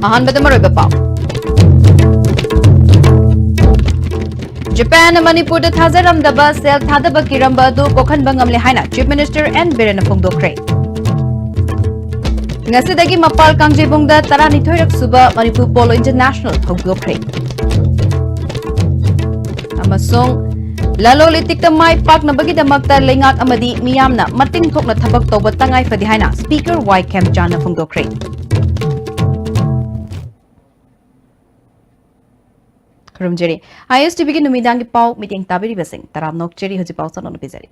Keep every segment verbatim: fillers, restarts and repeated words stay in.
ꯑꯍꯥꯟꯕꯗ ꯃꯔꯨꯑꯣꯏꯕ ꯄꯥꯎ꯫ ꯖꯄꯥꯟꯅ ꯃꯅꯤꯄꯨꯔꯗ ꯊꯥꯖꯔꯝꯗꯕ ꯁꯦꯜ ꯊꯥꯗꯕ ꯀꯤꯔꯝꯕ ꯑꯗꯨ ꯀꯣꯛꯍꯟꯕ ꯉꯝꯂꯦ ꯍꯥꯏꯅ Chief Minister N ꯕꯤꯔꯦꯟꯅ ꯐꯣꯡꯗꯣꯛꯈ꯭ꯔꯦ꯫ ꯉꯁꯤꯗꯒꯤ ꯃꯄꯥꯜ ꯀꯥꯡꯖꯩꯕꯨꯡꯗ ꯇꯔꯥꯅꯤꯊꯣꯏꯔꯛ ꯁꯨꯕ ꯃꯅꯤꯄꯨꯔ ꯄꯣꯂꯣ ꯏꯟꯇꯔꯅꯦꯁꯅꯦꯜ ꯍꯧꯗꯣꯛꯈ꯭ꯔꯦ꯫ ꯑꯃꯁꯨꯡ ꯂꯂꯣꯟ ꯏꯇꯤꯛꯇ ꯃꯥꯏ ꯄꯥꯛꯅꯕꯒꯤꯗꯃꯛꯇ ꯂꯩꯉꯥꯛ ꯑꯃꯗꯤ ꯃꯤꯌꯥꯝꯅ ꯃꯇꯤꯡ ꯊꯣꯛꯅ ꯊꯕꯛ ꯇꯧꯕ ꯇꯉꯥꯏ ꯐꯗꯦ ꯍꯥꯏꯅ Speaker ꯋꯥꯏ ꯈꯦꯝꯆꯥꯟꯅ ꯐꯣꯡꯗꯣꯛꯈ꯭ꯔꯦ꯫ ꯈꯨꯔꯨꯝꯖꯔꯤ꯫ ISTVꯒꯤ ꯅꯨꯃꯤꯗꯥꯡꯒꯤ ꯄꯥꯎ ꯃꯤꯠꯌꯦꯡ ꯇꯥꯕꯤꯔꯤꯕꯁꯤꯡ ꯇꯔꯥꯝꯅ ꯑꯣꯛꯆꯔꯤ꯫ ꯍꯧꯖꯤꯛ ꯄꯥꯎ ꯁꯟꯗꯣꯛꯅ ꯄꯤꯖꯔꯤ꯫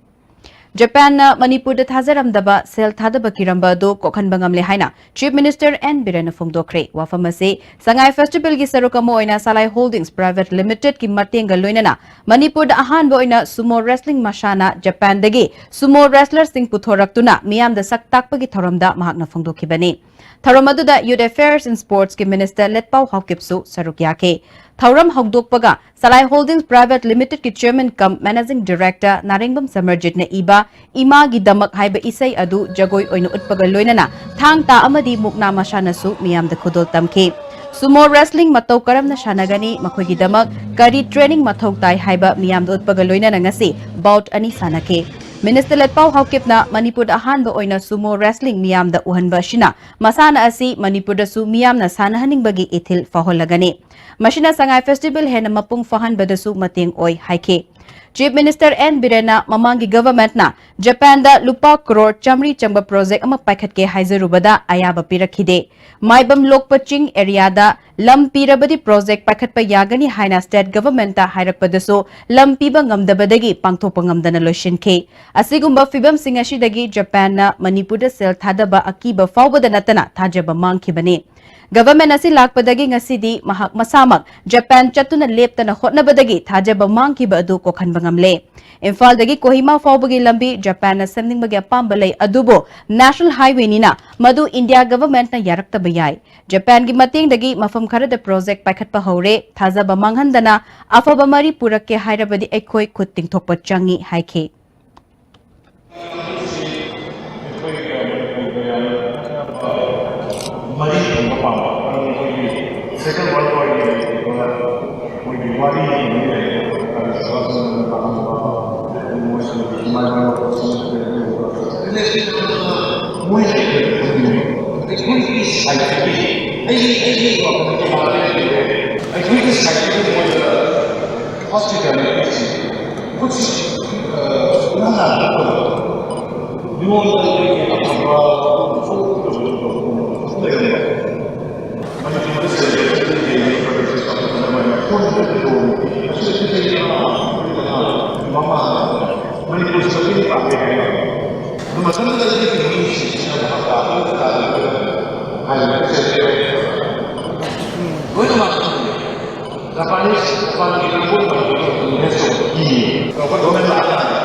ꯖꯄꯥꯟꯅ ꯃꯅꯤꯄꯨꯔꯗ ꯊꯥꯖꯔꯝꯗꯕ ꯁꯦꯜ ꯊꯥꯗꯕ ꯀꯤꯔꯝꯕ ꯑꯗꯨ ꯀꯣꯛꯍꯟꯕ ꯉꯝꯂꯦ ꯍꯥꯏꯅ Chief Minister N ꯕꯤꯔꯦꯟꯅ ꯐꯣꯡꯗꯣꯛꯈ꯭ꯔꯦ꯫ ꯋꯥꯐꯝ ꯑꯁꯤ ꯁꯉꯥꯏ ꯐꯦꯁꯇꯤꯚꯦꯜꯒꯤ ꯁꯔꯨꯛ ꯑꯃ ꯑꯣꯏꯅ ꯁꯂꯥꯏ ꯍꯣꯜꯗꯤꯡꯁ ꯄ꯭ꯔꯥꯏꯚꯦꯠ ꯂꯤꯃꯤꯇꯦꯗꯀꯤ ꯃꯇꯦꯡꯒ ꯂꯣꯏꯅꯅ ꯃꯅꯤꯄꯨꯔꯗ ꯑꯍꯥꯟꯕ ꯑꯣꯏꯅ ꯁꯨꯃꯣ ꯔꯦꯁꯂꯤꯡ ꯃꯁꯥꯟꯅ ꯖꯄꯥꯟꯗꯒꯤ ꯁꯨꯃꯣ ꯔꯦꯁꯂꯔꯁꯤꯡ ꯄꯨꯊꯣꯔꯛꯇꯨꯅ ꯃꯤꯌꯥꯝꯗ ꯁꯛ ꯇꯥꯛꯄꯒꯤ ꯊꯧꯔꯝꯗ ꯃꯍꯥꯛꯅ ꯐꯣꯡꯗꯣꯛꯈꯤꯕꯅꯤ꯫ ꯊꯧꯔꯝ ꯑꯗꯨꯗ Youth Affairs and Sportsꯀꯤ Minister ꯂꯦꯠꯄꯥꯎ ꯍꯥꯎꯀꯤꯞꯁꯨ ꯁꯔꯨꯛ ꯌꯥꯈꯤ꯫ ꯊꯧꯔꯝ ꯍꯧꯗꯣꯛꯄꯒ ꯁꯂꯥꯏ ꯍꯣꯜꯗꯤꯡꯁ ꯄ꯭ꯔꯥꯏꯚꯦꯠ ꯂꯤꯃꯤꯇꯦꯗꯀꯤ Chairman cum Managing Director Narengbam ꯁꯃꯔꯖꯤꯠꯅ ꯏꯕ ꯏꯃꯥꯒꯤꯗꯃꯛ ꯍꯥꯏꯕ ꯏꯁꯩ ꯑꯗꯨ ꯖꯒꯣꯏ ꯑꯣꯏꯅ ꯎꯠꯄꯒ ꯂꯣꯏꯅꯅ ꯊꯥꯡ ꯇꯥ ꯑꯃꯗꯤ ꯃꯨꯛꯅꯥ ꯃꯁꯥꯟꯅꯁꯨ ꯃꯤꯌꯥꯝꯗ ꯈꯨꯗꯣꯜ ꯇꯝꯈꯤ꯫ ꯁꯨꯃꯣ ꯔꯦꯁꯂꯤꯡ ꯃꯇꯧ ꯀꯔꯝꯅ ꯁꯥꯟꯅꯒꯅꯤ, ꯃꯈꯣꯏꯒꯤꯗꯃꯛ ꯀꯔꯤ ꯇ꯭ꯔꯦꯅꯤꯡ ꯃꯊꯧ ꯇꯥꯏ ꯍꯥꯏꯕ ꯃꯤꯌꯥꯝꯗ ꯎꯠꯄꯒ ꯂꯣꯏꯅꯅ ꯉꯁꯤ ꯕꯥꯎꯠ ꯑꯅꯤ ꯁꯥꯟꯅꯈꯤ꯫ Minister ꯂꯦꯠꯄꯥꯎ ꯍꯥꯎꯀꯤꯞꯅ ꯃꯅꯤꯄꯨꯔꯗ ꯑꯍꯥꯟꯕ ꯑꯣꯏꯅ ꯁꯨꯃꯣ ꯔꯦꯁꯂꯤꯡ ꯃꯤꯌꯥꯝꯗ ꯎꯍꯟꯕ ꯑꯁꯤꯅ ꯃꯁꯥꯟꯅ ꯑꯁꯤ ꯃꯅꯤꯄꯨꯔꯗꯁꯨ ꯃꯤꯌꯥꯝꯅ ꯁꯥꯟꯅꯍꯟꯅꯤꯡꯕꯒꯤ ꯏꯊꯤꯜ ꯐꯥꯎꯍꯜꯂꯒꯅꯤ꯫ ꯃꯁꯤꯅ ꯁꯉꯥꯏ ꯐꯦꯁꯇꯤꯚꯦꯜ ꯍꯦꯟꯅ ꯃꯄꯨꯡ ꯐꯥꯍꯟꯕꯗꯁꯨ ꯃꯇꯦꯡ ꯑꯣꯏ ꯍꯥꯏꯈꯤ꯫ Chief Minister N ꯕꯤꯔꯦꯟꯅ ꯃꯃꯥꯡꯒꯤ ꯒꯚꯔꯟꯃꯦꯟꯠꯅ ꯖꯄꯥꯟꯗ ꯂꯨꯄꯥ ꯀ꯭ꯔꯣꯔ ꯆꯥꯃꯔꯤ ꯆꯪꯕ ꯄ꯭ꯔꯣꯖꯦꯛ ꯑꯃ ꯄꯥꯏꯈꯠꯀꯦ ꯍꯥꯏꯖꯔꯨꯕꯗ ꯑꯌꯥꯕ ꯄꯤꯔꯛꯈꯤꯗꯦ꯫ ꯃꯥꯏꯕꯝ ꯂꯣꯛꯄ ꯆꯤꯡ ꯑꯦꯔꯤꯌꯥꯗ ꯂꯝ ꯄꯤꯔꯕꯗꯤ ꯄ꯭ꯔꯣꯖꯦꯛ ꯄꯥꯏꯈꯠꯄ ꯌꯥꯒꯅꯤ ꯍꯥꯏꯅ ꯁ꯭ꯇꯦꯠ ꯒꯚꯔꯟꯃꯦꯟꯠꯇ ꯍꯥꯏꯔꯛꯄꯗꯁꯨ ꯂꯝ ꯄꯤꯕ ꯉꯝꯗꯕꯗꯒꯤ ꯄꯥꯡꯊꯣꯛꯄ ꯉꯝꯗꯅ ꯂꯣꯏꯁꯤꯟꯈꯤ꯫ ꯑꯁꯤꯒꯨꯝꯕ ꯐꯤꯚꯝꯁꯤꯡ ꯑꯁꯤꯗꯒꯤ ꯖꯄꯥꯟꯅ ꯃꯅꯤꯄꯨꯔꯗ ꯁꯦꯜ ꯊꯥꯗꯕ ꯑꯀꯤꯕ ꯐꯥꯎꯕꯗ ꯅꯠꯇꯅ ꯊꯥꯖꯕ ꯃꯥꯡꯈꯤꯕꯅꯤ꯫ ꯒꯚꯔꯟꯃꯦꯟꯠ ꯑꯁꯤ ꯂꯥꯛꯄꯗꯒꯤ ꯉꯁꯤꯗꯤ ꯃꯍꯥꯛ ꯃꯁꯥꯃꯛ ꯖꯄꯥꯟ ꯆꯠꯇꯨꯅ ꯂꯦꯞꯇꯅ ꯍꯣꯠꯅꯕꯗꯒꯤ ꯊꯥꯖꯕ ꯃꯥꯡꯈꯤꯕ ꯑꯗꯨ ꯀꯣꯛꯍꯟꯕ ꯉꯝꯂꯦ꯫ ꯏꯝꯐꯥꯜꯗꯒꯤ ꯀꯣꯍꯤꯃꯥ ꯐꯥꯎꯕꯒꯤ ꯂꯝꯕꯤ ꯖꯄꯥꯟꯅ ꯁꯦꯝꯅꯤꯡꯕꯒꯤ ꯑꯄꯥꯝꯕ ꯂꯩ, ꯑꯗꯨꯕꯨ ꯅꯦꯁꯅꯦꯜ ꯍꯥꯏꯋꯦꯅꯤꯅ ꯃꯗꯨ ꯏꯟꯗꯤꯌꯥ ꯒꯚꯔꯟꯃꯦꯟꯠꯅ ꯌꯥꯔꯛꯇꯕ ꯌꯥꯏ꯫ ꯖꯄꯥꯟꯒꯤ ꯃꯇꯦꯡꯗꯒꯤ ꯃꯐꯝ ꯈꯔꯗ ꯄ꯭ꯔꯣꯖꯦꯛ ꯄꯥꯏꯈꯠꯄ ꯍꯧꯔꯦ꯫ ꯊꯥꯖꯕ ꯃꯥꯡꯍꯟꯗꯅ ꯑꯐꯕ ꯃꯔꯤ ꯄꯨꯔꯛꯀꯦ ꯍꯥꯏꯔꯕꯗꯤ ꯑꯩꯈꯣꯏ ꯈꯨꯠ ꯇꯤꯡꯊꯣꯛꯄ ꯆꯪꯏ ꯍꯥꯏꯈꯤ꯫ ꯑꯩꯈꯣꯏꯒ ꯃꯅꯤꯄꯨꯔꯒ ꯌꯥꯝꯅ ꯅꯛꯅꯕ ꯃꯔꯤ ꯊꯝꯕ ꯄꯥꯝꯕ ꯃꯔꯝꯗꯤ ꯑꯩꯈꯣꯏ ꯃꯣꯏꯒꯤ ꯋꯥꯔꯤ ꯑꯃ ꯂꯩ, ꯃꯣꯏꯁꯨ ꯏꯃꯥ ꯏꯄꯥ ꯃꯣꯏꯁꯦ ꯑꯩꯈꯣꯏꯒꯤ ꯁꯥꯏꯠꯇꯒꯤ, ꯑꯩꯒꯤ, ꯑꯩꯒꯤ ꯋꯥꯈꯜꯗꯗꯤ ꯑꯩꯈꯣꯏꯒꯤ ꯁꯥꯏꯠꯇꯒꯤ ꯃꯣꯏꯗ ꯍꯣꯁꯄꯤꯇꯥꯂꯤꯇꯤꯁꯤ ꯈꯨꯠꯁꯤ, ꯑ, ꯏꯍꯥꯟ ꯍꯥꯟꯅ ꯇꯧꯕ꯫ ꯃꯤꯉꯣꯟꯗ ꯑꯩꯈꯣꯏꯒꯤ ꯑꯐꯕ ꯂꯩꯔꯝꯕ꯫ ꯃꯅꯤꯄꯨꯔꯗ ꯁꯦꯂꯦꯕ꯭ꯔꯦꯁꯟ ꯗꯦ ꯂꯩꯕ ꯄ꯭ꯔꯣꯖꯦꯛꯁꯦ ꯆꯥꯎꯈꯠꯄꯅ ꯃꯔꯝ ꯑꯣꯏꯔꯒ ꯃꯃꯥ ꯃꯅꯤꯄꯨꯔꯁꯤ ꯃꯇꯦꯡ ꯄꯥꯡꯉꯦ ꯍꯥꯏꯕ꯫ ꯑꯗꯨ ꯃꯇꯝꯗꯨꯗ ꯑꯩꯒꯤ ꯃꯤꯁꯤꯡꯁꯤꯅ ꯃꯍꯥꯛ ꯇꯥꯕ ꯇꯥꯗꯕ ꯍꯥꯏꯕ ꯂꯣꯏꯅꯃꯛ ꯈꯪꯉꯦ꯫ ꯖꯄꯥꯅꯤꯁ, ꯖꯄꯥꯟꯒꯤ ꯀꯥꯡꯕꯨꯅ ꯃꯅꯤꯄꯨꯔ ꯏꯟꯚꯦꯁ ꯇꯧꯕ ꯀꯤꯌꯦ꯫ ꯒꯣꯚꯔꯟꯃꯦꯟ ꯂꯥꯛꯑꯀꯥꯟꯗ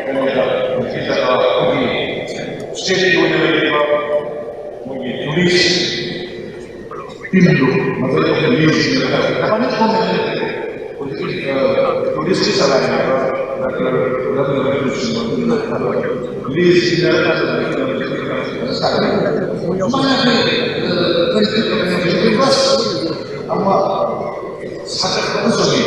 ꯀꯩꯅꯣꯗ, ꯁꯤꯗ, ꯑꯩꯈꯣꯏꯒꯤ ꯁ꯭ꯇꯦꯠꯀꯤ ꯑꯣꯏꯅ ꯂꯩꯔꯤꯕ ꯃꯣꯏꯒꯤ ꯇꯨꯔꯤꯁ ꯇꯤꯝꯗꯨ ꯃꯗꯨꯗ ꯑꯩꯈꯣꯏꯅ ꯂꯤꯁ ꯏꯟꯅꯔꯒ ꯖꯄꯥꯅꯤꯁ ꯒꯣꯚꯔꯟꯃꯦꯟꯠꯅ ꯍꯧꯖꯤꯛꯀꯤ, ꯑ, ꯇꯨꯔꯤꯁꯀꯤ ꯆꯂꯥꯏꯔꯤꯕ ꯂꯝꯗꯝ ꯂꯤꯁ ꯏꯟꯅꯔꯀꯥꯟꯗ ꯁꯨꯃꯥꯏꯅ ꯑꯩꯈꯣꯏ, ꯑ, ꯀꯔꯤ ꯀꯔꯤ ꯕꯁ ꯑꯃ ꯁꯥꯒꯠꯄ ꯑꯃꯁꯨ ꯂꯩ꯫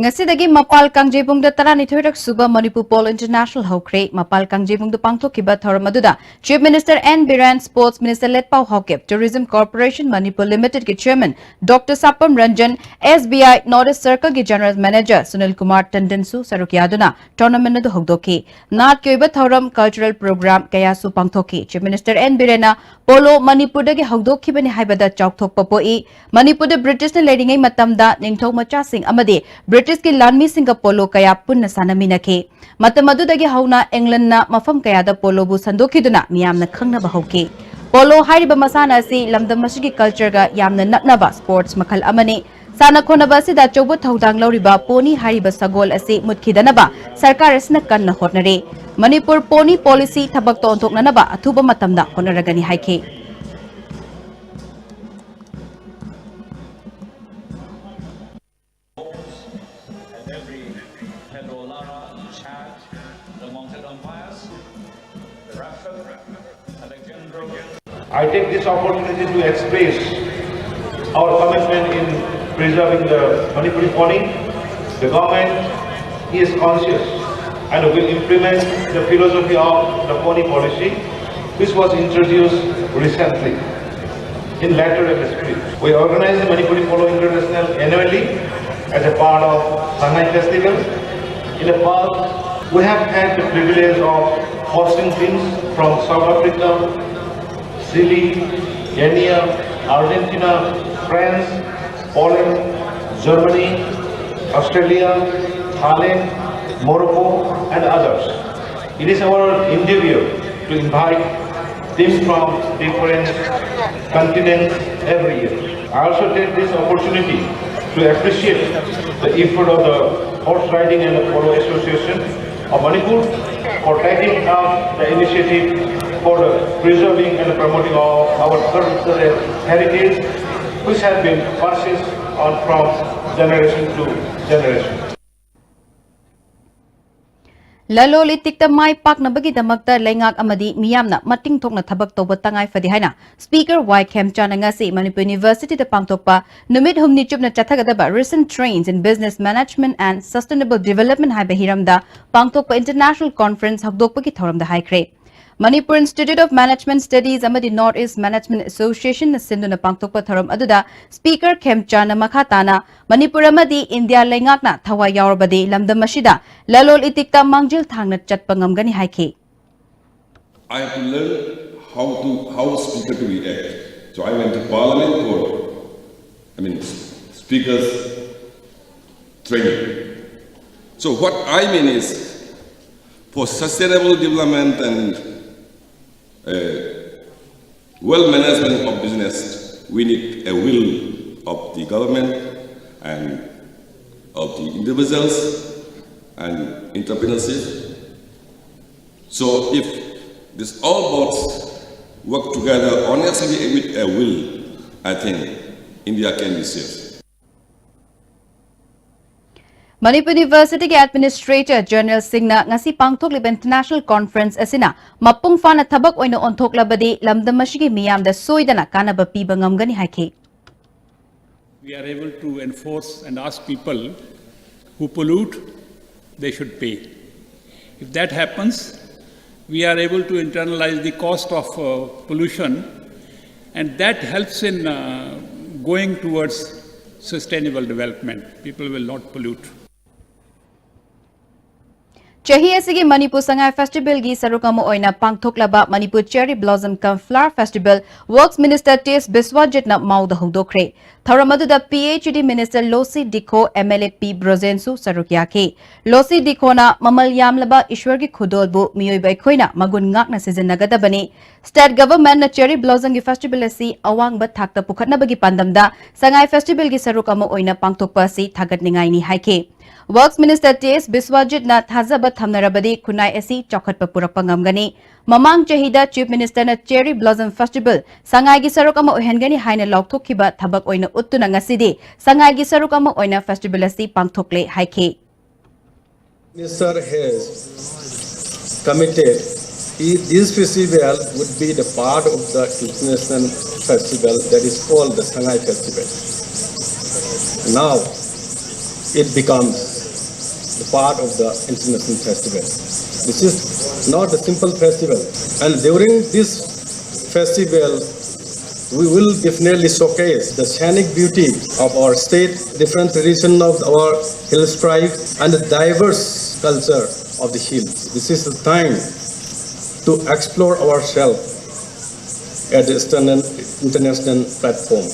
ꯉꯁꯤꯗꯒꯤ ꯃꯄꯥꯜ ꯀꯥꯡꯖꯩꯕꯨꯡꯗ ꯇꯔꯥꯅꯤꯊꯣꯏꯔꯛ ꯁꯨꯕ ꯃꯅꯤꯄꯨꯔ ꯄꯣꯂꯣ ꯏꯟꯇꯔꯅꯦꯁꯅꯦꯜ ꯍꯧꯈ꯭ꯔꯦ꯫ ꯃꯄꯥꯜ ꯀꯥꯡꯖꯩꯕꯨꯡꯗ ꯄꯥꯡꯊꯣꯛꯈꯤꯕ ꯊꯧꯔꯝ ꯑꯗꯨꯗ chief minister N Biren, sports minister Letpao Haokip, tourism corporation Manipur ꯂꯤꯃꯤꯇꯦꯗꯀꯤ chairman doctor Sapam Ranjan, S B I north east ꯁꯔꯀꯜꯒꯤ ꯖꯦꯅꯔꯦꯜ ꯃꯦꯅꯦꯖꯔ ꯁꯨꯅꯤꯜ ꯀꯨꯃꯥꯔ ꯇꯟꯗꯟꯁꯨ ꯁꯔꯨꯛ ꯌꯥꯗꯨꯅ ꯇꯣꯔꯅꯥꯃꯦꯟꯠ ꯑꯗꯨ ꯍꯧꯗꯣꯛꯈꯤ꯫ ꯅꯥꯠꯀꯤ ꯑꯣꯏꯕ ꯊꯧꯔꯝ, ꯀꯜꯆꯔꯦꯜ ꯄ꯭ꯔꯣꯒ꯭ꯔꯥꯝ ꯀꯌꯥꯁꯨ ꯄꯥꯡꯊꯣꯛꯈꯤ꯫ ꯆꯤꯐ ꯃꯤꯅꯤꯁꯇꯔ ꯑꯦꯟ ꯕꯤꯔꯦꯟꯅ ꯄꯣꯂꯣ ꯃꯅꯤꯄꯨꯔꯗꯒꯤ ꯍꯧꯗꯣꯛꯈꯤꯕꯅꯤ ꯍꯥꯏꯕꯗ ꯆꯥꯎꯊꯣꯛꯄ ꯄꯣꯛꯏ꯫ ꯃꯅꯤꯄꯨꯔꯗ ꯕ꯭ꯔꯤꯇꯤꯁꯅ ꯂꯩꯔꯤꯉꯩ ꯃꯇꯝꯗ ꯅꯤꯡꯊꯧ ꯃꯆꯥꯁꯤꯡ ꯑꯃꯗꯤ ꯕ꯭ꯔꯤꯇꯤꯁꯀꯤ ꯂꯥꯟꯃꯤꯁꯤꯡꯒ ꯄꯣꯂꯣ ꯀꯌꯥ ꯄꯨꯟꯅ ꯁꯥꯟꯅꯃꯤꯟꯅꯈꯤ꯫ ꯃꯇꯝ ꯑꯗꯨꯗꯒꯤ ꯍꯧꯅ ꯏꯪꯂꯦꯟꯗꯅ ꯃꯐꯝ ꯀꯌꯥꯗ ꯄꯣꯂꯣꯕꯨ ꯁꯟꯗꯣꯛꯈꯤꯗꯨꯅ ꯃꯤꯌꯥꯝꯅ ꯈꯪꯅꯕ ꯍꯧꯈꯤ꯫ ꯄꯣꯂꯣ ꯍꯥꯏꯔꯤꯕ ꯃꯁꯥꯟꯅ ꯑꯁꯤ ꯂꯝꯗꯝ ꯑꯁꯤꯒꯤ ꯀꯜꯆꯔꯒ ꯌꯥꯝꯅ ꯅꯛꯅꯕ ꯁ꯭ꯄꯣꯔꯠꯁ ꯃꯈꯜ ꯑꯃꯅꯤ꯫ ꯁꯥꯟꯅ ꯈꯣꯠꯅꯕ ꯑꯁꯤꯗ ꯑꯆꯧꯕ ꯊꯧꯗꯥꯡ ꯂꯧꯔꯤꯕ ꯄꯣꯅꯤ ꯍꯥꯏꯔꯤꯕ ꯁꯒꯣꯜ ꯑꯁꯤ ꯃꯨꯠꯈꯤꯗꯅꯕ ꯁꯔꯀꯥꯔ ꯑꯁꯤꯅ ꯀꯟꯅ ꯍꯣꯠꯅꯔꯤ꯫ ꯃꯅꯤꯄꯨꯔ ꯄꯣꯅꯤ ꯄꯣꯂꯤꯁꯤ ꯊꯕꯛꯇ ꯑꯣꯟꯊꯣꯛꯅꯅꯕ ꯑꯊꯨꯕ ꯃꯇꯝꯗ ꯍꯣꯠꯅꯔꯒꯅꯤ ꯍꯥꯏꯈꯤ꯫ And every Pedro Lara, Chad, the mounted umpires, the Rafa, Alejandro. I take this opportunity to express our commitment in preserving the Manipuri pony. The government is conscious and will implement the philosophy of the pony policy, which was introduced recently in letter and spirit. We organize the Manipuri Polo International annually as a part of Sangai Festival. In the past, we have had the privilege of hosting teams from South Africa, Chile, Kenya, Argentina, France, Poland, Germany, Australia, Thailand, Morocco, and others. It is our endeavor to invite teams from different continents every year. I also take this opportunity to appreciate the effort of the Horse Riding and Polo Association of Manipur for taking up the initiative for the preserving and promoting of our cultural heritage, which has been passed on from generation to generation. ꯂꯂꯣꯜ ꯏꯇꯤꯛꯇ ꯃꯥꯏ ꯄꯥꯛꯅꯕꯒꯤꯗꯃꯛꯇ ꯂꯩꯉꯥꯛ ꯑꯃꯗꯤ ꯃꯤꯌꯥꯝꯅ ꯃꯇꯤꯡ ꯊꯣꯛꯅ ꯊꯕꯛ ꯇꯧꯕ ꯇꯉꯥꯏ ꯐꯗꯦ ꯍꯥꯏꯅ Speaker ꯋꯥꯏ ꯈꯦꯝꯆꯥꯟꯅ ꯉꯁꯤ ꯃꯅꯤꯄꯨꯔ University ꯗ ꯄꯥꯡꯊꯣꯛꯄ ꯅꯨꯃꯤꯠ ꯍꯨꯝꯅꯤ ꯆꯨꯞꯅ ꯆꯠꯊꯒꯗꯕ Recent Trends in Business Management and Sustainable Development ꯍꯥꯏꯕ ꯍꯤꯔꯝꯗ ꯄꯥꯡꯊꯣꯛꯄ International Conference ꯍꯧꯗꯣꯛꯄꯒꯤ ꯊꯧꯔꯝꯗ ꯍꯥꯏꯈ꯭ꯔꯦ꯫ Manipur Institute of Management Studies ꯑꯃꯗꯤ North East Management Association ꯅ ꯁꯤꯟꯗꯨꯅ ꯄꯥꯡꯊꯣꯛꯄ ꯊꯧꯔꯝ ꯑꯗꯨꯗ Speaker ꯈꯦꯝꯆꯥꯟꯅ ꯃꯈꯥ ꯇꯥꯅ ꯃꯅꯤꯄꯨꯔ ꯑꯃꯗꯤ ꯏꯟꯗꯤꯌꯥ ꯂꯩꯉꯥꯛꯅ ꯊꯋꯥꯏ ꯌꯥꯎꯔꯕꯗꯤ ꯂꯝꯗꯝ ꯑꯁꯤꯗ ꯂꯂꯣꯜ ꯏꯇꯤꯛꯇ ꯃꯥꯡꯖꯤꯜ ꯊꯥꯡꯅ ꯆꯠꯄ ꯉꯝꯒꯅꯤ ꯍꯥꯏꯈꯤ꯫ I have to learn how to how speaker to react. So I went to parliament for, I mean, speakers training. So what I mean is, for sustainable development and uh, well management of business, we need a will of the government and of the individuals and entrepreneurship. So if this all boards work together honestly with a will, I think India can be saved. Manipur ꯌꯨꯅꯤꯚꯔꯁꯤꯇꯤꯒꯤ administrator ꯖꯦꯅꯔꯦꯜꯁꯤꯡꯅ ꯉꯁꯤ ꯄꯥꯡꯊꯣꯛꯂꯤꯕ international conference ꯑꯁꯤꯅ ꯃꯄꯨꯡ ꯐꯥꯅ ꯊꯕꯛ ꯑꯣꯏꯅ ꯑꯣꯟꯊꯣꯛꯂꯕꯗꯤ ꯂꯝꯗꯝ ꯑꯁꯤꯒꯤ ꯃꯤꯌꯥꯝꯗ ꯁꯣꯏꯗꯅ ꯀꯥꯟꯅꯕ ꯄꯤꯕ ꯉꯝꯒꯅꯤ ꯍꯥꯏꯈꯤ꯫ We are able to enforce and ask people who pollute, they should pay. If that happens, we are able to internalize the cost of uh, pollution, and that helps in uh, going towards sustainable development. People will not pollute. ꯆꯍꯤ ꯑꯁꯤꯒꯤ ꯃꯅꯤꯄꯨꯔ ꯁꯉꯥꯏ ꯐꯦꯁꯇꯤꯚꯦꯜꯒꯤ ꯁꯔꯨꯛ ꯑꯃ ꯑꯣꯏꯅ ꯄꯥꯡꯊꯣꯛꯂꯕ Manipur cherry blossom cum flower festival works minister T S ꯕꯤꯁ꯭ꯋꯥꯖꯤꯠꯅ ꯃꯥꯎꯗ ꯍꯧꯗꯣꯛꯈ꯭ꯔꯦ꯫ ꯊꯧꯔꯝ ꯑꯗꯨꯗ P H E D minister Losii Dikho, M L A P ꯕ꯭ꯔꯣꯖꯦꯟꯁꯨ ꯁꯔꯨꯛ ꯌꯥꯈꯤ꯫ ꯂꯣꯁꯤ ꯗꯤꯈꯣꯅ ꯃꯃꯜ ꯌꯥꯝꯂꯕ ꯏꯁ꯭ꯋꯔꯒꯤ ꯈꯨꯗꯣꯜꯕꯨ ꯃꯤꯑꯣꯏꯕ ꯑꯩꯈꯣꯏꯅ ꯃꯒꯨꯟ ꯉꯥꯛꯅ ꯁꯤꯖꯤꯟꯅꯒꯗꯕꯅꯤ꯫ ꯁ꯭ꯇꯦꯠ ꯒꯚꯔꯟꯃꯦꯟꯠꯅ ꯆꯦꯔꯤ ꯕ꯭ꯂꯣꯁꯝꯒꯤ ꯐꯦꯁꯇꯤꯚꯦꯜ ꯑꯁꯤ ꯑꯋꯥꯡꯕ ꯊꯥꯛꯇ ꯄꯨꯈꯠꯅꯕꯒꯤ ꯄꯥꯟꯗꯝꯗ ꯁꯉꯥꯏ ꯐꯦꯁꯇꯤꯚꯦꯜꯒꯤ ꯁꯔꯨꯛ ꯑꯃ ꯑꯣꯏꯅ ꯄꯥꯡꯊꯣꯛꯄ ꯑꯁꯤ ꯊꯥꯒꯠꯅꯤꯡꯉꯥꯏꯅꯤ ꯍꯥꯏꯈꯤ꯫ ꯋꯔꯛꯁ ꯃꯤꯅꯤꯁꯇꯔ ꯇꯤ ꯑꯦꯁ ꯕꯤꯁ꯭ꯋꯥꯖꯤꯠꯅ ꯊꯥꯖꯕ ꯊꯝꯅꯔꯕꯗꯤ ꯈꯨꯟꯅꯥꯏ ꯑꯁꯤ ꯆꯥꯎꯈꯠꯄ ꯄꯨꯔꯛꯄ ꯉꯝꯒꯅꯤ꯫ ꯃꯃꯥꯡ ꯆꯍꯤꯗ ꯆꯤꯐ ꯃꯤꯅꯤꯁꯇꯔꯅ ꯆꯦꯔꯤ ꯕ꯭ꯂꯣꯁꯝ ꯐꯦꯁꯇꯤꯚꯦꯜ ꯁꯉꯥꯏꯒꯤ ꯁꯔꯨꯛ ꯑꯃ ꯑꯣꯏꯍꯟꯒꯅꯤ ꯍꯥꯏꯅ ꯂꯥꯎꯊꯣꯛꯈꯤꯕ ꯊꯕꯛ ꯑꯣꯏꯅ ꯎꯠꯇꯨꯅ ꯉꯁꯤꯗꯤ ꯁꯉꯥꯏꯒꯤ ꯁꯔꯨꯛ ꯑꯃ ꯑꯣꯏꯅ ꯐꯦꯁꯇꯤꯚꯦꯜ ꯑꯁꯤ ꯄꯥꯡꯊꯣꯛꯂꯦ ꯍꯥꯏꯈꯤ꯫ Minister has committed, he, this festival would be the part of the international festival that is called the Sangai Festival. Now it becomes the part of the international festival. This is not a simple festival, and during this festival, we will definitely showcase the scenic beauty of our state, different tradition of our hill tribe, and the diverse culture of the hills. This is the time to explore ourselves at the external, international platform.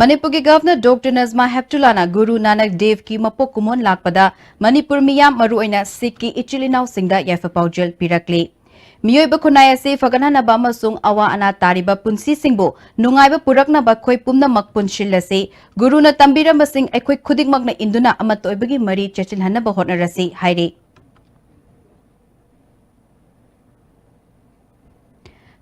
ꯃꯅꯤꯄꯨꯔꯒꯤ governor doctor Najma ꯍꯦꯞꯇꯨꯂꯥꯅ ꯒꯨꯔꯨ ꯅꯥꯅꯛ ꯗꯦꯕꯀꯤ ꯃꯄꯣꯛ ꯀꯨꯝꯑꯣꯟ ꯂꯥꯛꯄꯗ ꯃꯅꯤꯄꯨꯔ ꯃꯤꯌꯥꯝ, ꯃꯔꯨꯑꯣꯏꯅ ꯁꯤꯈꯀꯤ ꯏꯆꯤꯜ ꯏꯅꯥꯎꯁꯤꯡꯗ ꯌꯥꯏꯐ ꯄꯥꯎꯖꯦꯜ ꯄꯤꯔꯛꯂꯤ꯫ ꯃꯤꯑꯣꯏꯕ ꯈꯨꯟꯅꯥꯏ ꯑꯁꯤ ꯐꯒꯠꯍꯟꯅꯕ ꯑꯃꯁꯨꯡ ꯑꯋꯥ ꯑꯅꯥ ꯇꯥꯔꯤꯕ ꯄꯨꯟꯁꯤꯁꯤꯡꯕꯨ ꯅꯨꯡꯉꯥꯏꯕ ꯄꯨꯔꯛꯅꯕ ꯑꯩꯈꯣꯏ ꯄꯨꯝꯅꯃꯛ ꯄꯨꯟꯁꯤꯜꯂꯁꯤ꯫ ꯒꯨꯔꯨꯅ ꯇꯝꯕꯤꯔꯝꯕꯁꯤꯡ ꯑꯩꯈꯣꯏ ꯈꯨꯗꯤꯡꯃꯛꯅ ꯏꯟꯗꯨꯅ ꯑꯃꯠꯇ ꯑꯣꯏꯕꯒꯤ ꯃꯔꯤ ꯆꯦꯠꯁꯤꯜꯍꯟꯅꯕ ꯍꯣꯠꯅꯔꯁꯤ ꯍꯥꯏꯔꯤ꯫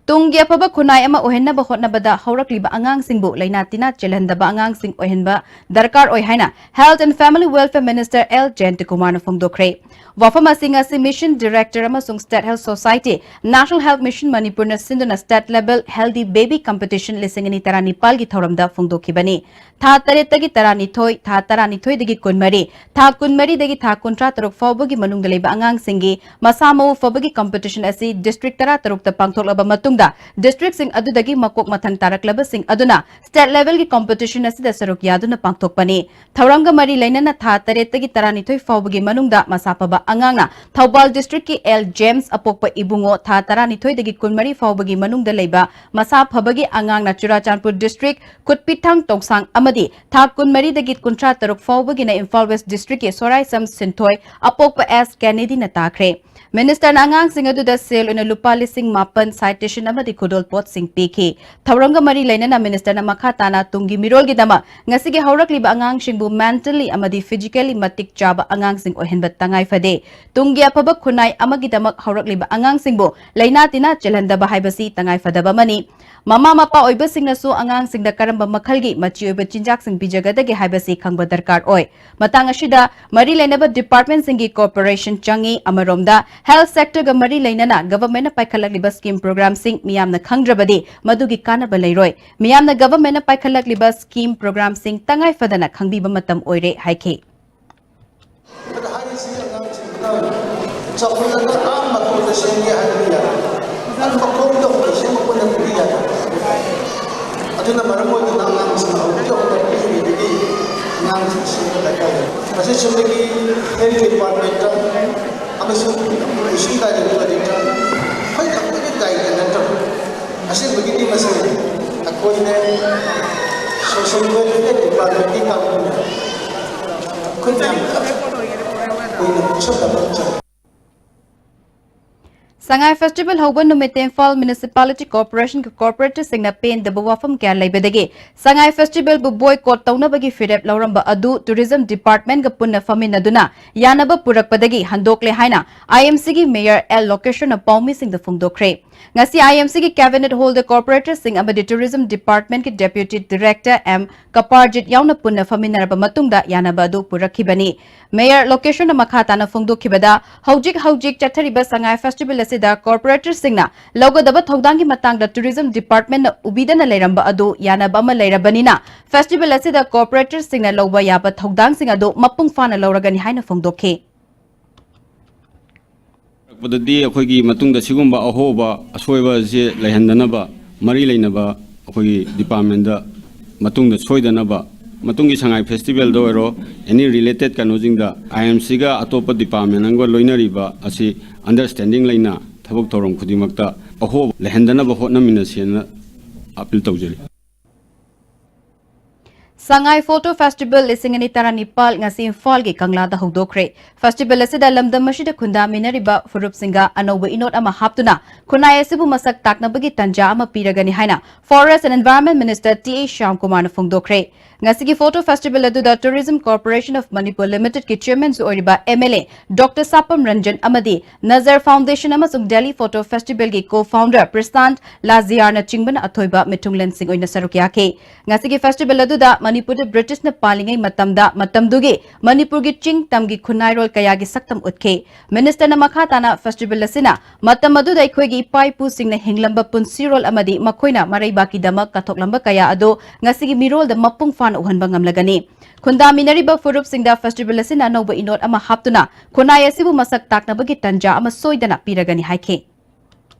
ꯇꯨꯡꯒꯤ ꯑꯐꯕ ꯈꯨꯟꯅꯥꯏ ꯑꯃ ꯑꯣꯏꯍꯟꯅꯕ ꯍꯣꯠꯅꯕꯗ ꯍꯧꯔꯛꯂꯤꯕ ꯑꯉꯥꯡꯁꯤꯡꯕꯨ ꯂꯥꯏꯅꯥ ꯇꯤꯟꯅꯥ ꯆꯦꯜꯍꯟꯗꯕ ꯑꯉꯥꯡꯁꯤꯡ ꯑꯣꯏꯍꯟꯕ ꯗꯔꯀꯥꯔ ꯑꯣꯏ ꯍꯥꯏꯅ Health and Family Welfare Minister L Jayantakumar ꯅ ꯐꯣꯡꯗꯣꯛꯈ꯭ꯔꯦ꯫ ꯋꯥꯐꯝ ꯑꯁꯤ ꯉꯁꯤ Mission Director ꯑꯃꯁꯨꯡ State Health Society, National Health Mission ꯃꯅꯤꯄꯨꯔꯅ ꯁꯤꯟꯗꯨꯅ State Level Healthy Baby Competition ꯂꯤꯁꯤꯡ ꯑꯅꯤ ꯇꯔꯥꯅꯤꯄꯥꯜꯒꯤ ꯊꯧꯔꯝꯗ ꯐꯣꯡꯗꯣꯛꯈꯤꯕꯅꯤ꯫ ꯊꯥ ꯇꯔꯦꯠꯇꯒꯤ ꯇꯔꯥꯅꯤꯊꯣꯏ, ꯊꯥ ꯇꯔꯥꯅꯤꯊꯣꯏꯗꯒꯤ ꯀꯨꯟꯃꯔꯤ, ꯊꯥ ꯀꯨꯟꯃꯔꯤꯗꯒꯤ ꯊꯥ ꯀꯨꯟꯊ꯭ꯔꯥ ꯇꯔꯨꯛ ꯐꯥꯎꯕꯒꯤ ꯃꯅꯨꯡꯗ ꯂꯩꯕ ꯑꯉꯥꯡꯁꯤꯡꯒꯤ ꯃꯁꯥ ꯃꯎ ꯐꯕꯒꯤ competition ꯑꯁꯤ district ꯇꯔꯥꯇꯔꯨꯛꯇ ꯄꯥꯡꯊꯣꯛꯂꯕ ꯃꯇꯨꯡꯗ, districtꯁꯤꯡ ꯑꯗꯨꯗꯒꯤ ꯃꯀꯣꯛ ꯃꯊꯪ ꯇꯥꯔꯛꯂꯕꯁꯤꯡ ꯑꯗꯨꯅ state levelꯒꯤ competition ꯑꯁꯤꯗ ꯁꯔꯨꯛ ꯌꯥꯗꯨꯅ ꯄꯥꯡꯊꯣꯛꯄꯅꯤ꯫ ꯊꯧꯔꯝꯒ ꯃꯔꯤ ꯂꯩꯅꯅ ꯊꯥ ꯇꯔꯦꯠꯇꯒꯤ ꯇꯔꯥꯅꯤꯊꯣꯏ ꯐꯥꯎꯕꯒꯤ ꯃꯅꯨꯡꯗ ꯃꯁꯥ ꯐꯕ ꯑꯉꯥꯡꯅ ꯊꯧꯕꯥꯜ districtꯀꯤ L James ꯑꯄꯣꯛꯄ ꯏꯕꯨꯡꯉꯣ, ꯊꯥ ꯇꯔꯥꯅꯤꯊꯣꯏꯗꯒꯤ ꯀꯨꯟꯃꯔꯤ ꯐꯥꯎꯕꯒꯤ ꯃꯅꯨꯡꯗ ꯂꯩꯕ ꯃꯁꯥ ꯐꯕꯒꯤ ꯑꯉꯥꯡꯅ ꯆꯨꯔꯥꯆꯥꯟꯄꯨꯔ district ꯈꯨꯠꯄꯤꯊꯥꯡ ꯇꯣꯡꯁꯥꯡ ꯑꯃꯗꯤ ꯊꯥ ꯀꯨꯟꯃꯔꯤꯗꯒꯤ ꯀꯨꯟꯊ꯭ꯔꯥ ꯇꯔꯨꯛ ꯐꯥꯎꯕꯒꯤꯅ ꯏꯝꯐꯥꯜ West districtꯀꯤ ꯁꯣꯔꯥꯏꯁꯝ ꯁꯤꯟꯊꯣꯏ, ꯑꯄꯣꯛꯄ S Kennedyꯅ ꯇꯥꯈ꯭ꯔꯦ꯫ Ministerꯅ ꯑꯉꯥꯡꯁꯤꯡ ꯑꯗꯨꯗ ꯁꯦꯜ ꯑꯣꯏꯅ ꯂꯨꯄꯥ ꯂꯤꯁꯤꯡ ꯃꯥꯄꯟ, citation ꯑꯃꯗꯤ ꯈꯨꯗꯣꯜꯄꯣꯠꯁꯤꯡ ꯄꯤꯈꯤ꯫ ꯊꯧꯔꯝꯒ ꯃꯔꯤ ꯂꯩꯅꯅ ministerꯅ ꯃꯈꯥ ꯇꯥꯅ ꯇꯨꯡꯒꯤ ꯃꯤꯔꯣꯜꯒꯤꯗꯃꯛ ꯉꯁꯤꯒꯤ ꯍꯧꯔꯛꯂꯤꯕ ꯑꯉꯥꯡꯁꯤꯡꯕꯨ mentally ꯑꯃꯗꯤ physically ꯃꯇꯤꯛ ꯆꯥꯕ ꯑꯉꯥꯡꯁꯤꯡ ꯑꯣꯏꯍꯟꯕ ꯇꯉꯥꯏ ꯐꯗꯦ꯫ ꯇꯨꯡꯒꯤ ꯑꯐꯕ ꯈꯨꯟꯅꯥꯏ ꯑꯃꯒꯤꯗꯃꯛ ꯍꯧꯔꯛꯂꯤꯕ ꯑꯉꯥꯡꯁꯤꯡꯕꯨ ꯂꯥꯏꯅꯥ ꯇꯤꯟꯅꯥ ꯆꯦꯜꯍꯟꯗꯕ ꯍꯥꯏꯕꯁꯤ ꯇꯉꯥꯏ ꯐꯗꯕ ꯑꯃꯅꯤ꯫ ꯃꯃꯥ ꯃꯄꯥ ꯑꯣꯏꯕꯁꯤꯡꯅꯁꯨ ꯑꯉꯥꯡꯁꯤꯡꯗ ꯀꯔꯝꯕ ꯃꯈꯜꯒꯤ ꯃꯆꯤ ꯑꯣꯏꯕ ꯆꯤꯟꯖꯥꯛꯁꯤꯡ ꯄꯤꯖꯒꯗꯒꯦ ꯍꯥꯏꯕꯁꯤ ꯈꯪꯕ ꯗꯔꯀꯥꯔ ꯑꯣꯏ꯫ ꯃꯇꯥꯡ ꯑꯁꯤꯗ ꯃꯔꯤ ꯂꯩꯅꯕ departmentꯁꯤꯡꯒꯤ cooperation ꯆꯪꯏ꯫ ꯑꯃꯔꯣꯝꯗ, health sectorꯒ ꯃꯔꯤ ꯂꯩꯅꯅ governmentꯅ ꯄꯥꯏꯈꯠꯂꯛꯂꯤꯕ scheme programꯁꯤꯡ ꯃꯤꯌꯥꯝꯅ ꯈꯪꯗ꯭ꯔꯕꯗꯤ ꯃꯗꯨꯒꯤ ꯀꯥꯟꯅꯕ ꯂꯩꯔꯣꯏ꯫ ꯃꯤꯌꯥꯝꯅ governmentꯅ ꯄꯥꯏꯈꯠꯂꯛꯂꯤꯕ scheme programꯁꯤꯡ ꯇꯉꯥꯏ ꯐꯗꯅ ꯈꯪꯕꯤꯕ ꯃꯇꯝ ꯑꯣꯏꯔꯦ ꯍꯥꯏꯈꯤ꯫ ꯑꯗ ꯍꯥꯏꯔꯤꯁꯤ ꯑꯉꯥꯡꯁꯤꯡꯗ ꯆꯥꯎꯈꯠꯂꯒ ꯑꯥ ꯃꯇꯣꯟꯗ ꯁꯦꯝꯒꯦ ꯍꯥꯏꯕꯗꯤ ꯌꯥꯗꯦ꯫ ꯑꯗꯨ ꯃꯈꯣꯡꯗ ꯍꯧꯅ ꯁꯦꯝꯃꯛꯄ ꯅꯠꯇ꯭ꯔꯗꯤ ꯌꯥꯗꯦ꯫ ꯑꯗꯨꯅ ꯃꯔꯝ ꯑꯣꯏꯗꯨꯅ ꯑꯉꯥꯡꯁꯤꯡ ꯍꯧꯖꯤꯛ ꯍꯧꯅ ꯄꯤꯔꯤꯉꯩꯗꯒꯤ ꯑꯉꯥꯡꯁꯤꯡ ꯁꯦꯝꯕ ꯗꯔꯀꯥꯔ ꯂꯩ꯫ ꯃꯁꯤ ꯆꯨꯝꯅꯒꯤ health departmentꯇ ꯑꯃꯁꯨꯡ mission directorꯗ ꯑꯩꯈꯣꯏ ꯈꯛꯇꯒꯤ ꯗꯥꯏꯇ ꯅꯠꯇꯕ꯫ ꯑꯁꯦꯡꯕꯒꯤꯗꯤ ꯃꯁꯤ ꯑꯩꯈꯣꯏꯅ social welfare departmentꯀꯤ ꯀꯥꯡꯕꯨꯅ ꯑꯩꯈꯣꯏ ꯃꯌꯥꯝ ꯄꯨꯂꯞ ꯑꯣꯏꯅ ꯄꯨꯟꯁꯤꯟꯅꯕ ꯑꯃ ꯆꯪꯉꯤ꯫ ꯁꯉꯥꯏ ꯐꯦꯁꯇꯤꯚꯦꯜ ꯍꯧꯕ ꯅꯨꯃꯤꯠꯇ ꯏꯝꯐꯥꯜ ꯃ꯭ꯌꯨꯅꯤꯁꯤꯄꯥꯂꯤꯇꯤ ꯀꯣꯔꯄꯣꯔꯦꯁꯟꯒꯤ ꯀꯣꯔꯄꯣꯔꯦꯇꯔꯁꯤꯡꯅ ꯄꯦꯟꯗꯕ ꯋꯥꯐꯝ ꯀꯌꯥ ꯂꯩꯕꯗꯒꯤ ꯁꯉꯥꯏ ꯐꯦꯁꯇꯤꯚꯦꯜꯕꯨ ꯕꯣꯏꯀꯣꯠ ꯇꯧꯅꯕꯒꯤ ꯐꯤꯔꯦꯞ ꯂꯧꯔꯝꯕ ꯑꯗꯨ ꯇꯨꯔꯤꯖꯝ ꯗꯤꯄꯥꯔꯠꯃꯦꯟꯒ ꯄꯨꯟꯅ ꯐꯝꯃꯤꯟꯅꯗꯨꯅ ꯌꯥꯅꯕ ꯄꯨꯔꯛꯄꯗꯒꯤ ꯍꯟꯗꯣꯛꯂꯦ ꯍꯥꯏꯅ ꯑꯥꯏ ꯑꯦꯝ ꯁꯤꯒꯤ ꯃꯦꯌꯔ ꯑꯦꯜ ꯂꯣꯀꯦꯁꯣꯔꯅ ꯄꯥꯎꯃꯤꯁꯤꯡꯗ ꯐꯣꯡꯗꯣꯛꯈ꯭ꯔꯦ꯫ ꯉꯁꯤ ꯑꯥꯏ ꯑꯦꯝ ꯁꯤꯒꯤ ꯀꯦꯕꯤꯅꯦꯠ ꯍꯣꯜꯗ ꯀꯣꯔꯄꯣꯔꯦꯇꯔꯁꯤꯡ ꯑꯃꯗꯤ ꯇꯨꯔꯤꯖꯝ ꯗꯤꯄꯥꯔꯠꯃꯦꯟꯒꯤ ꯗꯦꯄ꯭ꯌꯨꯇꯤ ꯗꯤꯔꯦꯛꯇꯔ ꯑꯦꯝ ꯀꯄꯥꯔꯖꯤꯠ ꯌꯥꯎꯅ ꯄꯨꯟꯅ ꯐꯝꯃꯤꯟꯅꯔꯕ ꯃꯇꯨꯡꯗ ꯌꯥꯅꯕ ꯑꯗꯨ ꯄꯨꯔꯛꯈꯤꯕꯅꯤ꯫ ꯃꯦꯌꯔ ꯂꯣꯀꯦꯁꯣꯔꯅ ꯃꯈꯥ ꯇꯥꯅ ꯐꯣꯡꯗꯣꯛꯈꯤꯕꯗ, ꯍꯧꯖꯤꯛ ꯍꯧꯖꯤꯛ ꯆꯠꯊꯔꯤꯕ ꯁꯉꯥꯏ ꯐꯦꯁꯇꯤꯚꯦꯜ ꯑꯁꯤꯗ ꯀꯣꯔꯄꯣꯔꯦꯇꯔꯁꯤꯡꯅ ꯂꯧꯒꯗꯕ ꯊꯧꯗꯥꯡꯒꯤ ꯃꯇꯥꯡꯗ ꯇꯨꯔꯤꯖꯝ ꯗꯤꯄꯥꯔꯠꯃꯦꯟꯅ ꯎꯕꯤꯗꯅ ꯂꯩꯔꯝꯕ ꯑꯗꯨ ꯌꯥꯅꯕ ꯑꯃ ꯂꯩꯔꯕꯅꯤꯅ, ꯐꯦꯁꯇꯤꯚꯦꯜ ꯑꯁꯤꯗ ꯀꯣꯔꯄꯣꯔꯦꯇꯔꯁꯤꯡꯅ ꯂꯧꯕ ꯌꯥꯕ ꯊꯧꯗꯥꯡꯁꯤꯡ ꯑꯗꯨ ꯃꯄꯨꯡ ꯐꯥꯅ ꯂꯧꯔꯒꯅꯤ ꯍꯥꯏꯅ ꯐꯣꯡꯗꯣꯛꯈꯤ꯫ ꯄꯗꯗꯤ ꯑꯩꯈꯣꯏꯒꯤ ꯃꯇꯨꯡꯗ ꯁꯤꯒꯨꯝꯕ ꯑꯍꯣꯕ ꯑꯁꯣꯏꯕ ꯑꯁꯤ ꯂꯩꯍꯟꯗꯅꯕ ꯃꯔꯤ ꯂꯩꯅꯕ ꯑꯩꯈꯣꯏꯒꯤ ꯗꯤꯄꯥꯔꯠꯃꯦꯟꯗ ꯃꯇꯨꯡꯗ ꯁꯣꯏꯗꯅꯕ, ꯃꯇꯨꯡꯒꯤ ꯁꯉꯥꯏ ꯐꯦꯁꯇꯤꯚꯦꯜꯗ ꯑꯣꯏꯔꯣ, ꯑꯦꯅꯤ ꯔꯤꯂꯦꯇꯦꯠ ꯀꯩꯅꯣꯁꯤꯡꯗ ꯑꯥꯏ ꯑꯦꯝ ꯁꯤꯒ ꯑꯇꯣꯞꯄ ꯗꯤꯄꯥꯔꯠꯃꯦꯟ ꯑꯃꯒ ꯂꯣꯏꯅꯔꯤꯕ ꯑꯁꯤ ꯑꯟꯗꯔꯁꯇꯦꯟꯗꯤꯡ ꯂꯩꯅ ꯊꯕꯛ ꯊꯧꯔꯝ ꯈꯨꯗꯤꯡꯃꯛꯇ ꯑꯍꯣꯕ ꯂꯩꯍꯟꯗꯅꯕ ꯍꯣꯠꯅꯃꯤꯟꯅꯁꯦꯅ ꯑꯄꯤꯜ ꯇꯧꯖꯔꯤ꯫ ꯁꯉꯥꯏ ꯐꯣꯇꯣ ꯐꯦꯁꯇꯤꯚꯦꯜ ꯂꯤꯁꯤꯡ ꯑꯅꯤ ꯇꯔꯥꯅꯤꯄꯥꯜ ꯉꯁꯤ ꯏꯝꯐꯥꯜꯒꯤ ꯀꯪꯂꯥꯗ ꯍꯧꯗꯣꯛꯈ꯭ꯔꯦ꯫ ꯐꯦꯁꯇꯤꯚꯦꯜ ꯑꯁꯤꯗ ꯂꯝꯗꯝ ꯑꯁꯤꯗ ꯈꯨꯟꯗꯥꯃꯤꯟꯅꯔꯤꯕ ꯐꯨꯔꯨꯞꯁꯤꯡꯒ ꯑꯅꯧꯕ ꯏꯅꯣꯠ ꯑꯃ ꯍꯥꯞꯇꯨꯅ ꯈꯨꯟꯅꯥꯏ ꯑꯁꯤꯕꯨ ꯃꯁꯛ ꯇꯥꯛꯅꯕꯒꯤ ꯇꯥꯟꯖꯥ ꯑꯃ ꯄꯤꯔꯒꯅꯤ ꯍꯥꯏꯅ Forest and Environment Minister T A ꯁ꯭ꯌꯥꯝꯀꯨꯃꯥꯔꯅ ꯐꯣꯡꯗꯣꯛꯈ꯭ꯔꯦ꯫ ꯉꯁꯤꯒꯤ ꯐꯣꯇꯣ ꯐꯦꯁꯇꯤꯚꯦꯜ ꯑꯗꯨꯗ Tourism Corporation of Manipur Limited ꯀꯤ ꯆꯤꯌꯔꯃꯦꯟꯁꯨ ꯑꯣꯏꯔꯤꯕ M L A doctor Sapam Ranjan ꯑꯃꯗꯤ ꯅꯖꯔ ꯐꯥꯎꯟꯗꯦꯁꯟ ꯑꯃꯁꯨꯡ ꯗꯦꯜꯂꯤ ꯐꯣꯇꯣ ꯐꯦꯁꯇꯤꯚꯦꯜꯒꯤ ꯀꯣ ꯐꯥꯎꯟꯗꯔ ꯄ꯭ꯔꯁꯥꯟꯠ ꯂꯥꯖꯤꯌꯥꯔꯅ ꯆꯤꯡꯕꯅ ꯑꯊꯣꯏꯕ ꯃꯤꯊꯨꯡꯂꯦꯟꯁꯤꯡ ꯑꯣꯏꯅ ꯁꯔꯨꯛ ꯌꯥꯈꯤ꯫ ꯉꯁꯤꯒꯤ ꯐꯦꯁꯇꯤꯚꯦꯜ ꯑꯗꯨꯗ ꯃꯅꯤꯄꯨꯔꯗ ꯕ꯭ꯔꯤꯇꯤꯁꯅ ꯄꯥꯜꯂꯤꯉꯩ ꯃꯇꯝꯗ, ꯃꯇꯝꯗꯨꯒꯤ ꯃꯅꯤꯄꯨꯔꯒꯤ ꯆꯤꯡ ꯇꯝꯒꯤ ꯈꯨꯟꯅꯥꯏꯔꯣꯜ ꯀꯌꯥꯒꯤ ꯁꯛꯇꯝ ꯎꯠꯈꯤ꯫ ꯃꯤꯅꯤꯁꯇꯔꯅ ꯃꯈꯥ ꯇꯥꯅ ꯐꯦꯁꯇꯤꯚꯦꯜ ꯑꯁꯤꯅ ꯃꯇꯝ ꯑꯗꯨꯗ ꯑꯩꯈꯣꯏꯒꯤ ꯏꯄꯥ ꯏꯄꯨꯁꯤꯡꯅ ꯍꯤꯡꯂꯝꯕ ꯄꯨꯟꯁꯤꯔꯣꯜ ꯑꯃꯗꯤ ꯃꯈꯣꯏꯅ ꯃꯔꯩꯕꯥꯛꯀꯤꯗꯃꯛ ꯀꯠꯊꯣꯛꯂꯝꯕ ꯀꯌꯥ ꯑꯗꯨ ꯉꯁꯤꯒꯤ ꯃꯤꯔꯣꯜꯗ ꯃꯄꯨꯡ ꯐꯥꯅ ꯎꯍꯟꯕ ꯉꯝꯂꯒꯅꯤ꯫ ꯈꯨꯟꯗꯥꯃꯤꯟꯅꯔꯤꯕ ꯐꯨꯔꯨꯞꯁꯤꯡꯗ ꯐꯦꯁꯇꯤꯚꯦꯜ ꯑꯁꯤꯅ ꯑꯅꯧꯕ ꯏꯅꯣꯠ ꯑꯃ ꯍꯥꯞꯇꯨꯅ ꯈꯨꯟꯅꯥꯏ ꯑꯁꯤꯕꯨ ꯃꯁꯛ ꯇꯥꯛꯅꯕꯒꯤ ꯇꯥꯟꯖꯥ ꯑꯃ ꯁꯣꯏꯗꯅ ꯄꯤꯔꯒꯅꯤ ꯍꯥꯏꯈꯤ꯫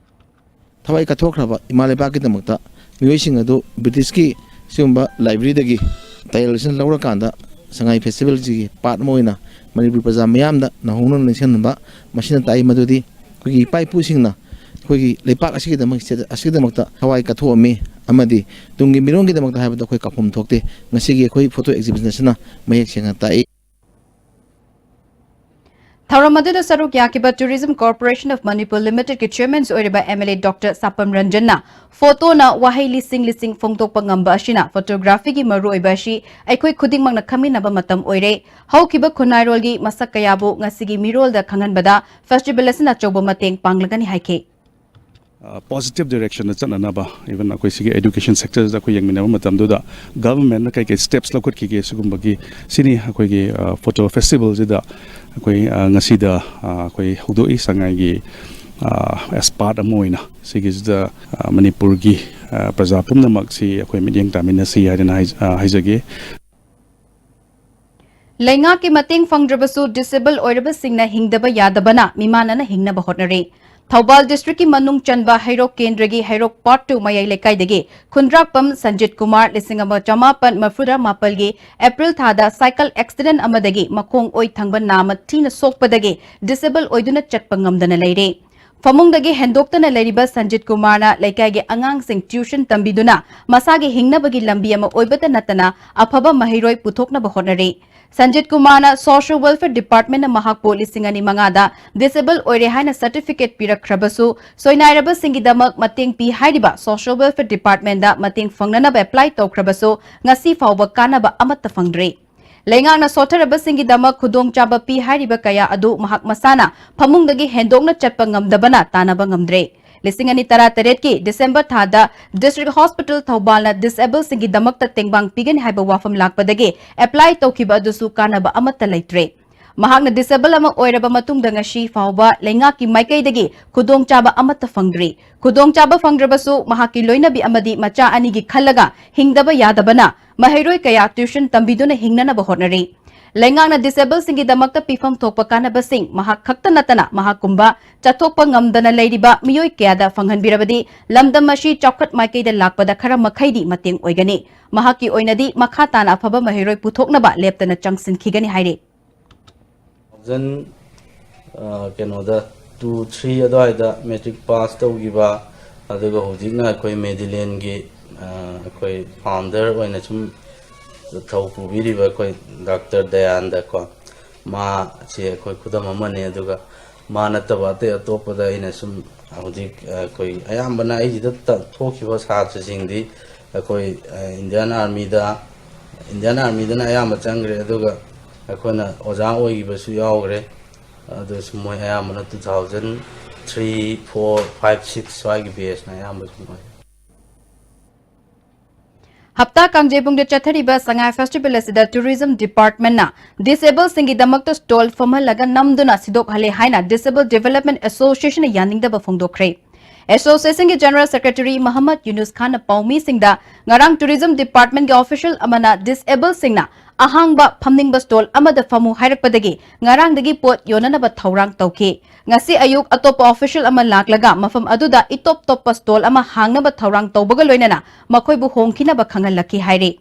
ꯊꯋꯥꯏ ꯀꯠꯊꯣꯛꯈ꯭ꯔꯕ ꯏꯃꯥ ꯂꯩꯕꯥꯛꯀꯤꯗꯃꯛꯇ ꯃꯤꯑꯣꯏꯁꯤꯡ ꯑꯗꯨ ꯕ꯭ꯔꯤꯇꯤꯁꯀꯤ ꯁꯤꯒꯨꯝꯕ ꯂꯥꯏꯕ꯭ꯔꯦꯔꯤꯗꯒꯤ ꯇꯥꯏꯇꯜꯁꯤꯡ ꯂꯧꯔꯀꯥꯟꯗ ꯁꯉꯥꯏ ꯐꯦꯁꯇꯤꯚꯦꯜꯁꯤꯒꯤ ꯄꯥꯔꯠ ꯑꯃ ꯑꯣꯏꯅ ꯃꯅꯤꯄꯨꯔ ꯄ꯭ꯔꯖꯥ ꯃꯤꯌꯥꯝꯗ ꯅꯧꯍꯧꯅꯅ ꯅꯤꯡꯁꯤꯡꯍꯟꯕ꯫ ꯃꯁꯤꯅ ꯇꯥꯛꯏ ꯃꯗꯨꯗꯤ ꯑꯩꯈꯣꯏꯒꯤ ꯏꯄꯥ ꯏꯄꯨꯁꯤꯡꯅ ꯑꯩꯈꯣꯏꯒꯤ ꯂꯩꯄꯥꯛ ꯑꯁꯤꯒꯤꯗꯃꯛ, ꯁ꯭ꯇꯦꯠ ꯑꯁꯤꯒꯤꯗꯃꯛꯇ ꯊꯋꯥꯏ ꯀꯠꯊꯣꯛꯑꯝꯃꯤ ꯑꯃꯗꯤ ꯇꯨꯡꯒꯤ ꯃꯤꯔꯣꯜꯒꯤꯗꯃꯛꯇ ꯍꯥꯏꯕꯗ ꯑꯩꯈꯣꯏ ꯀꯥꯎꯐꯝ ꯊꯣꯛꯇꯦ꯫ ꯉꯁꯤꯒꯤ ꯑꯩꯈꯣꯏ ꯐꯣꯇꯣ ꯑꯦꯛꯖꯤꯕꯤꯁꯟ ꯑꯁꯤꯅ ꯃꯌꯦꯛ ꯁꯦꯡꯅ ꯇꯥꯛꯏ꯫ ꯊꯧꯔꯝ ꯑꯗꯨꯗ ꯁꯔꯨꯛ ꯌꯥꯈꯤꯕ Tourism Corporation of Manipur Limitedꯀꯤ Chairmanꯁꯨ ꯑꯣꯏꯔꯤꯕ MLA Doctor ꯁꯥꯄꯝ ꯔꯟꯖꯟꯅ ꯐꯣꯇꯣꯅ ꯋꯥꯍꯩ ꯂꯤꯁꯤꯡ ꯂꯤꯁꯤꯡ ꯐꯣꯡꯗꯣꯛꯄ ꯉꯝꯕ ꯑꯁꯤꯅ photographyꯒꯤ ꯃꯔꯨꯑꯣꯏꯕ ꯑꯁꯤ ꯑꯩꯈꯣꯏ ꯈꯨꯗꯤꯡꯃꯛꯅ ꯈꯪꯃꯤꯟꯅꯕ ꯃꯇꯝ ꯑꯣꯏꯔꯦ꯫ ꯍꯧꯈꯤꯕ ꯈꯨꯟꯅꯥꯏꯔꯣꯜꯒꯤ ꯃꯁꯛ ꯀꯌꯥꯕꯨ ꯉꯁꯤꯒꯤ ꯃꯤꯔꯣꯜꯗ ꯈꯪꯍꯟꯕꯗ festival ꯑꯁꯤꯅ ꯑꯆꯧꯕ ꯃꯇꯦꯡ ꯄꯥꯡꯂꯒꯅꯤ ꯍꯥꯏꯈꯤ꯫ Positive directionꯗ ꯆꯠꯅꯅꯕ, even ꯑꯩꯈꯣꯏ ꯁꯤꯒꯤ education sectorꯗ ꯑꯩꯈꯣꯏ ꯌꯦꯡꯃꯤꯟꯅꯕ ꯃꯇꯝꯗꯨꯗ governmentꯅ ꯀꯩ ꯀꯩ steps ꯂꯧꯈꯠꯈꯤꯒꯦ, ꯁꯤꯒꯨꯝꯕꯒꯤ ꯁꯤꯅꯤ ꯑꯩꯈꯣꯏꯒꯤ photo festivalꯁꯤꯗ ꯑꯩꯈꯣꯏ ꯉꯁꯤꯗ ꯑꯩꯈꯣꯏ ꯍꯧꯗꯣꯛꯏ꯫ ꯁꯉꯥꯏꯒꯤ as part ꯑꯃ ꯑꯣꯏꯅ ꯁꯤꯒꯤꯁꯤꯗ ꯃꯅꯤꯄꯨꯔꯒꯤ ꯄ꯭ꯔꯖꯥ ꯄꯨꯝꯅꯃꯛꯁꯤ ꯑꯩꯈꯣꯏ ꯃꯤꯠꯌꯦꯡ ꯇꯥꯃꯤꯟꯅꯁꯤ ꯍꯥꯏꯗꯅ ꯍꯥꯏꯖꯒꯦ꯫ ꯂꯩꯉꯥꯛꯀꯤ ꯃꯇꯦꯡ ꯐꯪꯗ꯭ꯔꯕꯁꯨ disable ꯑꯣꯏꯔꯕꯁꯤꯡꯅ ꯍꯤꯡꯗꯕ ꯌꯥꯗꯕꯅ ꯃꯤꯃꯥꯟꯅꯅ ꯍꯤꯡꯅꯕ ꯍꯣꯠꯅꯔꯤ꯫ ꯊꯧꯕꯥꯜ districtꯀꯤ ꯃꯅꯨꯡ ꯆꯟꯕ ꯍꯩꯔꯣꯛ ꯀꯦꯟꯗ꯭ꯔꯒꯤ ꯍꯩꯔꯣꯛ Part two ꯃꯌꯥꯏ ꯂꯩꯀꯥꯏꯗꯒꯤ ꯈꯨꯟꯗ꯭ꯔꯥꯛꯄꯝ ꯁꯟꯖꯤꯠ ꯀꯨꯃꯥꯔ ꯂꯤꯁꯤꯡ ꯑꯃ ꯆꯃꯥꯄꯟ ꯃꯔꯤꯐꯨꯇꯔꯥ ꯃꯥꯄꯜꯒꯤ April ꯊꯥꯗ cycle accident ꯑꯃꯗꯒꯤ ꯃꯈꯣꯡ ꯑꯣꯏ ꯊꯪꯕ ꯅꯥꯝꯃ ꯊꯤꯅ ꯁꯣꯛꯄꯗꯒꯤ disable ꯑꯣꯏꯗꯨꯅ ꯆꯠꯄ ꯉꯝꯗꯅ ꯂꯩꯔꯦ꯫ ꯐꯃꯨꯡꯗꯒꯤ ꯍꯦꯟꯗꯣꯛꯇꯅ ꯂꯩꯔꯤꯕ ꯁꯟꯖꯤꯠ ꯀꯨꯃꯥꯔꯅ ꯂꯩꯀꯥꯏꯒꯤ ꯑꯉꯥꯡꯁꯤꯡ tuition ꯇꯝꯕꯤꯗꯨꯅ ꯃꯁꯥꯒꯤ ꯍꯤꯡꯅꯕꯒꯤ ꯂꯝꯕꯤ ꯑꯃ ꯑꯣꯏꯕꯇ ꯅꯠꯇꯅ ꯑꯐꯕ ꯃꯍꯩꯔꯣꯏ ꯄꯨꯊꯣꯛꯅꯕ ꯍꯣꯠꯅꯔꯤ꯫ ꯁꯟꯖꯤꯠ ꯀꯨꯃꯥꯔꯅ Social Welfare Departmentꯅ ꯃꯍꯥꯛꯄꯨ ꯂꯤꯁꯤꯡ ꯑꯅꯤ ꯃꯉꯥꯗ disable ꯑꯣꯏꯔꯦ ꯍꯥꯏꯅ certificate ꯄꯤꯔꯛꯈ꯭ꯔꯕꯁꯨ, ꯁꯣꯏꯅꯥꯏꯔꯕꯁꯤꯡꯒꯤꯗꯃꯛ ꯃꯇꯦꯡ ꯄꯤ ꯍꯥꯏꯔꯤꯕ Social Welfare Departmentꯗ ꯃꯇꯦꯡ ꯐꯪꯅꯅꯕ apply ꯇꯧꯈ꯭ꯔꯕꯁꯨ, ꯉꯁꯤ ꯐꯥꯎꯕ ꯀꯥꯟꯅꯕ ꯑꯃꯠꯇ ꯐꯪꯗ꯭ꯔꯤ꯫ ꯂꯩꯉꯥꯛꯅ ꯁꯣꯠꯊꯔꯕꯁꯤꯡꯒꯤꯗꯃꯛ ꯈꯨꯗꯣꯡꯆꯥꯕ ꯄꯤ ꯍꯥꯏꯔꯤꯕ ꯀꯌꯥ ꯑꯗꯨ ꯃꯍꯥꯛ ꯃꯁꯥꯅ ꯐꯃꯨꯡꯗꯒꯤ ꯍꯦꯟꯗꯣꯛꯅ ꯆꯠꯄ ꯉꯝꯗꯕꯅ ꯇꯥꯟꯅꯕ ꯉꯝꯗ꯭ꯔꯦ꯫ ꯂꯤꯁꯤꯡ ꯑꯅꯤ ꯇꯔꯥꯇꯔꯦꯠꯀꯤ December ꯊꯥꯗ District Hospital ꯊꯧꯕꯥꯜꯅ disableꯁꯤꯡꯒꯤꯗꯃꯛꯇ ꯇꯦꯡꯕꯥꯡ ꯄꯤꯒꯅꯤ ꯍꯥꯏꯕ ꯋꯥꯐꯝ ꯂꯥꯛꯄꯗꯒꯤ apply ꯇꯧꯈꯤꯕ ꯑꯗꯨꯁꯨ ꯀꯥꯟꯅꯕ ꯑꯃꯠꯇ ꯂꯩꯇ꯭ꯔꯦ꯫ ꯃꯍꯥꯛꯅ disable ꯑꯃ ꯑꯣꯏꯔꯕ ꯃꯇꯨꯡꯗ ꯉꯁꯤ ꯐꯥꯎꯕ ꯂꯩꯉꯥꯛꯀꯤ ꯃꯥꯏꯀꯩꯗꯒꯤ ꯈꯨꯗꯣꯡꯆꯥꯕ ꯑꯃꯠꯇ ꯐꯪꯗ꯭ꯔꯤ꯫ ꯈꯨꯗꯣꯡꯆꯥꯕ ꯐꯪꯗ꯭ꯔꯕꯁꯨ ꯃꯍꯥꯛꯀꯤ ꯂꯣꯏꯅꯕꯤ ꯑꯃꯗꯤ ꯃꯆꯥ ꯑꯅꯤꯒꯤ ꯈꯜꯂꯒ ꯍꯤꯡꯗꯕ ꯌꯥꯗꯕꯅ ꯃꯍꯩꯔꯣꯏ ꯀꯌꯥ tuition ꯇꯝꯕꯤꯗꯨꯅ ꯍꯤꯡꯅꯅꯕ ꯍꯣꯠꯅꯔꯤ꯫ ꯂꯩꯉꯥꯛꯅ disableꯁꯤꯡꯒꯤꯗꯃꯛꯇ ꯄꯤꯐꯝ ꯊꯣꯛꯄ ꯀꯥꯟꯅꯕꯁꯤꯡ ꯃꯍꯥꯛ ꯈꯛꯇ ꯅꯠꯇꯅ ꯃꯍꯥꯛꯀꯨꯝꯕ ꯆꯠꯊꯣꯛꯄ ꯉꯝꯗꯅ ꯂꯩꯔꯤꯕ ꯃꯤꯑꯣꯏ ꯀꯌꯥꯗ ꯐꯪꯍꯟꯕꯤꯔꯕꯗꯤ ꯂꯝꯗꯝ ꯑꯁꯤ ꯆꯥꯎꯈꯠ ꯃꯥꯏꯀꯩꯗ ꯂꯥꯛꯄꯗ ꯈꯔ ꯃꯈꯩꯗꯤ ꯃꯇꯦꯡ ꯑꯣꯏꯒꯅꯤ꯫ ꯃꯍꯥꯛꯀꯤ ꯑꯣꯏꯅꯗꯤ ꯃꯈꯥ ꯇꯥꯅ ꯑꯐꯕ ꯃꯍꯩꯔꯣꯏ ꯄꯨꯊꯣꯛꯅꯕ ꯂꯦꯞꯇꯅ ꯆꯪꯁꯤꯟꯈꯤꯒꯅꯤ ꯍꯥꯏꯔꯤ꯫ ꯇꯨ ꯊꯥꯎꯖꯟ ꯀꯩꯅꯣꯗ ꯇꯨ ꯊ꯭ꯔꯤ ꯑꯗꯨꯋꯥꯏꯗ matric pass ꯇꯧꯈꯤꯕ, ꯑꯗꯨꯒ ꯍꯧꯖꯤꯛꯅ ꯑꯩꯈꯣꯏ ꯃꯦꯗꯤꯂꯦꯟꯒꯤ ꯑꯩꯈꯣꯏ founder ꯑꯣꯏꯅ ꯁꯨꯝ ꯊꯧ ꯄꯨꯕꯤꯔꯤꯕ ꯑꯩꯈꯣꯏ ꯗꯥꯛꯇꯔ ꯗꯌꯥꯟꯗ ꯀꯣ, ꯃꯥꯁꯦ ꯑꯩꯈꯣꯏ ꯈꯨꯗꯝ ꯑꯃꯅꯤ꯫ ꯑꯗꯨꯒ ꯃꯥ ꯅꯠꯇꯕ ꯑꯇꯩ ꯑꯇꯣꯞꯄꯗ ꯑꯩꯅ ꯁꯨꯝ ꯍꯧꯖꯤꯛ ꯑꯩꯈꯣꯏ ꯑꯌꯥꯝꯕꯅ ꯑꯩꯁꯤꯗ ꯊꯣꯛꯈꯤꯕ ꯁꯥꯇ꯭ꯔꯁꯤꯡꯗꯤ ꯑꯩꯈꯣꯏ ꯏꯟꯗꯤꯌꯥꯟ ꯑꯥꯔꯃꯤꯗ, ꯏꯟꯗꯤꯌꯥꯟ ꯑꯥꯔꯃꯤꯗꯅ ꯑꯌꯥꯝꯕ ꯆꯪꯈ꯭ꯔꯦ꯫ ꯑꯗꯨꯒ ꯑꯩꯈꯣꯏꯅ ꯑꯣꯖꯥ ꯑꯣꯏꯈꯤꯕꯁꯨ ꯌꯥꯎꯈ꯭ꯔꯦ꯫ ꯑꯗꯨꯁꯨ ꯃꯣꯏ ꯑꯌꯥꯝꯕꯅ two thousand three, four, five, six ꯁ꯭ꯋꯥꯏꯒꯤ batchꯅ ꯑꯌꯥꯝꯕ ꯁꯨꯝ ꯑꯣꯏ꯫ ꯍꯞꯇꯥ ꯀꯥꯡꯖꯩꯕꯨꯡꯗ ꯆꯠꯊꯔꯤꯕ ꯁꯉꯥꯏ ꯐꯦꯁꯇꯤꯚꯦꯜ ꯑꯁꯤꯗ ꯇꯨꯔꯤꯖꯝ ꯗꯤꯄꯥꯔꯠꯃꯦꯟꯠꯅ ꯗꯤꯁꯑꯦꯕꯜꯁꯤꯡꯒꯤꯗꯃꯛꯇ ꯁ꯭ꯇꯣꯜ ꯐꯝꯍꯜꯂꯒ ꯅꯝꯗꯨꯅ ꯁꯤꯗꯣꯛꯍꯜꯂꯦ ꯍꯥꯏꯅ ꯗꯤꯁꯑꯦꯕꯜ ꯗꯤꯚꯦꯂꯞꯃꯦꯟꯠ ꯑꯦꯁꯣꯁꯤꯌꯦꯁꯟꯅ ꯌꯥꯅꯤꯡꯗꯕ ꯐꯣꯡꯗꯣꯛꯈ꯭ꯔꯦ꯫ ꯑꯦꯁꯣꯁꯤꯌꯦꯁꯟꯒꯤ ꯖꯦꯅꯔꯦꯜ ꯁꯦꯀ꯭ꯔꯦꯇꯔꯤ ꯃꯍꯝꯃꯗ ꯌꯨꯅꯨꯁ ꯈꯥꯟꯅ ꯄꯥꯎꯃꯤꯁꯤꯡꯗ ꯉꯔꯥꯡ ꯇꯨꯔꯤꯖꯝ ꯗꯤꯄꯥꯔꯠꯃꯦꯟꯠꯀꯤ ꯑꯣꯐꯤꯁꯤꯌꯦꯜ ꯑꯃꯅ ꯗꯤꯁꯑꯦꯕꯜꯁꯤꯡꯅ ꯑꯍꯥꯡꯕ ꯐꯝꯅꯤꯡꯕ ꯁ꯭ꯇꯣꯜ ꯑꯃꯗ ꯐꯝꯃꯨ ꯍꯥꯏꯔꯛꯄꯗꯒꯤ ꯉꯔꯥꯡꯗꯒꯤ ꯄꯣꯠ ꯌꯣꯟꯅꯅꯕ ꯊꯧꯔꯥꯡ ꯇꯧꯈꯤ꯫ ꯉꯁꯤ ꯑꯌꯨꯛ ꯑꯇꯣꯞꯄ ꯑꯣꯐꯤꯁꯤꯌꯦꯜ ꯑꯃ ꯂꯥꯛꯂꯒ ꯃꯐꯝ ꯑꯗꯨꯗ ꯏꯇꯣꯞ ꯇꯣꯞꯄ ꯁ꯭ꯇꯣꯜ ꯑꯃ ꯍꯥꯡꯅꯕ ꯊꯧꯔꯥꯡ ꯇꯧꯕꯒ ꯂꯣꯏꯅꯅ ꯃꯈꯣꯏꯕꯨ ꯍꯣꯡꯈꯤꯅꯕ ꯈꯪꯍꯜꯂꯛꯈꯤ ꯍꯥꯏꯔꯤ꯫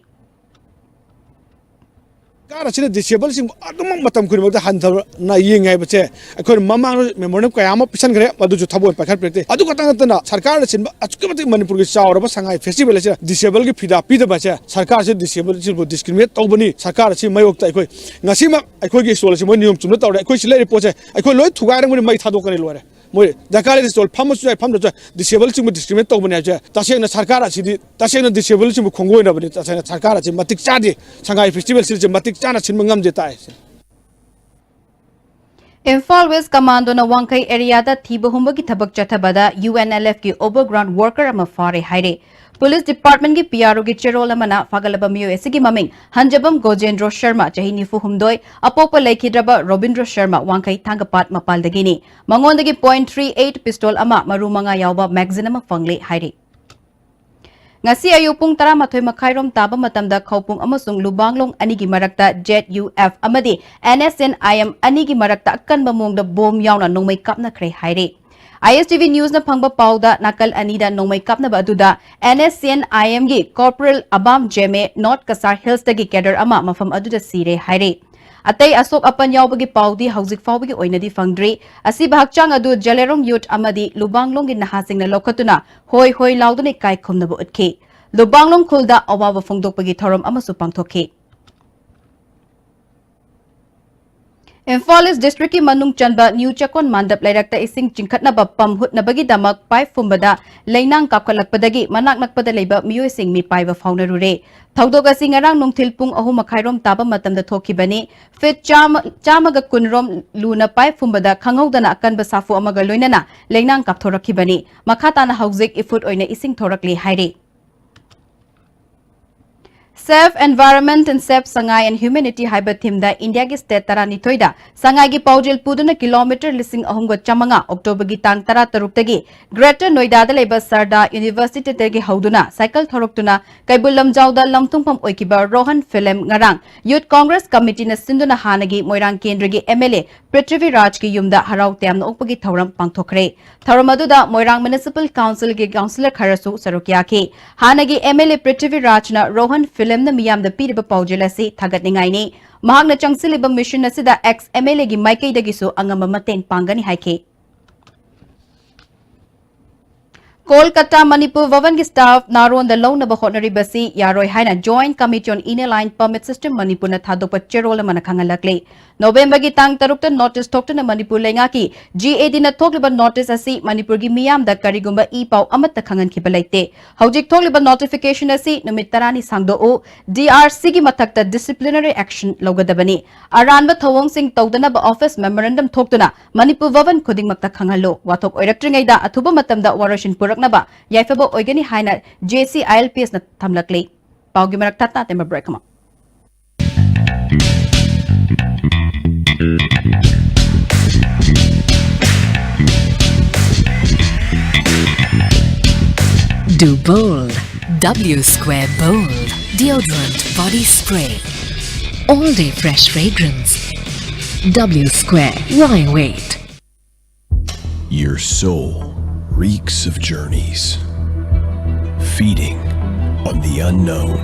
ꯁꯔꯀꯥꯔ ꯑꯁꯤꯅ ꯗꯤꯁꯑꯦꯕꯜꯁꯤꯡꯕꯨ ꯑꯗꯨꯃꯛ ꯃꯇꯝ ꯈꯨꯗꯤꯡꯃꯛꯇ ꯍꯟꯊꯅ ꯌꯦꯡꯉꯤ ꯍꯥꯏꯕꯁꯦ ꯑꯩꯈꯣꯏꯅ ꯃꯃꯥꯡꯗ ꯃꯦꯃꯣꯔꯦꯟꯗꯝ ꯀꯌꯥ ꯑꯃ ꯄꯤꯁꯟꯈ꯭ꯔꯦ, ꯃꯗꯨꯁꯨ ꯊꯕꯛ ꯑꯣꯏꯅ ꯄꯥꯏꯈꯠꯄꯤꯔꯛꯇꯦ꯫ ꯑꯗꯨ ꯈꯛꯇ ꯅꯠꯇꯅ ꯁꯔꯀꯥꯔꯅ ꯁꯤꯟꯕ ꯑꯁꯨꯛꯀꯤ ꯃꯇꯤꯛ ꯃꯅꯤꯄꯨꯔꯒꯤ ꯆꯥꯎꯔꯕ ꯁꯉꯥꯏ ꯐꯦꯁꯇꯤꯚꯦꯜ ꯑꯁꯤꯗ ꯗꯤꯁꯑꯦꯕꯜꯒꯤ ꯐꯤꯗꯥ ꯄꯤꯗꯕ ꯑꯁꯦ ꯁꯔꯀꯥꯔꯁꯤ ꯗꯤꯁꯑꯦꯕꯜꯁꯤꯡꯕꯨ ꯗꯤꯁꯀ꯭ꯔꯤꯃꯤꯅꯦꯠ ꯇꯧꯕꯅꯤ꯫ ꯁꯔꯀꯥꯔ ꯑꯁꯤ ꯃꯥꯌꯣꯛꯇ ꯑꯩꯈꯣꯏ ꯉꯁꯤꯃꯛ ꯑꯩꯈꯣꯏꯒꯤ ꯁ꯭ꯇꯣꯜ ꯑꯁꯤ ꯃꯣꯏ ꯅꯤꯌꯣꯝ ꯆꯨꯝꯅ ꯇꯧꯔꯦ, ꯑꯩꯈꯣꯏ ꯁꯤ ꯂꯩꯔꯤꯕ ꯄꯣꯠꯁꯦ ꯑꯩꯈꯣꯏ ꯂꯣꯏ ꯊꯨꯒꯥꯏꯔꯝꯒꯅꯤ, ꯃꯩ ꯊꯥꯗꯣꯛꯀꯅꯤ, ꯂꯣꯏꯔꯦ꯫ ꯃꯣꯏ ꯗꯔꯀꯥꯔ ꯂꯩꯇꯦ, ꯁ꯭ꯇꯣꯜ ꯐꯝꯃꯁꯨ ꯌꯥꯏ, ꯐꯝꯗ꯭ꯔꯁꯨ ꯌꯥꯏ, ꯗꯤꯁꯑꯦꯕꯜꯁꯤꯡꯕꯨ ꯗꯤꯁꯀ꯭ꯔꯤꯃꯤꯅꯦꯠ ꯇꯧꯕꯅꯦ ꯍꯥꯏꯕꯁꯦ ꯇꯁꯦꯡꯅ ꯁꯔꯀꯥꯔ ꯑꯁꯤꯗꯤ, ꯇꯁꯦꯡꯅ ꯗꯤꯁꯑꯦꯕꯜꯁꯤꯡꯕꯨ ꯈꯣꯡꯒꯣꯏꯅꯕꯅꯤ꯫ ꯇꯁꯦꯡꯅ ꯁꯔꯀꯥꯔ ꯑꯁꯤ ꯃꯇꯤꯛ ꯆꯥꯗꯦ, ꯁꯉꯥꯏ ꯐꯦꯁꯇꯤꯚꯦꯜ ꯁꯤꯜꯁꯦ ꯃꯇꯤꯛ ꯆꯥꯅ ꯁꯤꯟꯕ ꯉꯝꯗꯦ ꯇꯥꯏ꯫ ꯏꯝꯐꯥꯜ ꯋꯦꯁ ꯀꯃꯥꯟꯗꯣꯅ ꯋꯥꯡꯈꯩ ꯑꯦꯔꯤꯌꯥꯗ ꯊꯤꯕ ꯍꯨꯝꯕꯒꯤ ꯊꯕꯛ ꯆꯠꯊꯕꯗ ꯌꯨ ꯑꯦꯟ ꯑꯦꯜ ꯑꯦꯐꯀꯤ ꯑꯣꯚꯔꯒ꯭ꯔꯥꯎꯟꯗ ꯋꯥꯔꯀꯔ ꯑꯃ ꯐꯥꯔꯦ ꯍꯥꯏꯔꯦ꯫ ꯄꯨꯂꯤꯁ ꯗꯤꯄꯥꯔꯠꯃꯦꯟꯠꯀꯤ ꯄꯤ ꯑꯥꯔ ꯑꯣꯒꯤ ꯆꯦꯔꯣꯜ ꯑꯃꯅ ꯐꯥꯒꯠꯂꯕ ꯃꯤꯑꯣꯏ ꯑꯁꯤꯒꯤ ꯃꯃꯤꯡ ꯍꯟꯖꯕꯝ ꯒꯣꯖꯦꯟꯗ꯭ꯔꯣ ꯁꯔꯃ, ꯆꯍꯤ ꯅꯤꯐꯨ ꯍꯨꯝꯗꯣꯏ, ꯑꯄꯣꯛꯄ ꯂꯩꯈꯤꯗ꯭ꯔꯕ ꯔꯣꯕꯤꯟꯗ꯭ꯔꯣ ꯁꯔꯃ, ꯋꯥꯡꯈꯩ ꯊꯥꯡꯒꯄꯥꯠ ꯃꯄꯥꯜꯗꯒꯤꯅꯤ꯫ ꯃꯉꯣꯟꯗꯒꯤ ꯄꯣꯏꯟꯠ ꯊ꯭ꯔꯤ ꯑꯩꯠ ꯄꯤꯁꯇꯣꯜ ꯑꯃ, ꯃꯔꯨ ꯃꯉꯥ ꯌꯥꯎꯕ ꯃꯦꯒꯥꯖꯤꯟ ꯑꯃ ꯐꯪꯂꯦ ꯍꯥꯏꯔꯤ꯫ ꯉꯁꯤ ꯑꯌꯨꯛ ꯄꯨꯡ ꯇꯔꯥꯃꯥꯊꯣꯏ ꯃꯈꯥꯏꯔꯣꯝ ꯇꯥꯕ ꯃꯇꯝꯗ ꯈꯧꯄꯨꯡ ꯑꯃꯁꯨꯡ ꯂꯨꯕꯥꯡꯂꯣꯡ ꯑꯅꯤꯒꯤ ꯃꯔꯛꯇ ꯖꯦꯠ ꯌꯨ ꯑꯦꯐ ꯑꯃꯗꯤ N S N I M ꯑꯅꯤꯒꯤ ꯃꯔꯛꯇ ꯑꯀꯟꯕ ꯃꯑꯣꯡꯗ ꯕꯣꯝ ꯌꯥꯎꯅ ꯅꯣꯡꯃꯩ ꯀꯥꯞꯅꯈ꯭ꯔꯦ ꯍꯥꯏꯔꯤ꯫ ꯑꯥꯏ ꯑꯦꯁ ꯇꯤ ꯚꯤ ꯅ꯭ꯌꯨꯁꯅ ꯐꯪꯕ ꯄꯥꯎꯗ ꯅꯥꯀꯜ ꯑꯅꯤꯗ ꯅꯣꯡꯃꯩ ꯀꯥꯞꯅꯕ ꯑꯗꯨꯗ ꯑꯦꯟ ꯑꯦꯁ ꯑꯦꯟ ꯑꯥꯏ ꯑꯦꯝꯒꯤ ꯀꯣꯔꯄꯣꯔꯦꯜ ꯑꯕꯥꯝ ꯖꯦꯃꯦ, ꯅꯣꯔꯠ ꯀꯁꯥꯔ ꯍꯤꯜꯁꯇꯒꯤ ꯀꯦꯗꯔ ꯑꯃ ꯃꯐꯝ ꯑꯗꯨꯗ ꯁꯤꯔꯦ ꯍꯥꯏꯔꯤ꯫ ꯑꯇꯩ ꯑꯁꯣꯛ ꯑꯄꯟ ꯌꯥꯎꯕꯒꯤ ꯄꯥꯎꯗꯤ ꯍꯧꯖꯤꯛ ꯐꯥꯎꯕꯒꯤ ꯑꯣꯏꯅꯗꯤ ꯐꯪꯗ꯭ꯔꯤ꯫ ꯑꯁꯤꯕ ꯍꯛꯆꯥꯡ ꯑꯗꯨ ꯖꯂꯦꯔꯣꯡ ꯌꯨꯠ ꯑꯃꯗꯤ ꯂꯨꯕꯥꯡꯂꯣꯡꯒꯤ ꯅꯍꯥꯁꯤꯡꯅ ꯂꯧꯈꯠꯇꯨꯅ ꯍꯣꯏ ꯍꯣꯏ ꯂꯥꯎꯗꯨꯅ ꯏꯀꯥꯏ ꯈꯨꯝꯅꯕ ꯎꯠꯈꯤ꯫ ꯂꯨꯕꯥꯡꯂꯣꯡ ꯈꯨꯜꯗ ꯑꯋꯥꯕ ꯐꯣꯡꯗꯣꯛꯄꯒꯤ ꯊꯧꯔꯝ ꯑꯃꯁꯨ ꯄꯥꯡꯊꯣꯛꯈꯤ꯫ ꯏꯝꯐꯥꯜ ꯏꯁ ꯗꯤꯁꯇ꯭ꯔꯤꯛꯀꯤ ꯃꯅꯨꯡ ꯆꯟꯕ ꯅ꯭ꯌꯨ ꯆꯦꯛꯀꯣꯟ ꯃꯥꯟꯗꯞ ꯂꯩꯔꯛꯇ ꯏꯁꯤꯡ ꯆꯤꯡꯈꯠꯅꯕ ꯄꯝ ꯍꯨꯠꯅꯕꯒꯤꯗꯃꯛ ꯄꯥꯏꯞ ꯐꯨꯝꯕꯗ ꯂꯩꯅꯥꯡ ꯀꯥꯞꯈꯠꯂꯛꯄꯗꯒꯤ ꯃꯅꯥꯛ ꯅꯛꯄꯗ ꯂꯩꯕ ꯃꯤꯑꯣꯏꯁꯤꯡ ꯃꯤꯄꯥꯏꯕ ꯐꯥꯎꯅꯔꯨꯔꯦ꯫ ꯊꯧꯗꯣꯛ ꯑꯁꯤ ꯉꯔꯥꯡ ꯅꯨꯡꯊꯤꯜ ꯄꯨꯡ ꯑꯍꯨꯝ ꯃꯈꯥꯏꯔꯣꯝ ꯇꯥꯕ ꯃꯇꯝꯗ ꯊꯣꯛꯈꯤꯕꯅꯤ꯫ ꯐꯤꯠ ꯆꯥꯝꯃ, ꯆꯥꯝꯃꯒ ꯀꯨꯟ ꯔꯣꯝ ꯂꯨꯅ ꯄꯥꯏꯞ ꯐꯨꯝꯕꯗ ꯈꯪꯍꯧꯗꯅ ꯑꯀꯟꯕ ꯁꯥꯐꯨ ꯑꯃꯒ ꯂꯣꯏꯅꯅ ꯂꯩꯅꯥꯡ ꯀꯥꯞꯊꯣꯔꯛꯈꯤꯕꯅꯤ꯫ ꯃꯈꯥ ꯇꯥꯅ ꯍꯧꯖꯤꯛ ꯏꯐꯨꯠ ꯑꯣꯏꯅ ꯏꯁꯤꯡ ꯊꯣꯔꯛꯂꯤ ꯍꯥꯏꯔꯤ꯫ Save Environment and Save Sangai and Humanity ꯍꯥꯏꯕ ꯊꯤꯝꯗ ꯏꯟꯗꯤꯌꯥꯒꯤ ꯁ꯭ꯇꯦꯠ ꯇꯔꯥꯅꯤꯊꯣꯏꯗ ꯁꯉꯥꯏꯒꯤ ꯄꯥꯎꯖꯦꯜ ꯄꯨꯗꯨꯅ ꯀꯤꯂꯣꯃꯤꯇꯔ ꯂꯤꯁꯤꯡ ꯑꯍꯨꯝꯒ ꯆꯥꯃꯉꯥ ꯑꯣꯛꯇꯣꯕꯔꯒꯤ ꯇꯥꯡ ꯇꯔꯥ ꯇꯔꯨꯛꯇꯒꯤ ꯒ꯭ꯔꯦꯇꯔ ꯅꯣꯏꯗꯥꯗ ꯂꯩꯕ ꯁꯔꯗꯥ ꯌꯨꯅꯤꯚꯔꯁꯤꯇꯤꯗꯒꯤ ꯍꯧꯗꯨꯅ ꯁꯥꯏꯀꯜ ꯊꯧꯔꯛꯇꯨꯅ ꯀꯩꯕꯨꯜ ꯂꯝꯖꯥꯎꯗ ꯂꯝꯊꯨꯡꯐꯝ ꯑꯣꯏꯈꯤꯕ ꯔꯣꯍꯟ ꯐꯤꯂꯦꯝ ꯉꯔꯥꯡ ꯌꯨꯠ ꯀꯣꯡꯒ꯭ꯔꯦꯁ ꯀꯃꯤꯇꯤꯅ ꯁꯤꯟꯗꯨꯅ ꯍꯥꯟꯅꯒꯤ ꯃꯣꯏꯔꯥꯡ ꯀꯦꯟꯗ꯭ꯔꯒꯤ ꯑꯦꯝ ꯑꯦꯜ ꯑꯦ ꯄ꯭ꯔꯤꯊꯤꯕꯤꯔꯥꯖꯀꯤ ꯌꯨꯝꯗ ꯍꯔꯥꯎ ꯇꯌꯥꯝꯅ ꯑꯣꯛꯄꯒꯤ ꯊꯧꯔꯝ ꯄꯥꯡꯊꯣꯛꯈ꯭ꯔꯦ꯫ ꯊꯧꯔꯝ ꯑꯗꯨꯗ ꯃꯣꯏꯔꯥꯡ ꯃ꯭ꯌꯨꯅꯤꯁꯤꯄꯥꯜ ꯀꯥꯎꯟꯁꯤꯜꯒꯤ ꯀꯥꯎꯟꯁꯤꯂꯔ ꯈꯔꯁꯨ ꯁꯔꯨꯛ ꯌꯥꯈꯤ꯫ ꯍꯥꯟꯅꯒꯤ ꯑꯦꯝ ꯑꯦꯜ ꯑꯦ ꯄ꯭ꯔꯤꯊꯤꯕꯤꯔꯥꯖꯅ ꯔꯣꯍꯟ ꯐꯤꯂꯝꯅ ꯃꯤꯌꯥꯝꯗ ꯄꯤꯔꯤꯕ ꯄꯥꯎꯖꯦꯜ ꯑꯁꯤ ꯊꯥꯒꯠꯅꯤꯡꯉꯥꯏꯅꯤ꯫ ꯃꯍꯥꯛꯅ ꯆꯪꯁꯤꯜꯂꯤꯕ ꯃꯤꯁꯟ ꯑꯁꯤꯗ ꯑꯦꯛꯁ ꯑꯦꯝ ꯑꯦꯜ ꯑꯦꯒꯤ ꯃꯥꯏꯀꯩꯗꯒꯤꯁꯨ ꯑꯉꯝꯕ ꯃꯇꯦꯡ ꯄꯥꯡꯒꯅꯤ ꯍꯥꯏꯈꯤ꯫ ꯀꯣꯜꯀꯇꯥ ꯃꯅꯤꯄꯨꯔ ꯚꯕꯟꯒꯤ ꯁ꯭ꯇꯥꯐ ꯅꯥꯔꯣꯟꯗ ꯂꯧꯅꯕ ꯍꯣꯠꯅꯔꯤꯕꯁꯤ ꯌꯥꯔꯣꯏ ꯍꯥꯏꯅ Joint Committee on Inner Line Permit System ꯃꯅꯤꯄꯨꯔꯅ ꯊꯥꯗꯣꯛꯄ ꯆꯦꯔꯣꯜ ꯑꯃꯅ ꯈꯪꯍꯜꯂꯛꯂꯤ꯫ ꯅꯣꯕꯦꯝꯕꯔꯒꯤ ꯇꯥꯡ ꯇꯔꯨꯛꯇ ꯅꯣꯇꯤꯁ ꯊꯣꯛꯇꯨꯅ ꯃꯅꯤꯄꯨꯔ ꯂꯩꯉꯥꯛꯀꯤ ꯖꯤ ꯑꯦ ꯗꯤꯅ ꯊꯣꯛꯂꯤꯕ ꯅꯣꯇꯤꯁ ꯑꯁꯤ ꯃꯅꯤꯄꯨꯔꯒꯤ ꯃꯤꯌꯥꯝꯗ ꯀꯔꯤꯒꯨꯝꯕ ꯏ ꯄꯥꯎ ꯑꯃꯠꯇ ꯈꯪꯍꯟꯈꯤꯕ ꯂꯩꯇꯦ꯫ ꯍꯧꯖꯤꯛ ꯊꯣꯛꯂꯤꯕ ꯅꯣꯇꯤꯐꯤꯀꯦꯁꯟ ꯑꯁꯤ ꯅꯨꯃꯤꯠ ꯇꯔꯥꯅꯤ ꯁꯥꯡꯗꯣꯛꯎ, ꯗꯤ ꯑꯥꯔ ꯁꯤꯒꯤ ꯃꯊꯛꯇ ꯗꯤꯁꯤꯄ꯭ꯂꯤꯅꯔꯤ ꯑꯦꯛꯁꯟ ꯂꯧꯒꯗꯕꯅꯤ꯫ ꯑꯔꯥꯟꯕ ꯊꯧꯑꯣꯡꯁꯤꯡ ꯇꯧꯗꯅꯕ ꯑꯣꯐꯤꯁ ꯃꯦꯃꯣꯔꯦꯟꯗꯝ ꯊꯣꯛꯇꯨꯅ ꯃꯅꯤꯄꯨꯔ ꯚꯕꯟ ꯈꯨꯗꯤꯡꯃꯛꯇ ꯈꯪꯍꯜꯂꯨ꯫ ꯋꯥꯊꯣꯛ ꯑꯣꯏꯔꯛꯇ꯭ꯔꯤꯉꯩꯗ ꯑꯊꯨꯕ ꯃꯇꯝꯗ ꯋꯥꯔꯣꯏꯁꯤꯟ ꯄꯨꯔꯛꯅꯕ ꯌꯥꯏꯐꯕ ꯑꯣꯏꯒꯅꯤ ꯍꯥꯏꯅ J C I L P ꯑꯦꯁꯅ ꯊꯝꯂꯛꯂꯤ꯫ ꯄꯥꯎꯒꯤ ꯃꯔꯛ ꯊꯠꯅ ꯑꯇꯦꯟꯕ ꯕ꯭ꯔꯦꯛ ꯑꯃ꯫ Do bold. W Square Bold Deodorant Body Spray. All day fresh fragrance. W Square. Why wait? Your soul reeks of journeys, feeding on the unknown,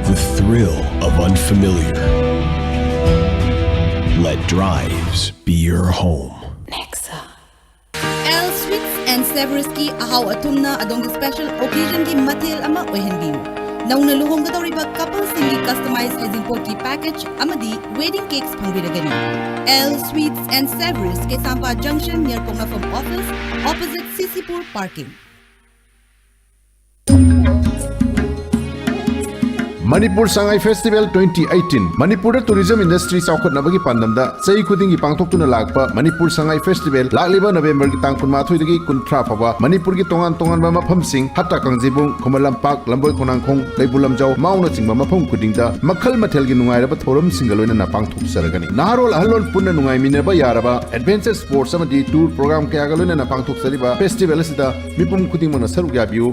the thrill of unfamiliar. Let drives be your home. Nexa. L Sweets and Savories ꯀꯤ ꯑꯍꯥꯎ ꯑꯊꯨꯝꯅ ꯑꯗꯣꯝꯒꯤ special occasion ꯒꯤ ꯃꯊꯦꯜ ꯑꯃ ꯑꯣꯏꯍꯟꯕꯤꯌꯨ꯫ ꯅꯧꯅ ꯂꯨꯍꯣꯡꯒꯗꯧꯔꯤꯕ coupleꯁꯤꯡꯒꯤ customize ꯍꯩꯖꯤꯡꯄꯣꯠꯀꯤ package ꯑꯃꯗꯤ wedding cakes ꯐꯪꯕꯤꯔꯒꯅꯤ꯫ L Sweets and Savories, Keishampat junction near ꯄꯣꯛꯅꯐꯝ office, opposite C C Pur parking. Manipur Sangai festival twenty eighteen꯫ ꯃꯅꯤꯄꯨꯔꯗ tourism industry ꯆꯥꯎꯈꯠꯅꯕꯒꯤ ꯄꯥꯟꯗꯝꯗ ꯆꯍꯤ ꯈꯨꯗꯤꯡꯒꯤ ꯄꯥꯡꯊꯣꯛꯇꯨꯅ ꯂꯥꯛꯄ ꯃꯅꯤꯄꯨꯔ ꯁꯉꯥꯏ ꯐꯦꯁꯇꯤꯚꯦꯜ ꯂꯥꯛꯂꯤꯕ ꯅꯕꯦꯝꯕꯔꯒꯤ ꯇꯥꯡ ꯀꯨꯟꯃꯥꯊꯣꯏꯗꯒꯤ ꯀꯨꯟꯊ꯭ꯔꯥ ꯐꯥꯎꯕ ꯃꯅꯤꯄꯨꯔꯒꯤ ꯇꯣꯉꯥꯟ ꯇꯣꯉꯥꯟꯕ ꯃꯐꯝꯁꯤꯡ ꯍꯠꯇ ꯀꯥꯡꯖꯩꯕꯨꯡ, ꯈꯨꯃꯟ ꯂꯝꯄꯥꯛ, ꯂꯝꯕꯣꯏ ꯈꯣꯡꯅꯥꯡꯈꯣꯡ, ꯀꯩꯕꯨꯜ ꯂꯝꯖꯥꯎ, ꯃꯥꯎꯅꯆꯤꯡꯕ ꯃꯐꯝ ꯈꯨꯗꯤꯡꯗ ꯃꯈꯜ ꯃꯊꯦꯜꯒꯤ ꯅꯨꯡꯉꯥꯏꯔꯕ ꯊꯧꯔꯝꯁꯤꯡꯒ ꯂꯣꯏꯅꯅ ꯄꯥꯡꯊꯣꯛꯆꯔꯒꯅꯤ꯫ ꯅꯍꯥꯔꯣꯜ ꯑꯍꯜꯂꯣꯟ ꯄꯨꯟꯅ ꯅꯨꯡꯉꯥꯏꯃꯤꯟꯅꯕ ꯌꯥꯔꯕ adventure sports ꯑꯃꯗꯤ tour program ꯀꯌꯥꯒ ꯂꯣꯏꯅꯅ ꯄꯥꯡꯊꯣꯛꯆꯔꯤꯕ ꯐꯦꯁꯇꯤꯚꯦꯜ ꯑꯁꯤꯗ ꯃꯤꯄꯨꯝ ꯈꯨꯗꯤꯡꯃꯛꯅ ꯁꯔꯨꯛ ꯌꯥꯕꯤꯌꯨ꯫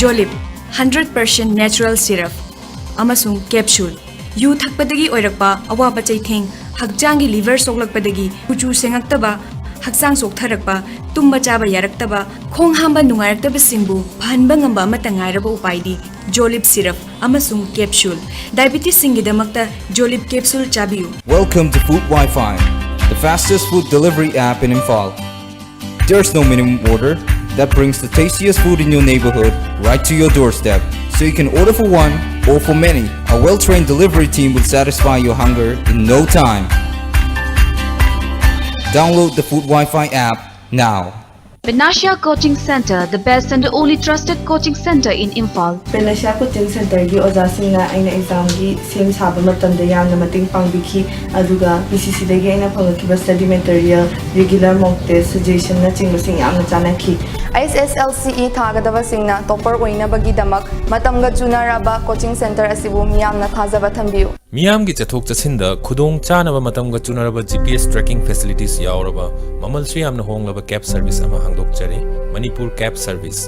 ꯖꯣꯂꯤꯞ, hundred percent natural syrup ꯑꯃꯁꯨꯡ capsule꯫ ꯌꯨ ꯊꯛꯄꯗꯒꯤ ꯑꯣꯏꯔꯛꯄ ꯑꯋꯥꯕ ꯆꯩꯊꯦꯡ, ꯍꯛꯆꯥꯡꯒꯤ liver ꯁꯣꯛꯂꯛꯄꯗꯒꯤ ꯀꯨꯆꯨ ꯁꯦꯡꯉꯛꯇꯕ, ꯍꯛꯆꯥꯡ ꯆꯣꯛꯊꯔꯛꯄ, ꯇꯨꯝꯕ ꯆꯥꯕ ꯌꯥꯔꯛꯇꯕ, ꯈꯣꯡ ꯍꯥꯝꯕ ꯅꯨꯡꯉꯥꯏꯔꯛꯇꯕꯁꯤꯡꯕꯨ ꯐꯍꯟꯕ ꯉꯝꯕ ꯑꯃꯠꯇ ꯉꯥꯏꯔꯕ ꯎꯄꯥꯏꯗꯤ ꯖꯣꯂꯤꯞ syrup ꯑꯃꯁꯨꯡ capsule꯫ Diabetesꯁꯤꯡꯒꯤꯗꯃꯛꯇ ꯖꯣꯂꯤꯞ capsule ꯆꯥꯕꯤꯌꯨ꯫ Welcome to Food Wi-Fi, the fastest food delivery app in Imphal. There's no minimum order that brings the tastiest food in your neighborhood right to your doorstep. So you can order for one or for many. A well-trained delivery team will satisfy your hunger in no time. Download the Food Wi-Fi app now. Benasha Coaching Center, the best and the only trusted coaching center in Imphal. Panacea coaching ꯁꯦꯟꯇꯔꯒꯤ ꯑꯣꯖꯥꯁꯤꯡꯅ ꯑꯩꯅ ꯑꯦꯛꯖꯥꯝꯒꯤ ꯁꯦꯝ ꯁꯥꯕ ꯃꯇꯝꯗ ꯌꯥꯝꯅ ꯃꯇꯦꯡ ꯄꯥꯡꯕꯤꯈꯤ, ꯑꯗꯨꯒ ꯄꯤ ꯁꯤ ꯁꯤꯗꯒꯤ ꯑꯩꯅ ꯐꯪꯂꯛꯈꯤꯕ study material, regular mock test, suggestionꯅꯆꯤꯡꯕꯁꯤꯡ ꯌꯥꯝꯅ ꯆꯥꯟꯅꯈꯤ꯫ ꯑꯩꯆ ꯑꯦꯁ ꯑꯦꯜ ꯁꯤ ꯏ ꯊꯥꯒꯗꯕꯁꯤꯡꯅ topper ꯑꯣꯏꯅꯕꯒꯤꯗꯃꯛ ꯃꯇꯝꯒ ꯆꯨꯅꯔꯕ coaching center ꯑꯁꯤꯕꯨ ꯃꯤꯌꯥꯝꯅ ꯊꯥꯖꯕ ꯊꯝꯕꯤꯌꯨ꯫ ꯃꯤꯌꯥꯝꯒꯤ ꯆꯠꯊꯣꯛ ꯆꯠꯁꯤꯟꯗ ꯈꯨꯗꯣꯡ ꯆꯥꯅꯕ ꯃꯇꯝꯒ ꯆꯨꯅꯔꯕ G P S tracking facilities ꯌꯥꯎꯔꯕ ꯃꯃꯜꯁꯨ ꯌꯥꯝꯅ ꯍꯣꯡꯂꯕ cab service ꯑꯃ ꯍꯥꯡꯗꯣꯛꯆꯔꯤ, ꯃꯅꯤꯄꯨꯔ cab service꯫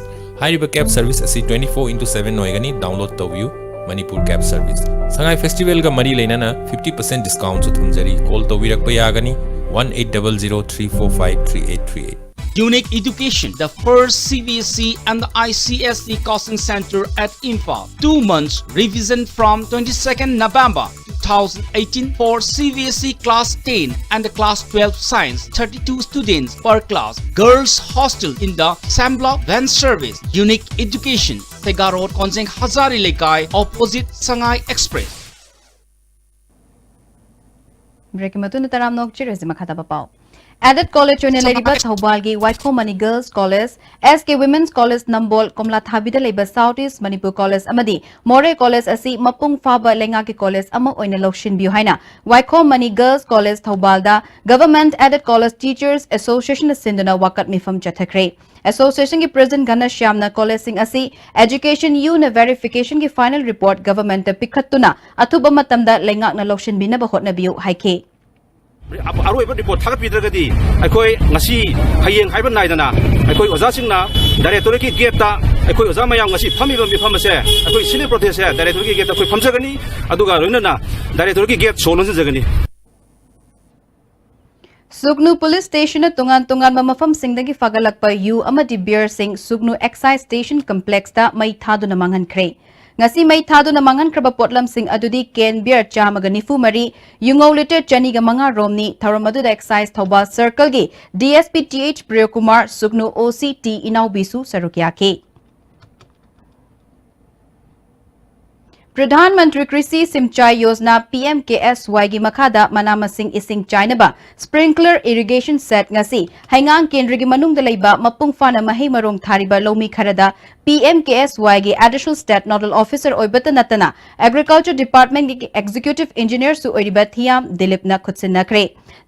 ꯍꯥꯏꯔꯤꯕ cab service ꯑꯁꯤ twenty four into seven ꯑꯣꯏꯒꯅꯤ, download ꯇꯧꯕꯤꯌꯨ꯫ Manipur cab service꯫ ꯁꯉꯥꯏ ꯐꯦꯁꯇꯤꯚꯦꯜꯒ ꯃꯔꯤ ꯂꯩꯅꯅ fifty percent discountꯁꯨ ꯊꯝꯖꯔꯤ, call ꯇꯧꯕꯤꯔꯛꯄ ꯌꯥꯒꯅꯤ, one eight double zero three four five three eight three eight. Unique Education, the first C B S E and the I C S E coaching center at Imphal. Two months revision from twenty-second November two thousand eighteen for C B S E class ten and class twelve science, thirty-two students per class. Girls hostel in the Sambla van service. Unique education. Sega Road, Konjeng Hazari Lekai, opposite Sangai Express. Break ꯃꯇꯨꯡꯗ ꯇꯔꯥꯝꯅ ꯑꯣꯛꯆꯔꯁꯤ꯫ ꯃꯈꯥ ꯇꯥꯕ ꯄꯥꯎ꯫ Aided college ꯑꯣꯏꯅ ꯂꯩꯔꯤꯕ ꯊꯧꯕꯥꯜꯒꯤ ꯋꯥꯏꯈꯣꯝ money Girls College, S K Women's College ꯅꯝꯕꯣꯜ, ꯀꯣꯝꯂꯥꯊꯥꯕꯤꯗ ꯂꯩꯕ South East Manipur College ꯑꯃꯗꯤ ꯃꯣꯔꯦ College ꯑꯁꯤ ꯃꯄꯨꯡ ꯐꯥꯕ ꯂꯩꯉꯥꯛꯀꯤ college ꯑꯃ ꯑꯣꯏꯅ ꯂꯧꯁꯤꯟꯕꯤꯌꯨ ꯍꯥꯏꯅ ꯋꯥꯏꯈꯣꯝ ꯃꯅꯤ Girls College ꯊꯧꯕꯥꯜꯗ Government Aided College Teachers Associationꯅ ꯁꯤꯟꯗꯨꯅ ꯋꯥꯀꯠ ꯃꯤꯐꯝ ꯆꯠꯊꯈ꯭ꯔꯦ꯫ Associationꯒꯤ President ꯘꯅꯁ꯭ꯌꯥꯝꯅ collegeꯁꯤꯡ ꯑꯁꯤ Education Unꯅ verificationꯒꯤ final report governmentꯇ ꯄꯤꯈꯠꯇꯨꯅ ꯑꯊꯨꯕ ꯃꯇꯝꯗ ꯂꯩꯉꯥꯛꯅ ꯂꯧꯁꯤꯟꯕꯤꯅꯕ ꯍꯣꯠꯅꯕꯤꯌꯨ ꯍꯥꯏꯈꯤ꯫ ꯑꯔꯣꯏꯕ report ꯊꯥꯒꯠꯄꯤꯗ꯭ꯔꯒꯗꯤ ꯑꯩꯈꯣꯏ ꯉꯁꯤ ꯍꯌꯦꯡ ꯍꯥꯏꯕ ꯅꯥꯏꯗꯅ ꯑꯩꯈꯣꯏ ꯑꯣꯖꯥꯁꯤꯡꯅ directorateꯀꯤ gateꯇ ꯑꯩꯈꯣꯏ ꯑꯣꯖꯥ ꯃꯌꯥꯝ ꯉꯁꯤ ꯐꯝꯃꯤꯕ ꯃꯤꯐꯝ ꯑꯁꯦ ꯑꯩꯈꯣꯏ senior protestꯁꯦ directorateꯀꯤ gateꯇ ꯑꯩꯈꯣꯏ ꯐꯝꯖꯒꯅꯤ꯫ ꯑꯗꯨꯒ ꯂꯣꯏꯅꯅ directorateꯀꯤ gate ꯁꯣ ꯂꯣꯟꯁꯤꯟꯖꯒꯅꯤ꯫ ꯁꯨꯒꯅꯨ police stationꯅ ꯇꯣꯉꯥꯟ ꯇꯣꯉꯥꯟꯕ ꯃꯐꯝꯁꯤꯡꯗꯒꯤ ꯐꯥꯒꯠꯂꯛꯄ ꯌꯨ ꯑꯃꯗꯤ beerꯁꯤꯡ ꯁꯨꯒꯅꯨ excise station complexꯇ ꯃꯩ ꯊꯥꯗꯨꯅ ꯃꯥꯡꯍꯟꯈ꯭ꯔꯦ꯫ ꯉꯁꯤ ꯃꯩ ꯊꯥꯗꯨꯅ ꯃꯥꯡꯍꯟꯈ꯭ꯔꯕ ꯄꯣꯠꯂꯝꯁꯤꯡ ꯑꯗꯨꯗꯤ can beer ꯆꯥꯝꯃꯒ ꯅꯤꯐꯨ ꯃꯔꯤ, ꯌꯨꯉꯧ litre ꯆꯅꯤꯒ ꯃꯉꯥ ꯔꯣꯝꯅꯤ꯫ ꯊꯧꯔꯝ ꯑꯗꯨꯗ excise Thoubal circleꯒꯤ D S P T H Priyokumar, ꯁꯨꯒꯅꯨ O C T ꯏꯅꯥꯎꯕꯤꯁꯨ ꯁꯔꯨꯛ ꯌꯥꯈꯤ꯫ ꯄ꯭ꯔꯙꯥꯟ ꯃꯟꯇ꯭ꯔꯤ ꯀ꯭ꯔꯤꯁꯤ ꯁꯤꯝꯆꯥꯏ Yojana, P M K S Yꯒꯤ ꯃꯈꯥꯗ ꯃꯅꯥ ꯃꯁꯤꯡ ꯏꯁꯤꯡ ꯆꯥꯏꯅꯕ sprinkler irrigation set ꯉꯁꯤ ꯍꯩꯉꯥꯡ ꯀꯦꯟꯗ꯭ꯔꯒꯤ ꯃꯅꯨꯡꯗ ꯂꯩꯕ ꯃꯄꯨꯡ ꯐꯥꯅ ꯃꯍꯩ ꯃꯔꯣꯡ ꯊꯥꯔꯤꯕ ꯂꯧꯃꯤ ꯈꯔꯗ P M K S Yꯒꯤ Additional State Nodal Officer ꯑꯣꯏꯕꯇ ꯅꯠꯇꯅ Agriculture Departmentꯀꯤ Executive Engineerꯁꯨ ꯑꯣꯏꯔꯤꯕ ꯊꯤꯌꯥꯝ ꯗꯤꯂꯤꯞꯅ ꯈꯨꯠꯁꯤꯟꯅꯈ꯭ꯔꯦ꯫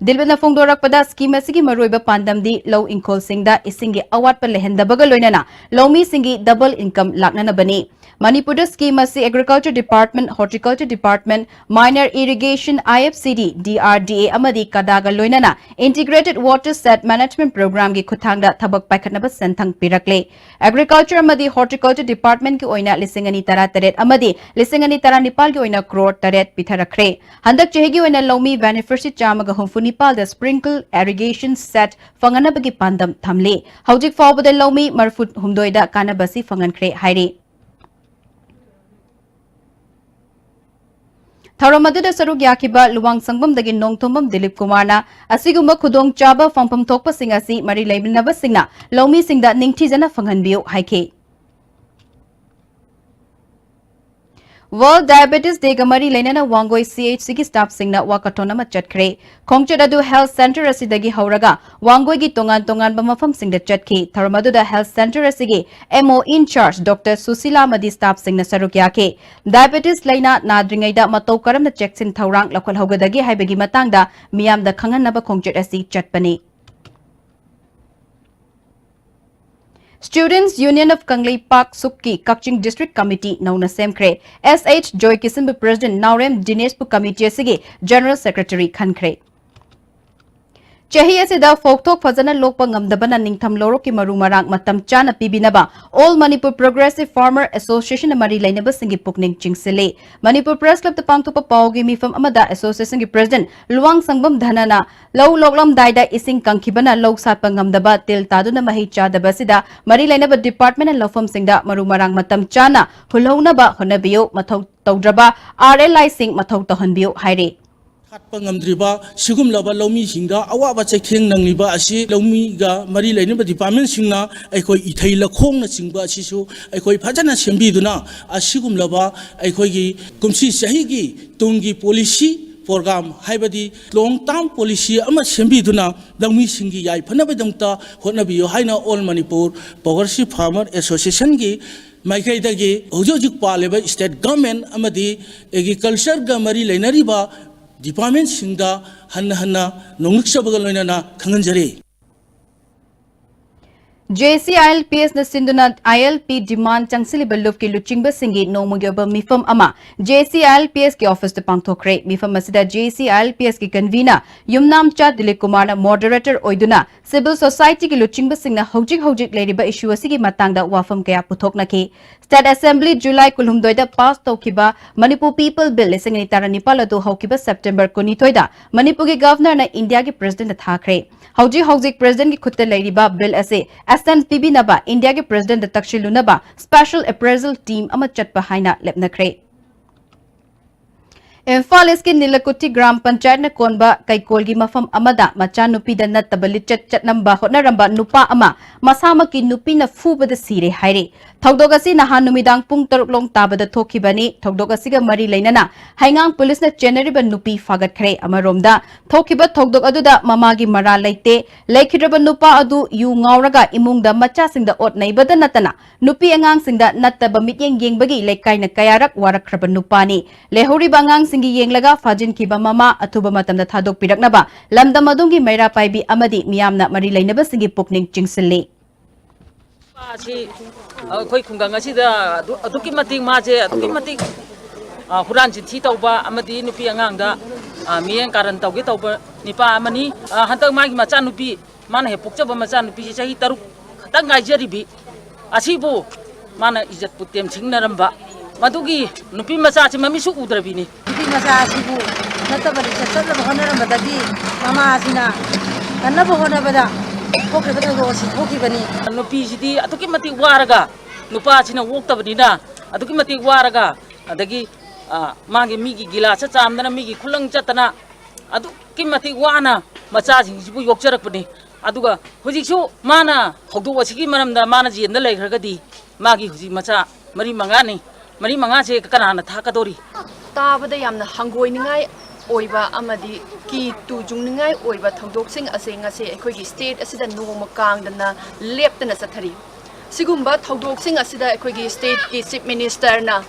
ꯗꯤꯂꯤꯞꯅ ꯐꯣꯡꯗꯣꯔꯛꯄꯗ scheme ꯑꯁꯤꯒꯤ ꯃꯔꯨꯑꯣꯏꯕ ꯄꯥꯟꯗꯝꯗꯤ ꯂꯧ ꯏꯪꯈꯣꯜꯁꯤꯡꯗ ꯏꯁꯤꯡꯒꯤ ꯑꯋꯥꯠꯄ ꯂꯩꯍꯟꯗꯕꯒ ꯂꯣꯏꯅꯅ ꯂꯧꯃꯤꯁꯤꯡꯒꯤ double income ꯂꯥꯛꯅꯅꯕꯅꯤ꯫ ꯃꯅꯤꯄꯨꯔꯗ scheme ꯑꯁꯤ Agriculture Department, Horticulture Department, Minor Irrigation, I F C D, D R D A ꯑꯃꯗꯤ ꯀꯗꯥꯒ ꯂꯣꯏꯅꯅ Integrated Watershed Management Programꯒꯤ ꯈꯨꯠꯊꯥꯡꯗ ꯊꯕꯛ ꯄꯥꯏꯈꯠꯅꯕ ꯁꯦꯟꯊꯪ ꯄꯤꯔꯛꯂꯦ꯫ Agriculture ꯑꯃꯗꯤ Horticulture Departmentꯀꯤ ꯑꯣꯏꯅ ꯂꯤꯁꯤꯡ ꯑꯅꯤ ꯇꯔꯥꯇꯔꯦꯠ ꯑꯃꯗꯤ ꯂꯤꯁꯤꯡ ꯑꯅꯤ ꯇꯔꯥꯅꯤꯄꯥꯜꯒꯤ ꯑꯣꯏꯅ crore ꯇꯔꯦꯠ ꯄꯤꯊꯔꯛꯈ꯭ꯔꯦ꯫ ꯍꯟꯗꯛ ꯆꯍꯤꯒꯤ ꯑꯣꯏꯅ ꯂꯧꯃꯤ beneficiary ꯆꯥꯝꯃꯒ ꯍꯨꯝꯐꯨ ꯅꯤꯄꯥꯜꯗ sprinkle irrigation set ꯐꯪꯍꯟꯅꯕꯒꯤ ꯄꯥꯟꯗꯝ ꯊꯝꯂꯤ꯫ ꯍꯧꯖꯤꯛ ꯐꯥꯎꯕꯗ ꯂꯧꯃꯤ ꯃꯔꯤꯐꯨ ꯍꯨꯝꯗꯣꯏꯗ ꯀꯥꯟꯅꯕꯁꯤ ꯐꯪꯍꯟꯈ꯭ꯔꯦ ꯍꯥꯏꯔꯤ꯫ ꯊꯧꯔꯝ ꯑꯗꯨꯗ ꯁꯔꯨꯛ ꯌꯥꯈꯤꯕ ꯂꯨꯋꯥꯡꯁꯪꯕꯝꯗꯒꯤ ꯅꯣꯡꯊꯣꯝꯕꯝ ꯗꯤꯂꯤꯞ ꯀꯨꯃꯥꯔꯅ ꯑꯁꯤꯒꯨꯝꯕ ꯈꯨꯗꯣꯡꯆꯥꯕ ꯐꯪꯐꯝ ꯊꯣꯛꯄꯁꯤꯡ ꯑꯁꯤ ꯃꯔꯤ ꯂꯩꯅꯕꯁꯤꯡꯅ ꯂꯧꯃꯤꯁꯤꯡꯗ ꯅꯤꯡꯊꯤꯖꯅ ꯐꯪꯍꯟꯕꯤꯌꯨ ꯍꯥꯏꯈꯤ꯫ World Diabetes Day ꯒ ꯃꯔꯤ ꯂꯩꯅꯅ ꯋꯥꯡꯒꯣꯏ C H C ꯒꯤ staff ꯁꯤꯡꯅ walkathon ꯑꯃ ꯆꯠꯈ꯭ꯔꯦ꯫ ꯈꯣꯡꯆꯠ ꯑꯗꯨ health centre ꯑꯁꯤꯗꯒꯤ ꯍꯧꯔꯒ ꯋꯥꯡꯒꯣꯏꯒꯤ ꯇꯣꯉꯥꯟ ꯇꯣꯉꯥꯟꯕ ꯃꯐꯝꯁꯤꯡꯗ ꯆꯠꯈꯤ꯫ ꯊꯧꯔꯝ ꯑꯗꯨꯗ health centre ꯑꯁꯤꯒꯤ M O in charge Doctor Sushila ꯑꯃꯗꯤ staff ꯁꯤꯡꯅ ꯁꯔꯨꯛ ꯌꯥꯈꯤ꯫ Diabetes ꯂꯩꯅꯥ ꯅꯥꯗ꯭ꯔꯤꯉꯩꯗ ꯃꯇꯧ ꯀꯔꯝꯅ ꯆꯦꯛꯁꯤꯟ ꯊꯧꯔꯥꯡ ꯂꯧꯈꯠꯍꯧꯒꯗꯒꯦ ꯍꯥꯏꯕꯒꯤ ꯃꯇꯥꯡꯗ ꯃꯤꯌꯥꯝꯗ ꯈꯪꯍꯟꯅꯕ ꯈꯣꯡꯆꯠ ꯑꯁꯤ ꯆꯠꯄꯅꯤ꯫ Students Union of Kangleipak ꯁꯨꯛꯀꯤ Kakching district committee ꯅꯧꯅ ꯁꯦꯝꯈ꯭ꯔꯦ꯫ S H ꯖꯣꯏꯀꯤꯁꯟꯕꯨ president, ꯅꯥꯎꯔꯦꯝ ꯗꯤꯅꯦꯁꯄꯨ committee ꯑꯁꯤꯒꯤ general secretary ꯈꯟꯈ꯭ꯔꯦ꯫ ꯆꯍꯤ ꯑꯁꯤꯗ ꯐꯧꯊꯣꯛ ꯐꯖꯅ ꯂꯣꯛꯄ ꯉꯝꯗꯕꯅ ꯅꯤꯡꯊꯝ ꯂꯧꯔꯣꯛꯀꯤ ꯃꯔꯨ ꯃꯔꯥꯡ ꯃꯇꯝ ꯆꯥꯅ ꯄꯤꯕꯤꯅꯕ All Manipur Progressive Farmer Association ꯅ ꯃꯔꯤ ꯂꯩꯅꯕꯁꯤꯡꯒꯤ ꯄꯨꯛꯅꯤꯡ ꯆꯤꯡꯁꯤꯜꯂꯤ꯫ ꯃꯅꯤꯄꯨꯔ Press Club ꯇ ꯄꯥꯡꯊꯣꯛꯄ ꯄꯥꯎꯒꯤ ꯃꯤꯐꯝ ꯑꯃꯗ association ꯒꯤ president ꯂꯨꯋꯥꯡꯁꯪꯕꯝ ꯙꯅꯅ ꯂꯧ ꯂꯣꯛꯂꯝꯗꯥꯏꯗ ꯏꯁꯤꯡ ꯀꯪꯈꯤꯕꯅ ꯂꯧ ꯁꯥꯠꯄ ꯉꯝꯗꯕ, ꯇꯤꯜ ꯇꯥꯗꯨꯅ ꯃꯍꯩ ꯆꯥꯗꯕ ꯑꯁꯤꯗ ꯃꯔꯤ ꯂꯩꯅꯕ department ꯅ ꯂꯧꯐꯝꯁꯤꯡꯗ ꯃꯔꯨ ꯃꯔꯥꯡ ꯃꯇꯝ ꯆꯥꯅ ꯍꯨꯜꯍꯧꯅꯕ ꯍꯣꯠꯅꯕꯤꯌꯨ, ꯃꯊꯧ ꯇꯧꯗ꯭ꯔꯕ R L I ꯁꯤꯡ ꯃꯊꯧ ꯇꯧꯍꯟꯕꯤꯌꯨ ꯍꯥꯏꯔꯤ꯫ ꯍꯥꯠꯄ ꯉꯝꯗ꯭ꯔꯤꯕ ꯁꯤꯒꯨꯝꯂꯕ ꯂꯧꯃꯤꯁꯤꯡꯗ ꯑꯋꯥꯕ ꯆꯩꯊꯦꯡ ꯅꯪꯂꯤꯕ ꯑꯁꯤ ꯂꯧꯃꯤꯒ ꯃꯔꯤ ꯂꯩꯅꯕ department ꯁꯤꯡꯅ ꯑꯩꯈꯣꯏ ꯏꯊꯩ ꯂꯧꯈꯣꯡꯅꯆꯤꯡꯕ ꯑꯁꯤꯁꯨ ꯑꯩꯈꯣꯏ ꯐꯖꯅ ꯁꯦꯝꯕꯤꯗꯨꯅ ꯑꯁꯤꯒꯨꯝꯂꯕ ꯑꯩꯈꯣꯏꯒꯤ ꯀꯨꯝꯁꯤ ꯆꯍꯤꯒꯤ ꯇꯨꯡꯒꯤ policy program ꯍꯥꯏꯕꯗꯤ long term policy ꯑꯃ ꯁꯦꯝꯕꯤꯗꯨꯅ ꯂꯧꯃꯤꯁꯤꯡꯒꯤ ꯌꯥꯏꯐꯅꯕꯒꯤꯗꯃꯛꯇ ꯍꯣꯠꯅꯕꯤꯌꯨ ꯍꯥꯏꯅ All Manipur Progressive Farmer Association ꯒꯤ ꯃꯥꯏꯀꯩꯗꯒꯤ ꯍꯧꯖꯤꯛ ꯍꯧꯖꯤꯛ ꯄꯥꯜꯂꯤꯕ state government ꯑꯃꯗꯤ agriculture ꯒ ꯃꯔꯤ ꯂꯩꯅꯔꯤꯕ department ꯁꯤꯡꯗ ꯍꯟꯅ ꯍꯟꯅ ꯅꯣꯡꯂꯨꯛꯆꯕꯒ ꯂꯣꯏꯅꯅ ꯈꯪꯍꯟꯖꯔꯤ꯫ J C I L P S ꯅ ꯁꯤꯟꯗꯨꯅ I L P demand ꯆꯪꯁꯤꯜꯂꯤꯕ ꯂꯨꯞꯀꯤ ꯂꯨꯆꯤꯡꯕꯁꯤꯡꯒꯤ ꯅꯣꯡꯃꯒꯤ ꯑꯣꯏꯕ ꯃꯤꯐꯝ ꯑꯃ J C I L P S ꯀꯤ office ꯇ ꯄꯥꯡꯊꯣꯛꯈ꯭ꯔꯦ꯫ ꯃꯤꯐꯝ ꯑꯁꯤꯗ J C I L P S ꯀꯤ convener ꯌꯨꯝꯅꯥꯝꯆꯥ ꯗꯤꯂꯤꯞ ꯀꯨꯃꯥꯔꯅ moderator ꯑꯣꯏꯗꯨꯅ civil society ꯒꯤ ꯂꯨꯆꯤꯡꯕꯁꯤꯡꯅ ꯍꯧꯖꯤꯛ ꯍꯧꯖꯤꯛ ꯂꯩꯔꯤꯕ issue ꯑꯁꯤꯒꯤ ꯃꯇꯥꯡꯗ ꯋꯥꯐꯝ ꯀꯌꯥ ꯄꯨꯊꯣꯛꯅꯈꯤ꯫ State Assembly July ꯀꯨꯟꯍꯨꯝꯗꯣꯏꯗ pass ꯇꯧꯈꯤꯕ Manipur People Bill ꯂꯤꯁꯤꯡ ꯑꯅꯤ ꯇꯔꯥꯅꯤꯄꯥꯜ ꯑꯗꯨ ꯍꯧꯈꯤꯕ September ꯀꯨꯟꯅꯤꯊꯣꯏꯗ ꯃꯅꯤꯄꯨꯔꯒꯤ Governor ꯅ India ꯒꯤ President ꯗ ꯊꯥꯈ꯭ꯔꯦ꯫ ꯍꯧꯖꯤꯛ ꯍꯧꯖꯤꯛ President ꯒꯤ ꯈꯨꯠꯇ ꯂꯩꯔꯤꯕ bill ꯑꯁꯤ assent ꯄꯤꯕꯤꯅꯕ India ꯒꯤ President ꯗ ꯇꯛꯁꯤꯜꯂꯨꯅꯕ special appraisal team ꯑꯃ ꯆꯠꯄ ꯍꯥꯏꯅ ꯂꯦꯞꯅꯈ꯭ꯔꯦ꯫ ꯏꯝꯐꯥꯜ ꯏꯁꯀꯤ ꯅꯤꯂꯀꯨꯊꯤ ꯒ꯭ꯔꯥꯝ ꯄꯟꯆꯥꯌꯠꯅ ꯀꯣꯟꯕ ꯀꯩꯀꯣꯜꯒꯤ ꯃꯐꯝ ꯑꯃꯗ ꯃꯆꯥꯅꯨꯄꯤꯗ ꯅꯠꯇꯕ ꯂꯤꯆꯠ ꯆꯠꯂꯝꯕ ꯍꯣꯠꯅꯔꯝꯕ ꯅꯨꯄꯥ ꯑꯃ ꯃꯁꯥꯃꯛꯀꯤ ꯅꯨꯄꯤꯅ ꯐꯨꯕꯗ ꯁꯤꯔꯦ ꯍꯥꯏꯔꯤ꯫ ꯊꯧꯗꯣꯛ ꯑꯁꯤ ꯅꯍꯥꯟ ꯅꯨꯃꯤꯗꯥꯡ ꯄꯨꯡ ꯇꯔꯨꯛ ꯂꯣꯡ ꯇꯥꯕꯗ ꯊꯣꯛꯈꯤꯕꯅꯤ꯫ ꯊꯧꯗꯣꯛ ꯑꯁꯤꯒ ꯃꯔꯤ ꯂꯩꯅꯅ ꯍꯩꯉꯥꯡ ꯄꯨꯂꯤꯁꯅ ꯆꯦꯟꯅꯔꯤꯕ ꯅꯨꯄꯤ ꯐꯥꯒꯠꯈ꯭ꯔꯦ꯫ ꯑꯃꯔꯣꯝꯗ, ꯊꯣꯛꯈꯤꯕ ꯊꯧꯗꯣꯛ ꯑꯗꯨꯗ ꯃꯃꯥꯒꯤ ꯃꯔꯥꯜ ꯂꯩꯇꯦ꯫ ꯂꯩꯈꯤꯗ꯭ꯔꯕ ꯅꯨꯄꯥ ꯑꯗꯨ ꯌꯨ ꯉꯥꯎꯔꯒ ꯏꯃꯨꯡꯗ ꯃꯆꯥꯁꯤꯡꯗ ꯑꯣꯠ ꯅꯩꯕꯗ ꯅꯠꯇꯅ ꯅꯨꯄꯤ ꯑꯉꯥꯡꯁꯤꯡꯗ ꯅꯠꯇꯕ ꯃꯤꯠꯌꯦꯡ ꯌꯦꯡꯕꯒꯤ ꯂꯩꯀꯥꯏꯅ ꯀꯌꯥꯔꯛ ꯋꯥꯔꯛꯈ꯭ꯔꯕ ꯅꯨꯄꯥꯅꯤ꯫ ꯂꯩꯍꯧꯔꯤꯕ ꯑꯉꯥꯡꯁꯤꯡꯒꯤ ꯌꯦꯡꯂꯒ ꯐꯥꯖꯤꯟꯈꯤꯕ ꯃꯃꯥ ꯑꯊꯨꯕ ꯃꯇꯝꯗ ꯊꯥꯗꯣꯛꯄꯤꯔꯛꯅꯕ ꯂꯝꯗꯝ ꯑꯗꯨꯒꯤ ꯃꯩꯔꯥ ꯄꯥꯏꯕꯤ ꯑꯃꯗꯤ ꯃꯤꯌꯥꯝꯅ ꯃꯔꯤ ꯂꯩꯅꯕꯁꯤꯡꯒꯤ ꯄꯨꯛꯅꯤꯡ ꯆꯤꯡꯁꯤꯜꯂꯤ꯫ ꯅꯨꯄꯥ ꯑꯁꯤ ꯑꯩꯈꯣꯏ ꯈꯨꯡꯒꯪ ꯑꯁꯤꯗ ꯑꯗꯨ-, ꯑꯗꯨꯛꯀꯤ ꯃꯇꯤꯛ ꯃꯥꯁꯦ ꯑꯗꯨꯛꯀꯤ ꯃꯇꯤꯛ, ꯑ, ꯍꯨꯔꯥꯟ ꯆꯤꯟꯊꯤ ꯇꯧꯕ ꯑꯃꯗꯤ ꯅꯨꯄꯤ ꯑꯉꯥꯡꯗ, ꯑ, ꯃꯤꯠꯌꯦꯡ ꯀꯥꯔꯟ ꯇꯧꯒꯦ ꯇꯧꯕ ꯅꯤꯄꯥ ꯑꯃꯅꯤ꯫ ꯑ, ꯍꯟꯗꯛ ꯃꯥꯒꯤ ꯃꯆꯥꯅꯨꯄꯤ, ꯃꯥꯅ ꯍꯦꯛ ꯄꯣꯛꯆꯕ ꯃꯆꯥꯅꯨꯄꯤꯁꯤ ꯆꯍꯤ ꯇꯔꯨꯛ ꯈꯛꯇꯪ ꯉꯥꯏꯖꯔꯤꯕꯤ ꯑꯁꯤꯕꯨ ꯃꯥꯅ ꯏꯖꯠꯄꯨ ꯇꯦꯝꯁꯤꯡꯅꯔꯝꯕ, ꯃꯗꯨꯒꯤ ꯅꯨꯄꯤ ꯃꯆꯥꯁꯤ ꯃꯃꯤꯠꯁꯨ ꯎꯗ꯭ꯔꯕꯤꯅꯤ꯫ ꯅꯨꯄꯤ ꯃꯆꯥ ꯑꯁꯤꯕꯨ ꯅꯠꯇꯕ ꯂꯤꯆꯠ ꯆꯠꯅꯕ ꯍꯣꯠꯅꯔꯝꯕꯗꯒꯤ ꯃꯃꯥ ꯑꯁꯤꯅ ꯀꯟꯅꯕ ꯍꯣꯠꯅꯕꯗ ꯊꯣꯛꯈꯤꯕ ꯊꯧꯗꯣꯛ ꯑꯁꯤ ꯊꯣꯛꯈꯤꯕꯅꯤ꯫ ꯅꯨꯄꯤꯁꯤꯗꯤ ꯑꯗꯨꯛꯀꯤ ꯃꯇꯤꯛ ꯋꯥꯔꯒ ꯅꯨꯄꯥꯁꯤꯅ ꯑꯣꯛꯇꯕꯅꯤꯅ ꯑꯗꯨꯛꯀꯤ ꯃꯇꯤꯛ ꯋꯥꯔꯒ, ꯑꯗꯒꯤ, ꯑ, ꯃꯥꯒꯤ ꯃꯤꯒꯤ ꯒꯤꯂꯥꯁ ꯆꯥꯝꯗꯅ, ꯃꯤꯒꯤ ꯈꯨꯂꯪ ꯆꯠꯇꯅ ꯑꯗꯨꯛꯀꯤ ꯃꯇꯤꯛ ꯋꯥꯅ ꯃꯆꯥꯁꯤꯡꯁꯤꯕꯨ ꯌꯣꯛꯆꯔꯛꯄꯅꯤ꯫ ꯑꯗꯨꯒ ꯍꯧꯖꯤꯛꯁꯨ ꯃꯥꯅ ꯊꯧꯗꯣꯛ ꯑꯁꯤꯒꯤ ꯃꯔꯝꯗ ꯃꯥꯅ ꯖꯦꯜꯗ ꯂꯩꯈ꯭ꯔꯒꯗꯤ ꯃꯥꯒꯤ ꯍꯧꯖꯤꯛ ꯃꯆꯥ ꯃꯔꯤ ꯃꯉꯥꯅꯤ, ꯃꯔꯤ ꯃꯉꯥꯁꯦ ꯀꯅꯥꯅ ꯊꯥꯛꯀꯗꯧꯔꯤ? ꯇꯥꯕꯗ ꯌꯥꯝꯅ ꯍꯪꯒꯣꯏꯅꯤꯡꯉꯥꯏ ꯑꯣꯏꯕ ꯑꯃꯗꯤ ꯀꯤ ꯇꯨꯖꯨꯡꯅꯤꯡꯉꯥꯏ ꯑꯣꯏꯕ ꯊꯧꯗꯣꯛꯁꯤꯡ ꯑꯁꯦ ꯉꯁꯤ ꯑꯩꯈꯣꯏꯒꯤ state ꯑꯁꯤꯗ ꯅꯣꯡꯃ ꯀꯥꯡꯗꯅ ꯂꯦꯞꯇꯅ ꯆꯠꯊꯔꯤ꯫ ꯁꯤꯒꯨꯝꯕ ꯊꯧꯗꯣꯛꯁꯤꯡ ꯑꯁꯤꯗ ꯑꯩꯈꯣꯏꯒꯤ stateꯀꯤ Chief Ministerꯅ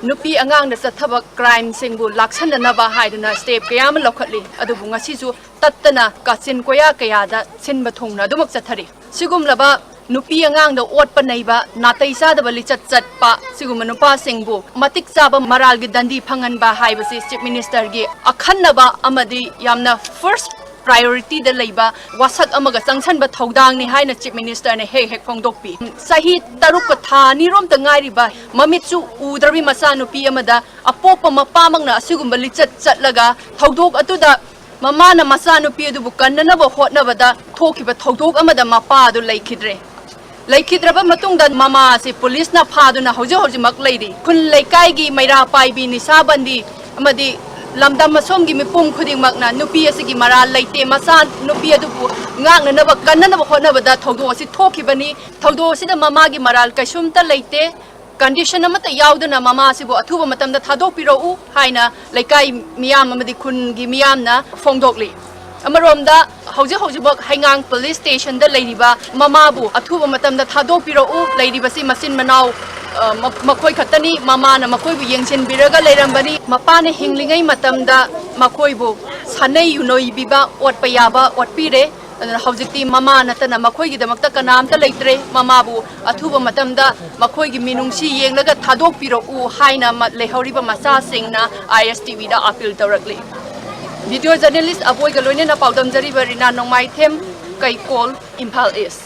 ꯅꯨꯄꯤ ꯑꯉꯥꯡꯗ ꯆꯠꯊꯕ crimeꯁꯤꯡꯕꯨ ꯂꯥꯛꯁꯟꯅꯅꯕ ꯍꯥꯏꯗꯨꯅ step ꯀꯌꯥ ꯑꯃ ꯂꯧꯈꯠꯂꯤ꯫ ꯑꯗꯨꯕꯨ ꯉꯁꯤꯁꯨ ꯇꯠꯇꯅ ꯀꯥꯆꯤꯟ ꯀꯣꯌꯥ ꯀꯌꯥꯗ ꯁꯤꯟꯕ ꯊꯨꯡꯅ ꯑꯗꯨꯃꯛ ꯆꯠꯊꯔꯤ꯫ ꯁꯤꯒꯨꯝꯂꯕ ꯅꯨꯄꯤ ꯑꯉꯥꯡꯗ ꯑꯣꯠꯄ ꯅꯩꯕ, ꯅꯥꯇꯩ ꯆꯥꯗꯕ ꯂꯤꯆꯠ ꯆꯠꯄ ꯁꯤꯒꯨꯝꯕ ꯅꯨꯄꯥꯁꯤꯡꯕꯨ ꯃꯇꯤꯛ ꯆꯥꯕ ꯃꯔꯥꯜꯒꯤ ꯗꯟꯗꯤ ꯐꯪꯍꯟꯕ ꯍꯥꯏꯕꯁꯤ Chief Ministerꯒꯤ ꯑꯈꯟꯅꯕ ꯑꯃꯗꯤ ꯌꯥꯝꯅ first priorityꯗ ꯂꯩꯕ ꯋꯥꯁꯛ ꯑꯃꯒ ꯆꯪꯁꯟꯕ ꯊꯧꯗꯥꯡꯅꯤ ꯍꯥꯏꯅ Chief Ministerꯅ ꯍꯦꯛ ꯍꯦꯛ ꯐꯣꯡꯗꯣꯛꯄꯤ꯫ ꯆꯍꯤ ꯇꯔꯨꯛꯀ ꯊꯥ ꯑꯅꯤꯔꯣꯝꯇ ꯉꯥꯏꯔꯤꯕ ꯃꯃꯤꯠꯁꯨ ꯎꯗ꯭ꯔꯕꯤ ꯃꯆꯥꯅꯨꯄꯤ ꯑꯃꯗ ꯑꯄꯣꯛꯄ ꯃꯄꯥꯃꯛꯅ ꯑꯁꯤꯒꯨꯝꯕ ꯂꯤꯆꯠ ꯆꯠꯂꯒ ꯊꯧꯗꯣꯛ ꯑꯗꯨꯗ ꯃꯃꯥꯅ ꯃꯆꯥꯅꯨꯄꯤ ꯑꯗꯨꯕꯨ ꯀꯟꯅꯅꯕ ꯍꯣꯠꯅꯕꯗ ꯊꯣꯛꯈꯤꯕ ꯊꯧꯗꯣꯛ ꯑꯃꯗ ꯃꯄꯥ ꯑꯗꯨ ꯂꯩꯈꯤꯗ꯭ꯔꯦ꯫ ꯂꯩꯈꯤꯗ꯭ꯔꯕ ꯃꯇꯨꯡꯗ ꯃꯃꯥ ꯑꯁꯤ ꯄꯨꯂꯤꯁꯅ ꯐꯥꯗꯨꯅ ꯍꯧꯖꯤꯛ ꯍꯧꯖꯤꯛꯃꯛ ꯂꯩꯔꯤ꯫ ꯈꯨꯜ ꯂꯩꯀꯥꯏꯒꯤ ꯃꯩꯔꯥ ꯄꯥꯏꯕꯤ, ꯅꯤꯁꯥꯕꯟꯗꯤ ꯑꯃꯗꯤ ꯂꯝꯗꯝ ꯑꯁꯣꯝꯒꯤ ꯃꯤꯄꯨꯝ ꯈꯨꯗꯤꯡꯃꯛꯅ ꯅꯨꯄꯤ ꯑꯁꯤꯒꯤ ꯃꯔꯥꯜ ꯂꯩꯇꯦ, ꯃꯆꯥ ꯅꯨꯄꯤ ꯑꯗꯨꯕꯨ ꯉꯥꯛꯅꯅꯕ ꯀꯟꯅꯅꯕ ꯍꯣꯠꯅꯕꯗ ꯊꯧꯗꯣꯛ ꯑꯁꯤ ꯊꯣꯛꯈꯤꯕꯅꯤ꯫ ꯊꯧꯗꯣꯛ ꯑꯁꯤꯗ ꯃꯃꯥꯒꯤ ꯃꯔꯥꯜ ꯀꯩꯁꯨꯝꯇ ꯂꯩꯇꯦ꯫ Condition ꯑꯃꯠꯇ ꯌꯥꯎꯗꯅ ꯃꯃꯥ ꯑꯁꯤꯕꯨ ꯑꯊꯨꯕ ꯃꯇꯝꯗ ꯊꯥꯗꯣꯛꯄꯤꯔꯛꯎ ꯍꯥꯏꯅ ꯂꯩꯀꯥꯏ ꯃꯤꯌꯥꯝ ꯑꯃꯗꯤ ꯈꯨꯟꯒꯤ ꯃꯤꯌꯥꯝꯅ ꯐꯣꯡꯗꯣꯛꯂꯤ꯫ ꯑꯃꯔꯣꯝꯗ ꯍꯧꯖꯤꯛ ꯍꯧꯖꯤꯛꯃꯛ ꯍꯩꯉꯥꯡ ꯄꯨꯂꯤꯁ ꯁ꯭ꯇꯦꯁꯟꯗ ꯂꯩꯔꯤꯕ ꯃꯃꯥꯕꯨ ꯑꯊꯨꯕ ꯃꯇꯝꯗ ꯊꯥꯗꯣꯛꯄꯤꯔꯛꯎ꯫ ꯂꯩꯔꯤꯕꯁꯤ ꯃꯆꯤꯟ ꯃꯅꯥꯎ, ꯑ, ꯃ-, ꯃꯈꯣꯏ ꯈꯛꯇꯅꯤ꯫ ꯃꯃꯥꯅ ꯃꯈꯣꯏꯕꯨ ꯌꯦꯡꯁꯤꯟꯕꯤꯔꯒ ꯂꯩꯔꯝꯕꯅꯤ꯫ ꯃꯄꯥꯅ ꯍꯤꯡꯂꯤꯉꯩ ꯃꯇꯝꯗ ꯃꯈꯣꯏꯕꯨ ꯁꯥꯟꯅꯩ ꯌꯨꯅꯣꯏꯕꯤꯕ, ꯑꯣꯠꯄ ꯌꯥꯕ ꯑꯣꯠꯄꯤꯔꯦ꯫ ꯑꯗꯨꯅ ꯍꯧꯖꯤꯛꯇꯤ ꯃꯃꯥ ꯅꯠꯇꯅ ꯃꯈꯣꯏꯒꯤꯗꯃꯛꯇ ꯀꯅꯥꯝꯇ ꯂꯩꯇ꯭ꯔꯦ꯫ ꯃꯃꯥꯕꯨ ꯑꯊꯨꯕ ꯃꯇꯝꯗ ꯃꯈꯣꯏꯒꯤ ꯃꯤꯅꯨꯡꯁꯤ ꯌꯦꯡꯂꯒ ꯊꯥꯗꯣꯛꯄꯤꯔꯛꯎ ꯍꯥꯏꯅ ꯃ-, ꯂꯩꯍꯧꯔꯤꯕ ꯃꯆꯥꯁꯤꯡꯅ ꯑꯥꯏ ꯑꯦꯁ ꯇꯤ ꯚꯤꯗ ꯑꯥꯄꯤꯜ ꯇꯧꯔꯛꯂꯤ꯫ ꯚꯤꯗꯤꯑꯣ ꯖꯔꯅꯦꯂꯤꯁ ꯑꯕꯣꯏꯒ ꯂꯣꯏꯅꯅ ꯄꯥꯎꯗꯝꯖꯔꯤꯕ ꯔꯤꯅꯥ ꯅꯣꯡꯃꯥꯏꯊꯦꯝ, ꯀꯩꯀꯣꯜ, ꯏꯝꯐꯥꯜ ꯏꯁ꯫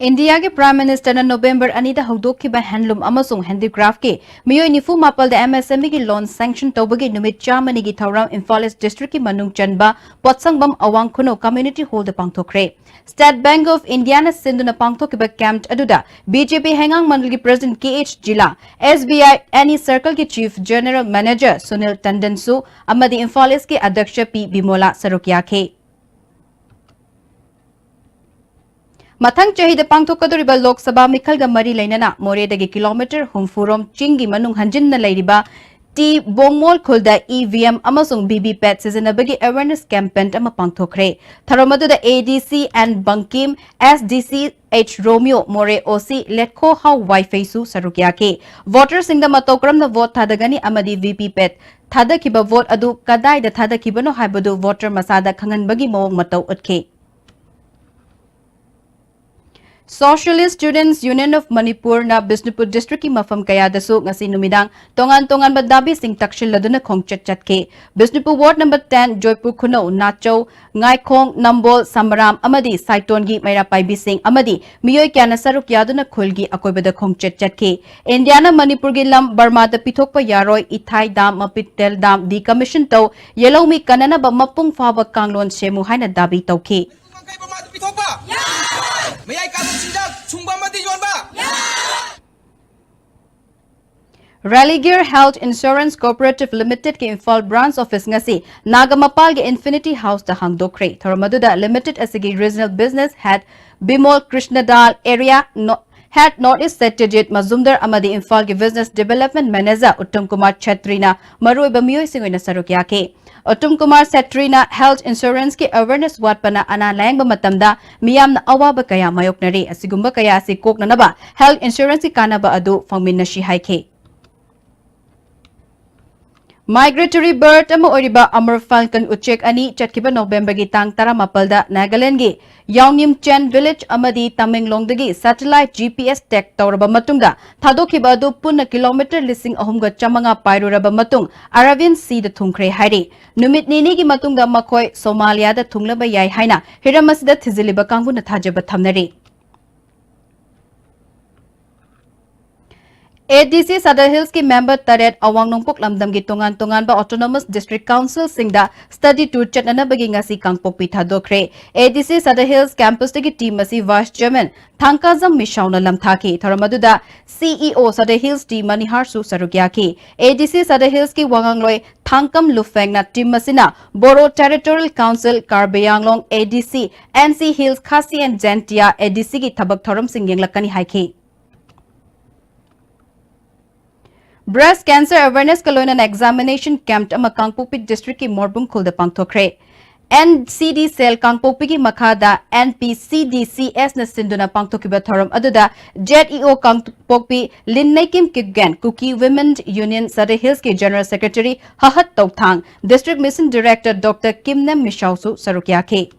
ꯏꯟꯗꯤꯌꯥꯒꯤ ꯄ꯭ꯔꯥꯏꯝ ꯃꯤꯅꯤꯁꯇꯔꯅ ꯅꯣꯕꯦꯝꯕꯔ ꯑꯅꯤꯗ ꯍꯧꯗꯣꯛꯈꯤꯕ ꯍꯦꯟꯂꯨꯝ ꯑꯃꯁꯨꯡ ꯍꯦꯟꯗꯤꯀ꯭ꯔꯥꯐꯀꯤ ꯃꯤꯑꯣꯏ ꯅꯤꯐꯨ ꯃꯥꯄꯜꯗ ꯑꯦꯝ ꯑꯦꯁ ꯑꯦꯝ ꯏꯒꯤ ꯂꯣꯟ ꯁꯦꯡꯁꯟ ꯇꯧꯕꯒꯤ ꯅꯨꯃꯤꯠ ꯆꯥꯝꯃꯅꯤꯒꯤ ꯊꯧꯔꯝ ꯏꯝꯐꯥꯜ ꯏꯁ ꯗꯤꯁꯇ꯭ꯔꯤꯛꯀꯤ ꯃꯅꯨꯡ ꯆꯟꯕ ꯄꯣꯠꯁꯪꯕꯝ ꯑꯋꯥꯡ ꯈꯨꯅꯧ ꯀꯝꯃ꯭ꯌꯨꯅꯤꯇꯤ ꯍꯣꯜꯗ ꯄꯥꯡꯊꯣꯛꯈ꯭ꯔꯦ꯫ ꯁ꯭ꯇꯦꯠ ꯕꯦꯡꯛ ꯑꯣꯐ ꯏꯟꯗꯤꯌꯥꯅ ꯁꯤꯟꯗꯨꯅ ꯄꯥꯡꯊꯣꯛꯈꯤꯕ ꯀꯦꯝꯞ ꯑꯗꯨꯗ ꯕꯤ ꯖꯦ ꯄꯤ ꯍꯩꯉꯥꯡ ꯃꯟꯗꯜꯒꯤ ꯄ꯭ꯔꯦꯁꯤꯗꯦꯟꯠ ꯀꯦ ꯑꯩꯆ ꯖꯤꯂꯥ, ꯑꯦꯁ ꯕꯤ ꯑꯥꯏ ꯑꯦꯅꯤ ꯁꯔꯀꯜꯒꯤ ꯆꯤꯐ ꯖꯦꯅꯔꯦꯜ ꯃꯦꯅꯦꯖꯔ ꯁꯨꯅꯤꯜ ꯇꯟꯗꯟꯁꯨ ꯑꯃꯗꯤ ꯏꯝꯐꯥꯜ ꯏꯁꯀꯤ ꯑꯗ꯭ꯌꯛꯁ ꯄꯤ ꯕꯤꯃꯣꯂꯥ ꯁꯔꯨꯛ ꯌꯥꯈꯤ꯫ ꯃꯊꯪ ꯆꯍꯤꯗ ꯄꯥꯡꯊꯣꯛꯀꯗꯧꯔꯤꯕ ꯂꯣꯛ ꯁꯚꯥ ꯃꯤꯈꯜꯒ ꯃꯔꯤ ꯂꯩꯅꯅ ꯃꯣꯔꯦꯗꯒꯤ ꯀꯤꯂꯣꯃꯤꯇꯔ ꯍꯨꯝꯐꯨ ꯔꯣꯝ ꯆꯤꯡꯒꯤ ꯃꯅꯨꯡ ꯍꯟꯖꯤꯟꯅ ꯂꯩꯔꯤꯕ ꯇꯤ ꯕꯣꯡꯃꯣꯜ ꯈꯨꯜꯗ ꯏ ꯚꯤ ꯑꯦꯝ ꯑꯃꯁꯨꯡ ꯚꯤ ꯚꯤ ꯄꯦꯠ ꯁꯤꯖꯤꯟꯅꯕꯒꯤ ꯑꯦꯋꯦꯔꯅꯦꯁ ꯀꯦꯝꯄꯦꯟ ꯑꯃ ꯄꯥꯡꯊꯣꯛꯈ꯭ꯔꯦ꯫ ꯊꯧꯔꯝ ꯑꯗꯨꯗ ꯑꯦ ꯗꯤ ꯁꯤ ꯑꯦꯟ ꯕꯪꯀꯤꯝ, ꯑꯦꯁ ꯗꯤ ꯁꯤ ꯑꯩꯆ ꯔꯣꯃꯤꯌꯣ, ꯃꯣꯔꯦ ꯑꯣ ꯁꯤ ꯂꯦꯠꯈꯣ ꯍꯥꯎ ꯋꯥꯏꯐꯩꯁꯨ ꯁꯔꯨꯛ ꯌꯥꯈꯤ꯫ ꯚꯣꯇꯔꯁꯤꯡꯗ ꯃꯇꯧ ꯀꯔꯝꯅ ꯚꯣꯠ ꯊꯥꯗꯒꯅꯤ ꯑꯃꯗꯤ ꯚꯤ ꯚꯤ ꯄꯦꯠ ꯊꯥꯗꯈꯤꯕ ꯚꯣꯠ ꯑꯗꯨ ꯀꯗꯥꯏꯗ ꯊꯥꯗꯈꯤꯕꯅꯣ ꯍꯥꯏꯕꯗꯨ ꯚꯣꯇꯔ ꯃꯁꯥꯗ ꯈꯪꯍꯟꯕꯒꯤ ꯃꯑꯣꯡ ꯃꯇꯧ ꯎꯠꯈꯤ꯫ Socialist Students Union of ꯃꯅꯤꯄꯨꯔꯅ ꯕꯤꯁꯅꯨꯄꯨꯔ ꯗꯤꯁꯇ꯭ꯔꯤꯛꯀꯤ ꯃꯐꯝ ꯀꯌꯥꯗꯁꯨ ꯉꯁꯤ ꯅꯨꯃꯤꯗꯥꯡ ꯇꯣꯉꯥꯟ ꯇꯣꯉꯥꯟꯕ ꯗꯥꯕꯤꯁꯤꯡ ꯇꯛꯁꯤꯜꯂꯗꯨꯅ ꯈꯣꯡꯆꯠ ꯆꯠꯈꯤ꯫ Bishnupur ward number ten, Joypur Khunou, Nachou, Ngaikhong, Nambol, Sambaram ꯑꯃꯗꯤ ꯁꯥꯏꯇꯣꯟꯒꯤ ꯃꯩꯔꯥ ꯄꯥꯏꯕꯤꯁꯤꯡ ꯑꯃꯗꯤ ꯃꯤꯑꯣꯏ ꯀꯌꯥꯅ ꯁꯔꯨꯛ ꯌꯥꯗꯨꯅ ꯈꯨꯜꯒꯤ ꯑꯀꯣꯏꯕꯗ ꯈꯣꯡꯆꯠ ꯆꯠꯈꯤ꯫ ꯏꯟꯗꯤꯌꯥꯅ ꯃꯅꯤꯄꯨꯔꯒꯤ ꯂꯝ ꯕꯔꯃꯥꯗ ꯄꯤꯊꯣꯛꯄ ꯌꯥꯔꯣꯏ, ꯏꯊꯥꯏ ꯗꯥꯝ, ꯃꯄꯤꯇꯦꯜ ꯗꯥꯝ decommission ꯇꯧ, ꯌꯦꯜꯍꯧꯃꯤ ꯀꯟꯅꯅꯕ ꯃꯄꯨꯡ ꯐꯥꯕ ꯀꯥꯡꯂꯣꯟ ꯁꯦꯝꯃꯨ ꯍꯥꯏꯅ ꯗꯥꯕꯤ ꯇꯧꯈꯤ꯫ ꯃꯌꯥꯏ ꯀꯥꯡꯂꯨꯞ ꯆꯤꯟꯖꯥꯛ ꯁꯨꯡꯕ ꯑꯃꯗꯤ ꯌꯣꯟꯕ꯫ Religare Health Insurance Cooperative Limited ꯀꯤ ꯏꯝꯐꯥꯜ branch office ꯉꯁꯤ ꯅꯥꯒꯥꯃꯄꯥꯜꯒꯤ Infinity House ꯇ ꯍꯥꯡꯗꯣꯛꯈ꯭ꯔꯦ꯫ ꯊꯧꯔꯝ ꯑꯗꯨꯗ limited ꯑꯁꯤꯒꯤ regional business head Bimol ꯀ꯭ꯔꯤꯁꯅꯗꯥꯜ, area no-, head North East Satyajit Majumdar ꯑꯃꯗꯤ ꯏꯝꯐꯥꯜꯒꯤ business development manager Uttam Kumar ꯆꯦꯇ꯭ꯔꯤꯅ ꯃꯔꯨꯑꯣꯏꯕ ꯃꯤꯑꯣꯏꯁꯤꯡ ꯑꯣꯏꯅ ꯁꯔꯨꯛ ꯌꯥꯈꯤ꯫ ꯎꯠꯇꯝ ꯀꯨꯃꯥꯔ ꯆꯦꯇ꯭ꯔꯤꯅ health insurance ꯀꯤ awareness ꯋꯥꯠꯄꯅ ꯑꯅꯥ ꯂꯥꯌꯦꯡꯕ ꯃꯇꯝꯗ ꯃꯤꯌꯥꯝꯅ ꯑꯋꯥꯕ ꯀꯌꯥ ꯃꯥꯌꯣꯛꯅꯔꯤ꯫ ꯑꯁꯤꯒꯨꯝꯕ ꯀꯌꯥ ꯑꯁꯤ ꯀꯣꯛꯅꯅꯕ health insurance ꯀꯤ ꯀꯥꯟꯅꯕ ꯑꯗꯨ ꯐꯪꯃꯤꯟꯅꯁꯤ ꯍꯥꯏꯈꯤ꯫ Migratory bird ꯑꯃ ꯑꯣꯏꯔꯤꯕ Amur Falcon ꯎꯆꯦꯛ ꯑꯅꯤ ꯆꯠꯈꯤꯕ ꯅꯣꯕꯦꯝꯕꯔꯒꯤ ꯇꯥꯡ ꯇꯔꯥꯃꯥꯄꯜꯗ ꯅꯥꯒꯥꯂꯦꯟꯒꯤ ꯌꯥꯎꯅꯤꯝꯆꯦꯟ village ꯑꯃꯗꯤ ꯇꯃꯦꯡꯂꯣꯡꯗꯒꯤ satellite G P S tag ꯇꯧꯔꯕ ꯃꯇꯨꯡꯗ ꯊꯥꯗꯣꯛꯈꯤꯕ ꯑꯗꯨ ꯄꯨꯟꯅ ꯀꯤꯂꯣꯃꯤꯇꯔ ꯂꯤꯁꯤꯡ ꯑꯍꯨꯝꯒ ꯆꯥꯃꯉꯥ ꯄꯥꯏꯔꯨꯔꯕ ꯃꯇꯨꯡ Aravind Sea ꯗ ꯊꯨꯡꯈ꯭ꯔꯦ ꯍꯥꯏꯔꯤ꯫ ꯅꯨꯃꯤꯠ ꯅꯤꯅꯤꯒꯤ ꯃꯇꯨꯡꯗ ꯃꯈꯣꯏ ꯁꯣꯃꯥꯂꯤꯌꯥꯗ ꯊꯨꯡꯂꯕ ꯌꯥꯏ ꯍꯥꯏꯅ ꯍꯤꯔꯝ ꯑꯁꯤꯗ ꯊꯤꯖꯤꯜꯂꯤꯕ ꯀꯥꯡꯕꯨꯅ ꯊꯥꯖꯕ ꯊꯝꯅꯔꯤ꯫ A D C Sadar Hills ꯀꯤ member ꯇꯔꯦꯠ ꯑꯋꯥꯡ ꯅꯣꯡꯄꯣꯛ ꯂꯝꯗꯝꯒꯤ ꯇꯣꯉꯥꯟ ꯇꯣꯉꯥꯟꯕ autonomous district council ꯁꯤꯡꯗ study tour ꯆꯠꯅꯅꯕꯒꯤ ꯉꯁꯤ ꯀꯥꯡꯄꯣꯛꯄꯤ ꯊꯥꯗꯣꯛꯈ꯭ꯔꯦ꯫ A D C Sadar Hills campus ꯇꯒꯤ team ꯑꯁꯤ vice chairman ꯊꯥꯡꯀꯥꯖꯝ ꯃꯤꯁꯥꯎꯅ ꯂꯝꯊꯥꯈꯤ꯫ ꯊꯧꯔꯝ ꯑꯗꯨꯗ C E O Sadar Hills T ꯃꯅꯤꯍꯥꯔꯁꯨ ꯁꯔꯨꯛ ꯌꯥꯈꯤ꯫ A D C Sadar Hills ꯀꯤ ꯋꯥꯉꯥꯡꯂꯣꯏ ꯊꯥꯡꯀꯝ ꯂꯨꯐꯦꯡꯅ team ꯑꯁꯤꯅ Bodo Territorial Council, Karbi Anglong A D C, N C Hills Khasi and Jaintia A D C ꯒꯤ ꯊꯕꯛ ꯊꯧꯔꯝꯁꯤꯡ ꯌꯦꯡꯂꯛꯀꯅꯤ ꯍꯥꯏꯈꯤ꯫ Breast cancer awareness ꯀ ꯂꯣꯏꯅꯅ examination camp ꯑꯃ ꯀꯥꯡꯄꯣꯛꯄꯤ district ꯀꯤ ꯃꯣꯔꯕꯨꯡ ꯈꯨꯜꯗ ꯄꯥꯡꯊꯣꯛꯈ꯭ꯔꯦ꯫ N C D cell ꯀꯥꯡꯄꯣꯛꯄꯤꯒꯤ ꯃꯈꯥꯗ N P C D C S ꯅ ꯁꯤꯟꯗꯨꯅ ꯄꯥꯡꯊꯣꯛꯈꯤꯕ ꯊꯧꯔꯝ ꯑꯗꯨꯗ Z E O ꯀꯥꯡꯄꯣꯛꯄꯤ ꯂꯤꯟꯅꯩꯀꯤꯝ Kipgen, Kuki Women Union Sadar Hills ꯀꯤ general secretary ꯍꯍꯠ ꯇꯧꯊꯥꯡ, district mission director Doctor ꯀꯤꯝꯅꯦꯝ ꯃꯤꯁꯥꯎꯁꯨ ꯁꯔꯨꯛ ꯌꯥꯈꯤ꯫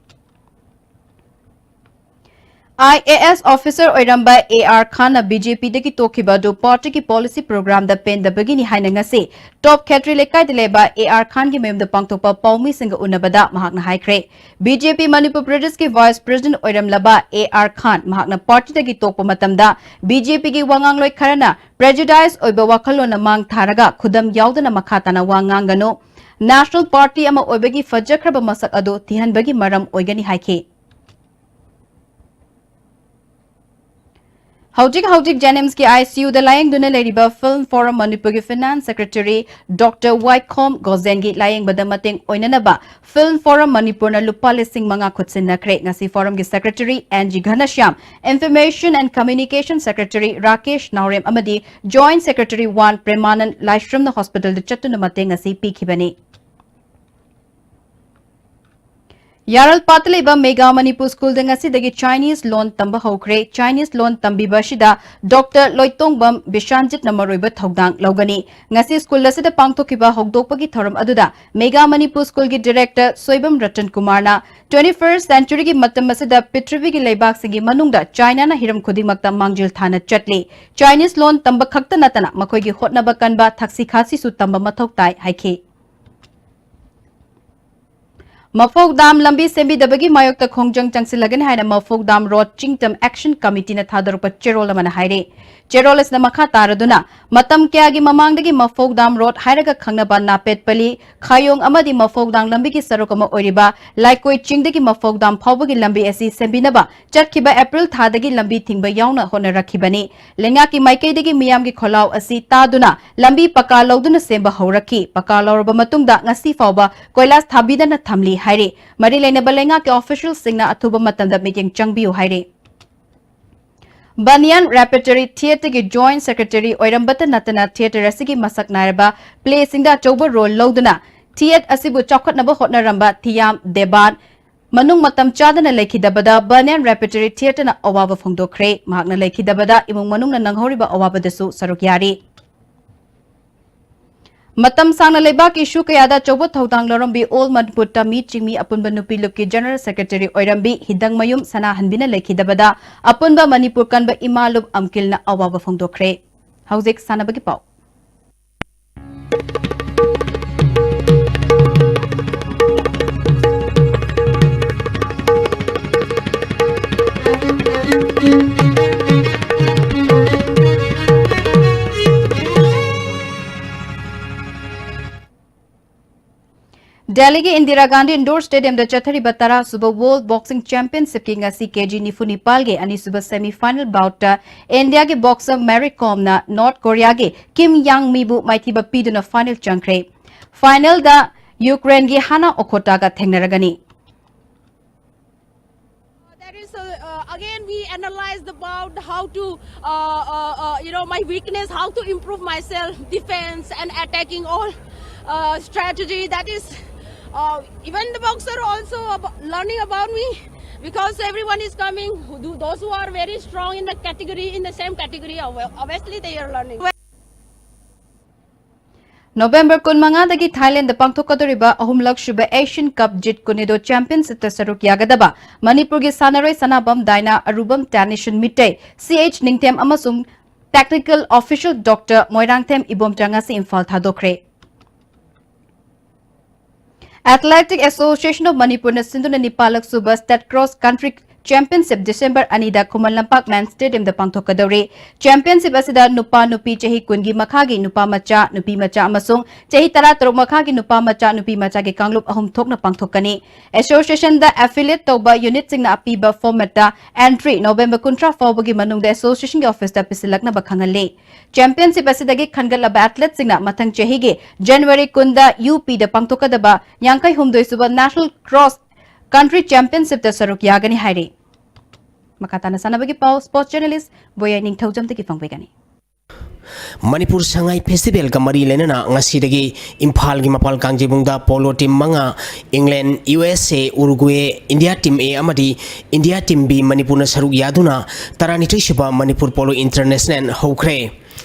I A S officer ꯑꯣꯏꯔꯝꯕ A R Khan B J P ꯗꯒꯤ ꯇꯣꯛꯈꯤꯕ ꯑꯗꯨ party ꯒꯤ policy program ꯗ ꯄꯦꯟꯗꯕꯒꯤꯅꯤ ꯍꯥꯏꯅ ꯉꯁꯤ ꯇꯣꯞ ꯈꯦꯇ꯭ꯔꯤ ꯂꯩꯀꯥꯏꯗ ꯂꯩꯕ A R ꯈꯥꯟꯒꯤ ꯃꯌꯨꯝꯗ ꯄꯥꯡꯊꯣꯛꯄ ꯄꯥꯎꯃꯤꯁꯤꯡꯒ ꯎꯅꯕꯗ ꯃꯍꯥꯛꯅ ꯍꯥꯏꯈ꯭ꯔꯦ꯫ B J P ꯃꯅꯤꯄꯨꯔ ꯄ꯭ꯔꯗꯦꯁꯀꯤ vice president ꯑꯣꯏꯔꯝꯂꯕ A R ꯈꯥꯟ ꯃꯍꯥꯛꯅ party ꯗꯒꯤ ꯇꯣꯛꯄ ꯃꯇꯝꯗ B J P ꯒꯤ ꯋꯥꯉꯥꯡꯂꯣꯏ ꯈꯔꯅ prejudice ꯑꯣꯏꯕ ꯋꯥꯈꯜꯂꯣꯟꯅ ꯃꯥꯡ ꯊꯥꯔꯒ ꯈꯨꯗꯝ ꯌꯥꯎꯗꯅ ꯃꯈꯥ ꯇꯥꯅ ꯋꯥ ꯉꯥꯡꯒꯅꯨ꯫ National party ꯑꯃ ꯑꯣꯏꯕꯒꯤ ꯐꯖꯈ꯭ꯔꯕ ꯃꯁꯛ ꯑꯗꯨ ꯊꯤꯍꯟꯕꯒꯤ ꯃꯔꯝ ꯑꯣꯏꯒꯅꯤ ꯍꯥꯏꯈꯤ꯫ ꯍꯧꯖꯤꯛ ꯍꯧꯖꯤꯛ JNIMSꯀꯤ ICUꯗ ꯂꯥꯌꯦꯡꯗꯨꯅ ꯂꯩꯔꯤꯕ Film Forum ꯃꯅꯤꯄꯨꯔꯒꯤ Finance Secretary Doctor ꯋꯥꯏꯈꯣꯝ ꯒꯣꯖꯦꯟꯒꯤ ꯂꯥꯌꯦꯡꯕꯗ ꯃꯇꯦꯡ ꯑꯣꯏꯅꯅꯕ Film Forum ꯃꯅꯤꯄꯨꯔꯅ ꯂꯨꯄꯥ ꯂꯤꯁꯤꯡ ꯃꯉꯥ ꯈꯨꯠꯁꯤꯟꯅꯈ꯭ꯔꯦ꯫ ꯉꯁꯤ Forumꯒꯤ Secretary N G ꯘꯅꯁ꯭ꯌꯥꯝ, Information and Communication Secretary Rakesh ꯅꯥꯎꯔꯦꯝ ꯑꯃꯗꯤ Joint Secretary one ꯄ꯭ꯔꯦꯃꯥꯅꯟ ꯂꯥꯏꯁ꯭ꯔꯝꯅ hospitalꯗ ꯆꯠꯇꯨꯅ ꯃꯇꯦꯡ ꯑꯁꯤ ꯄꯤꯈꯤꯕꯅꯤ꯫ ꯌꯥꯔꯜꯄꯥꯠꯇ ꯂꯩꯕ Mega Manipur Schoolꯗ ꯉꯁꯤꯗꯒꯤ Chinese ꯂꯣꯟ ꯇꯝꯕ ꯍꯧꯈ꯭ꯔꯦ꯫ Chinese ꯂꯣꯟ ꯇꯝꯕꯤꯕ ꯑꯁꯤꯗ Doctor ꯂꯣꯏꯇꯣꯡꯕꯝ ꯕꯤꯁ꯭ꯋꯥꯟꯖꯤꯠꯅ ꯃꯔꯨꯑꯣꯏꯕ ꯊꯧꯗꯥꯡ ꯂꯧꯒꯅꯤ꯫ ꯉꯁꯤ school ꯑꯁꯤꯗ ꯄꯥꯡꯊꯣꯛꯈꯤꯕ ꯍꯧꯗꯣꯛꯄꯒꯤ ꯊꯧꯔꯝ ꯑꯗꯨꯗ Mega Manipur Schoolꯒꯤ Director Soibam Ratan ꯀꯨꯃꯥꯔꯅ twenty-first centuryꯒꯤ ꯃꯇꯝ ꯑꯁꯤꯗ ꯄ꯭ꯔꯤꯊꯤꯕꯤꯒꯤ ꯂꯩꯕꯥꯛꯁꯤꯡꯒꯤ ꯃꯅꯨꯡꯗ Chinaꯅ ꯍꯤꯔꯝ ꯈꯨꯗꯤꯡꯃꯛꯇ ꯃꯥꯡꯖꯤꯜ ꯊꯥꯅ ꯆꯠꯂꯤ꯫ Chinese ꯂꯣꯟ ꯇꯝꯕ ꯈꯛꯇ ꯅꯠꯇꯅ ꯃꯈꯣꯏꯒꯤ ꯍꯣꯠꯅꯕ ꯀꯟꯕ, ꯊꯛꯁꯤ ꯈꯥꯁꯤꯁꯨ ꯇꯝꯕ ꯃꯊꯧ ꯇꯥꯏ ꯍꯥꯏꯈꯤ꯫ ꯃꯐꯧ ꯗꯥꯝ ꯂꯝꯕꯤ ꯁꯦꯝꯕꯤꯗꯕꯒꯤ ꯃꯥꯌꯣꯛꯇ ꯈꯣꯡꯖꯪ ꯆꯪꯁꯤꯜꯂꯒꯅꯤ ꯍꯥꯏꯅ ꯃꯐꯧ ꯗꯥꯝ ꯔꯣꯗ ꯆꯤꯡꯇꯝ Action Committeeꯅ ꯊꯥꯗꯣꯔꯛꯄ ꯆꯦꯔꯣꯜ ꯑꯃꯅ ꯍꯥꯏꯔꯤ꯫ ꯆꯦꯔꯣꯜ ꯑꯁꯤꯅ ꯃꯈꯥ ꯇꯥꯔꯗꯨꯅ, ꯃꯇꯝ ꯀꯌꯥꯒꯤ ꯃꯃꯥꯡꯗꯒꯤ ꯃꯐꯧ ꯗꯥꯝ ꯔꯣꯗ ꯍꯥꯏꯔꯒ ꯈꯪꯅꯕ ꯅꯥꯄꯦꯠꯄꯂꯤ, ꯈꯥꯌꯣꯡ ꯑꯃꯗꯤ ꯃꯐꯧ ꯗꯥꯝ ꯂꯝꯕꯤꯒꯤ ꯁꯔꯨꯛ ꯑꯃ ꯑꯣꯏꯔꯤꯕ ꯂꯥꯏꯀꯣꯏ ꯆꯤꯡꯗꯒꯤ ꯃꯐꯧ ꯗꯥꯝ ꯐꯥꯎꯕꯒꯤ ꯂꯝꯕꯤ ꯑꯁꯤ ꯁꯦꯝꯕꯤꯅꯕ ꯆꯠꯈꯤꯕ April ꯊꯥꯗꯒꯤ ꯂꯝꯕꯤ ꯊꯤꯡꯕ ꯌꯥꯎꯅ ꯍꯣꯠꯅꯔꯛꯈꯤꯕꯅꯤ꯫ ꯂꯩꯉꯥꯛꯀꯤ ꯃꯥꯏꯀꯩꯗꯒꯤ ꯃꯤꯌꯥꯝꯒꯤ ꯈꯣꯜꯂꯥꯎ ꯑꯁꯤ ꯇꯥꯗꯨꯅ ꯂꯝꯕꯤ ꯄꯀꯥ ꯂꯧꯗꯨꯅ ꯁꯦꯝꯕ ꯍꯧꯔꯛꯈꯤ꯫ ꯄꯀꯥ ꯂꯧꯔꯕ ꯃꯇꯨꯡꯗ ꯉꯁꯤ ꯐꯥꯎꯕ ꯀꯣꯏꯂꯥꯁ ꯊꯥꯕꯤꯗꯅ ꯊꯝꯂꯤ ꯍꯥꯏꯔꯤ꯫ ꯃꯔꯤ ꯂꯩꯅꯕ ꯂꯩꯉꯥꯛꯀꯤ officialꯁꯤꯡꯅ ꯑꯊꯨꯕ ꯃꯇꯝꯗ ꯃꯤꯠꯌꯦꯡ ꯆꯪꯕꯤꯌꯨ ꯍꯥꯏꯔꯤ꯫ Banyan Repertory Theatreꯒꯤ Joint Secretary ꯑꯣꯏꯔꯝꯕꯇ ꯅꯠꯇꯅ theatre ꯑꯁꯤꯒꯤ ꯃꯁꯛ ꯅꯥꯏꯔꯕ playꯁꯤꯡꯗ ꯑꯆꯧꯕ role ꯂꯧꯗꯨꯅ theatre ꯑꯁꯤꯕꯨ ꯆꯥꯎꯈꯠꯅꯕ ꯍꯣꯠꯅꯔꯝꯕ ꯊꯤꯌꯥꯝ ꯗꯦꯕꯥꯟ ꯃꯅꯨꯡ ꯃꯇꯝ ꯆꯥꯗꯅ ꯂꯩꯈꯤꯗꯕꯗ Banyan Repertory Theatreꯅ ꯑꯋꯥꯕ ꯐꯣꯡꯗꯣꯛꯈ꯭ꯔꯦ꯫ ꯃꯍꯥꯛꯅ ꯂꯩꯈꯤꯗꯕꯗ ꯏꯃꯨꯡ ꯃꯅꯨꯡꯅ ꯅꯪꯍꯧꯔꯤꯕ ꯑꯋꯥꯕꯗꯁꯨ ꯁꯔꯨꯛ ꯌꯥꯔꯤ꯫ ꯃꯇꯝ ꯁꯥꯡꯅ ꯂꯩꯕꯥꯛꯀꯤ issue ꯀꯌꯥꯗ ꯑꯆꯧꯕ ꯊꯧꯗꯥꯡ ꯂꯧꯔꯝꯕꯤ All Manipur Tami ꯆꯤꯡꯃꯤ ꯑꯄꯨꯟꯕ ꯅꯨꯄꯤ ꯂꯨꯞꯀꯤ General Secretary ꯑꯣꯏꯔꯝꯕꯤ ꯍꯤꯗꯪꯃꯌꯨꯝ ꯁꯅꯥꯍꯟꯕꯤꯅ ꯂꯩꯈꯤꯗꯕꯗ ꯑꯄꯨꯟꯕ ꯃꯅꯤꯄꯨꯔ ꯀꯟꯕ ꯏꯃꯥ ꯂꯨꯞ ꯑꯝꯀꯤꯜꯅ ꯑꯋꯥꯕ ꯐꯣꯡꯗꯣꯛꯈ꯭ꯔꯦ꯫ ꯍꯧꯖꯤꯛ ꯁꯥꯟꯅꯕꯒꯤ ꯄꯥꯎ꯫ ꯗꯦꯜꯂꯤꯒꯤ ꯏꯟꯗꯤꯔꯥ ꯒꯥꯟꯙꯤ ꯏꯟꯗꯣꯔ ꯁ꯭ꯇꯦꯗꯤꯌꯝꯗ ꯆꯠꯊꯔꯤꯕ ꯇꯔꯥ ꯁꯨꯕ ꯋꯥꯔꯜꯗ ꯕꯣꯛꯁꯤꯡ ꯆꯦꯝꯄꯤꯌꯟꯁꯤꯞꯀꯤ ꯉꯁꯤ ꯀꯦꯖꯤ ꯅꯤꯐꯨ ꯅꯤꯄꯥꯜꯒꯤ ꯑꯅꯤꯁꯨꯕ ꯁꯦꯃꯤ ꯐꯥꯏꯅꯦꯜ ꯕꯥꯎꯠꯇ ꯏꯟꯗꯤꯌꯥꯒꯤ ꯕꯣꯛꯁꯔ ꯃꯦꯔꯤ ꯀꯣꯝꯅ ꯅꯣꯔꯊ ꯀꯣꯔꯤꯌꯥꯒꯤ ꯀꯤꯝ ꯌꯥꯡ ꯃꯤꯕꯨ ꯃꯥꯏꯊꯤꯕ ꯄꯤꯗꯨꯅ ꯐꯥꯏꯅꯦꯜ ꯆꯪꯈ꯭ꯔꯦ꯫ ꯐꯥꯏꯅꯦꯜꯗ ꯌꯨꯀ꯭ꯔꯦꯟꯒꯤ ꯍꯥꯅꯥ ꯑꯣꯈꯣꯇꯥꯒ ꯊꯦꯡꯅꯔꯒꯅꯤ꯫ That is, uh, uh, again, we analyzed about how to, uh, uh, uh, you know, my weakness, how to improve myself, defense and attacking, all uh, strategy. That is, uh, even the boxer also ab- learning about me, because everyone is coming. Who do- Those who are very strong in the category, in the same category, obvi- obviously they are learning. November ꯀꯨꯟꯃꯉꯥꯗꯒꯤ Thailand ꯄꯥꯡꯊꯣꯛꯀꯗꯧꯔꯤꯕ ꯑꯍꯨꯝꯂꯛ ꯁꯨꯕ Asian ꯀꯞ ꯖꯤꯠ ꯀꯨꯟꯅꯤꯗꯣ ꯆꯦꯝꯄꯤꯌꯟꯁꯤꯞꯇ ꯁꯔꯨꯛ ꯌꯥꯒꯗꯕ ꯃꯅꯤꯄꯨꯔꯒꯤ ꯁꯥꯟꯅꯔꯣꯏ ꯁꯅꯥꯕꯝ ꯗꯥꯏꯅꯥ, ꯑꯔꯨꯕꯝ ꯇꯥꯅꯤꯁꯟ ꯃꯤꯇꯩ, ꯁꯤ H ꯅꯤꯡꯊꯦꯝ ꯑꯃꯁꯨꯡ technical official doctor Moirangthem Ibomcha ꯉꯁꯤ ꯏꯝꯐꯥꯜ ꯊꯥꯗꯣꯛꯈ꯭ꯔꯦ꯫ ꯑꯦꯊꯂꯦꯇꯤꯛ ꯑꯦꯁꯣꯁꯤꯌꯦꯁꯟ ꯑꯣꯐ ꯃꯅꯤꯄꯨꯔꯅ ꯁꯤꯟꯗꯨꯅ ꯅꯤꯄꯥꯜꯂꯛ ꯁꯨꯕ state cross country championship December ꯑꯅꯤꯗ ꯈꯨꯃꯟ ꯂꯝꯄꯥꯛ ꯃꯦꯟ ꯁ꯭ꯇꯦꯗꯤꯌꯝꯗ ꯄꯥꯡꯊꯣꯛꯀꯗꯧꯔꯤ꯫ ꯆꯦꯝꯄꯤꯌꯟꯁꯤꯞ ꯑꯁꯤꯗ ꯅꯨꯄꯥ ꯅꯨꯄꯤ ꯆꯍꯤ ꯀꯨꯟꯒꯤ ꯃꯈꯥꯒꯤ ꯅꯨꯄꯥ ꯃꯆꯥ, ꯅꯨꯄꯤ ꯃꯆꯥ ꯑꯃꯁꯨꯡ ꯆꯍꯤ ꯇꯔꯥꯇꯔꯨꯛ ꯃꯈꯥꯒꯤ ꯅꯨꯄꯥ ꯃꯆꯥ, ꯅꯨꯄꯤ ꯃꯆꯥꯒꯤ ꯀꯥꯡꯂꯨꯞ ꯑꯍꯨꯝ ꯊꯣꯛꯅ ꯄꯥꯡꯊꯣꯛꯀꯅꯤ꯫ ꯑꯦꯁꯣꯁꯤꯌꯦꯁꯟꯗ ꯑꯦꯐꯤꯂꯤꯌꯦꯠ ꯇꯧꯕ ꯌꯨꯅꯤꯠꯁꯤꯡꯅ ꯑꯄꯤꯕ ꯐꯣꯔꯃꯦꯠꯇ ꯑꯦꯟꯇ꯭ꯔꯤ ꯅꯣꯚꯦꯝꯕꯔ ꯀꯨꯟꯊ꯭ꯔꯥ ꯐꯥꯎꯕꯒꯤ ꯃꯅꯨꯡꯗ ꯑꯦꯁꯣꯁꯤꯌꯦꯁꯟꯒꯤ ꯑꯣꯐꯤꯁꯇ ꯄꯤꯁꯤꯜꯂꯛꯅꯕ ꯈꯪꯍꯜꯂꯤ꯫ ꯆꯦꯝꯄꯤꯌꯟꯁꯤꯞ ꯑꯁꯤꯗꯒꯤ ꯈꯟꯒꯠꯂꯕ ꯑꯦꯊꯂꯦꯠꯁꯤꯡꯅ ꯃꯊꯪ ꯆꯍꯤꯒꯤ ꯖꯅꯋꯥꯔꯤ ꯀꯨꯟꯗ ꯌꯨ ꯄꯤꯗ ꯄꯥꯡꯊꯣꯛꯀꯗꯕ ꯌꯥꯡꯈꯩ ꯍꯨꯝꯗꯣꯏ ꯁꯨꯕ ꯅꯦꯁꯅꯦꯜ ꯀ꯭ꯔꯣꯁ ꯀꯟꯇ꯭ꯔꯤ ꯆꯦꯝꯄꯤꯌꯟꯁꯤꯞꯇ ꯁꯔꯨꯛ ꯌꯥꯒꯅꯤ ꯍꯥꯏꯔꯤ꯫ ꯃꯈꯥ ꯇꯥꯅ ꯁꯥꯟꯅꯕꯒꯤ ꯄꯥꯎ ꯁ꯭ꯄꯣꯔꯠꯁ ꯖꯔꯅꯦꯂꯤꯁ ꯕꯣꯌꯥꯏ ꯅꯤꯡꯊꯧꯖꯝꯗꯒꯤ ꯐꯪꯕꯤꯒꯅꯤ꯫ ꯃꯅꯤꯄꯨꯔ ꯁꯉꯥꯏ ꯐꯦꯁꯇꯤꯚꯦꯜꯒ ꯃꯔꯤ ꯂꯩꯅꯅ ꯉꯁꯤꯗꯒꯤ ꯏꯝꯐꯥꯜꯒꯤ ꯃꯄꯥꯜ ꯀꯥꯡꯖꯩꯕꯨꯡꯗ ꯄꯣꯂꯣ ꯇꯤꯝ ꯃꯉꯥ, ꯏꯪꯂꯦꯟ, ꯌꯨ ꯑꯦꯁ ꯑꯦ, ꯎꯔꯨꯒ꯭ꯋꯦ, ꯏꯟꯗꯤꯌꯥ ꯇꯤꯝ ꯑꯦ ꯑꯃꯗꯤ ꯏꯟꯗꯤꯌꯥ ꯇꯤꯝ ꯕꯤ ꯃꯅꯤꯄꯨꯔꯅ ꯁꯔꯨꯛ ꯌꯥꯗꯨꯅ ꯇꯔꯥꯅꯤꯊꯣꯏ ꯁꯨꯕ ꯃꯅꯤꯄꯨꯔ ꯄꯣꯂꯣ ꯏꯟꯇꯔꯅꯦꯁꯅꯦꯜ ꯍꯧꯈ꯭ꯔꯦ꯫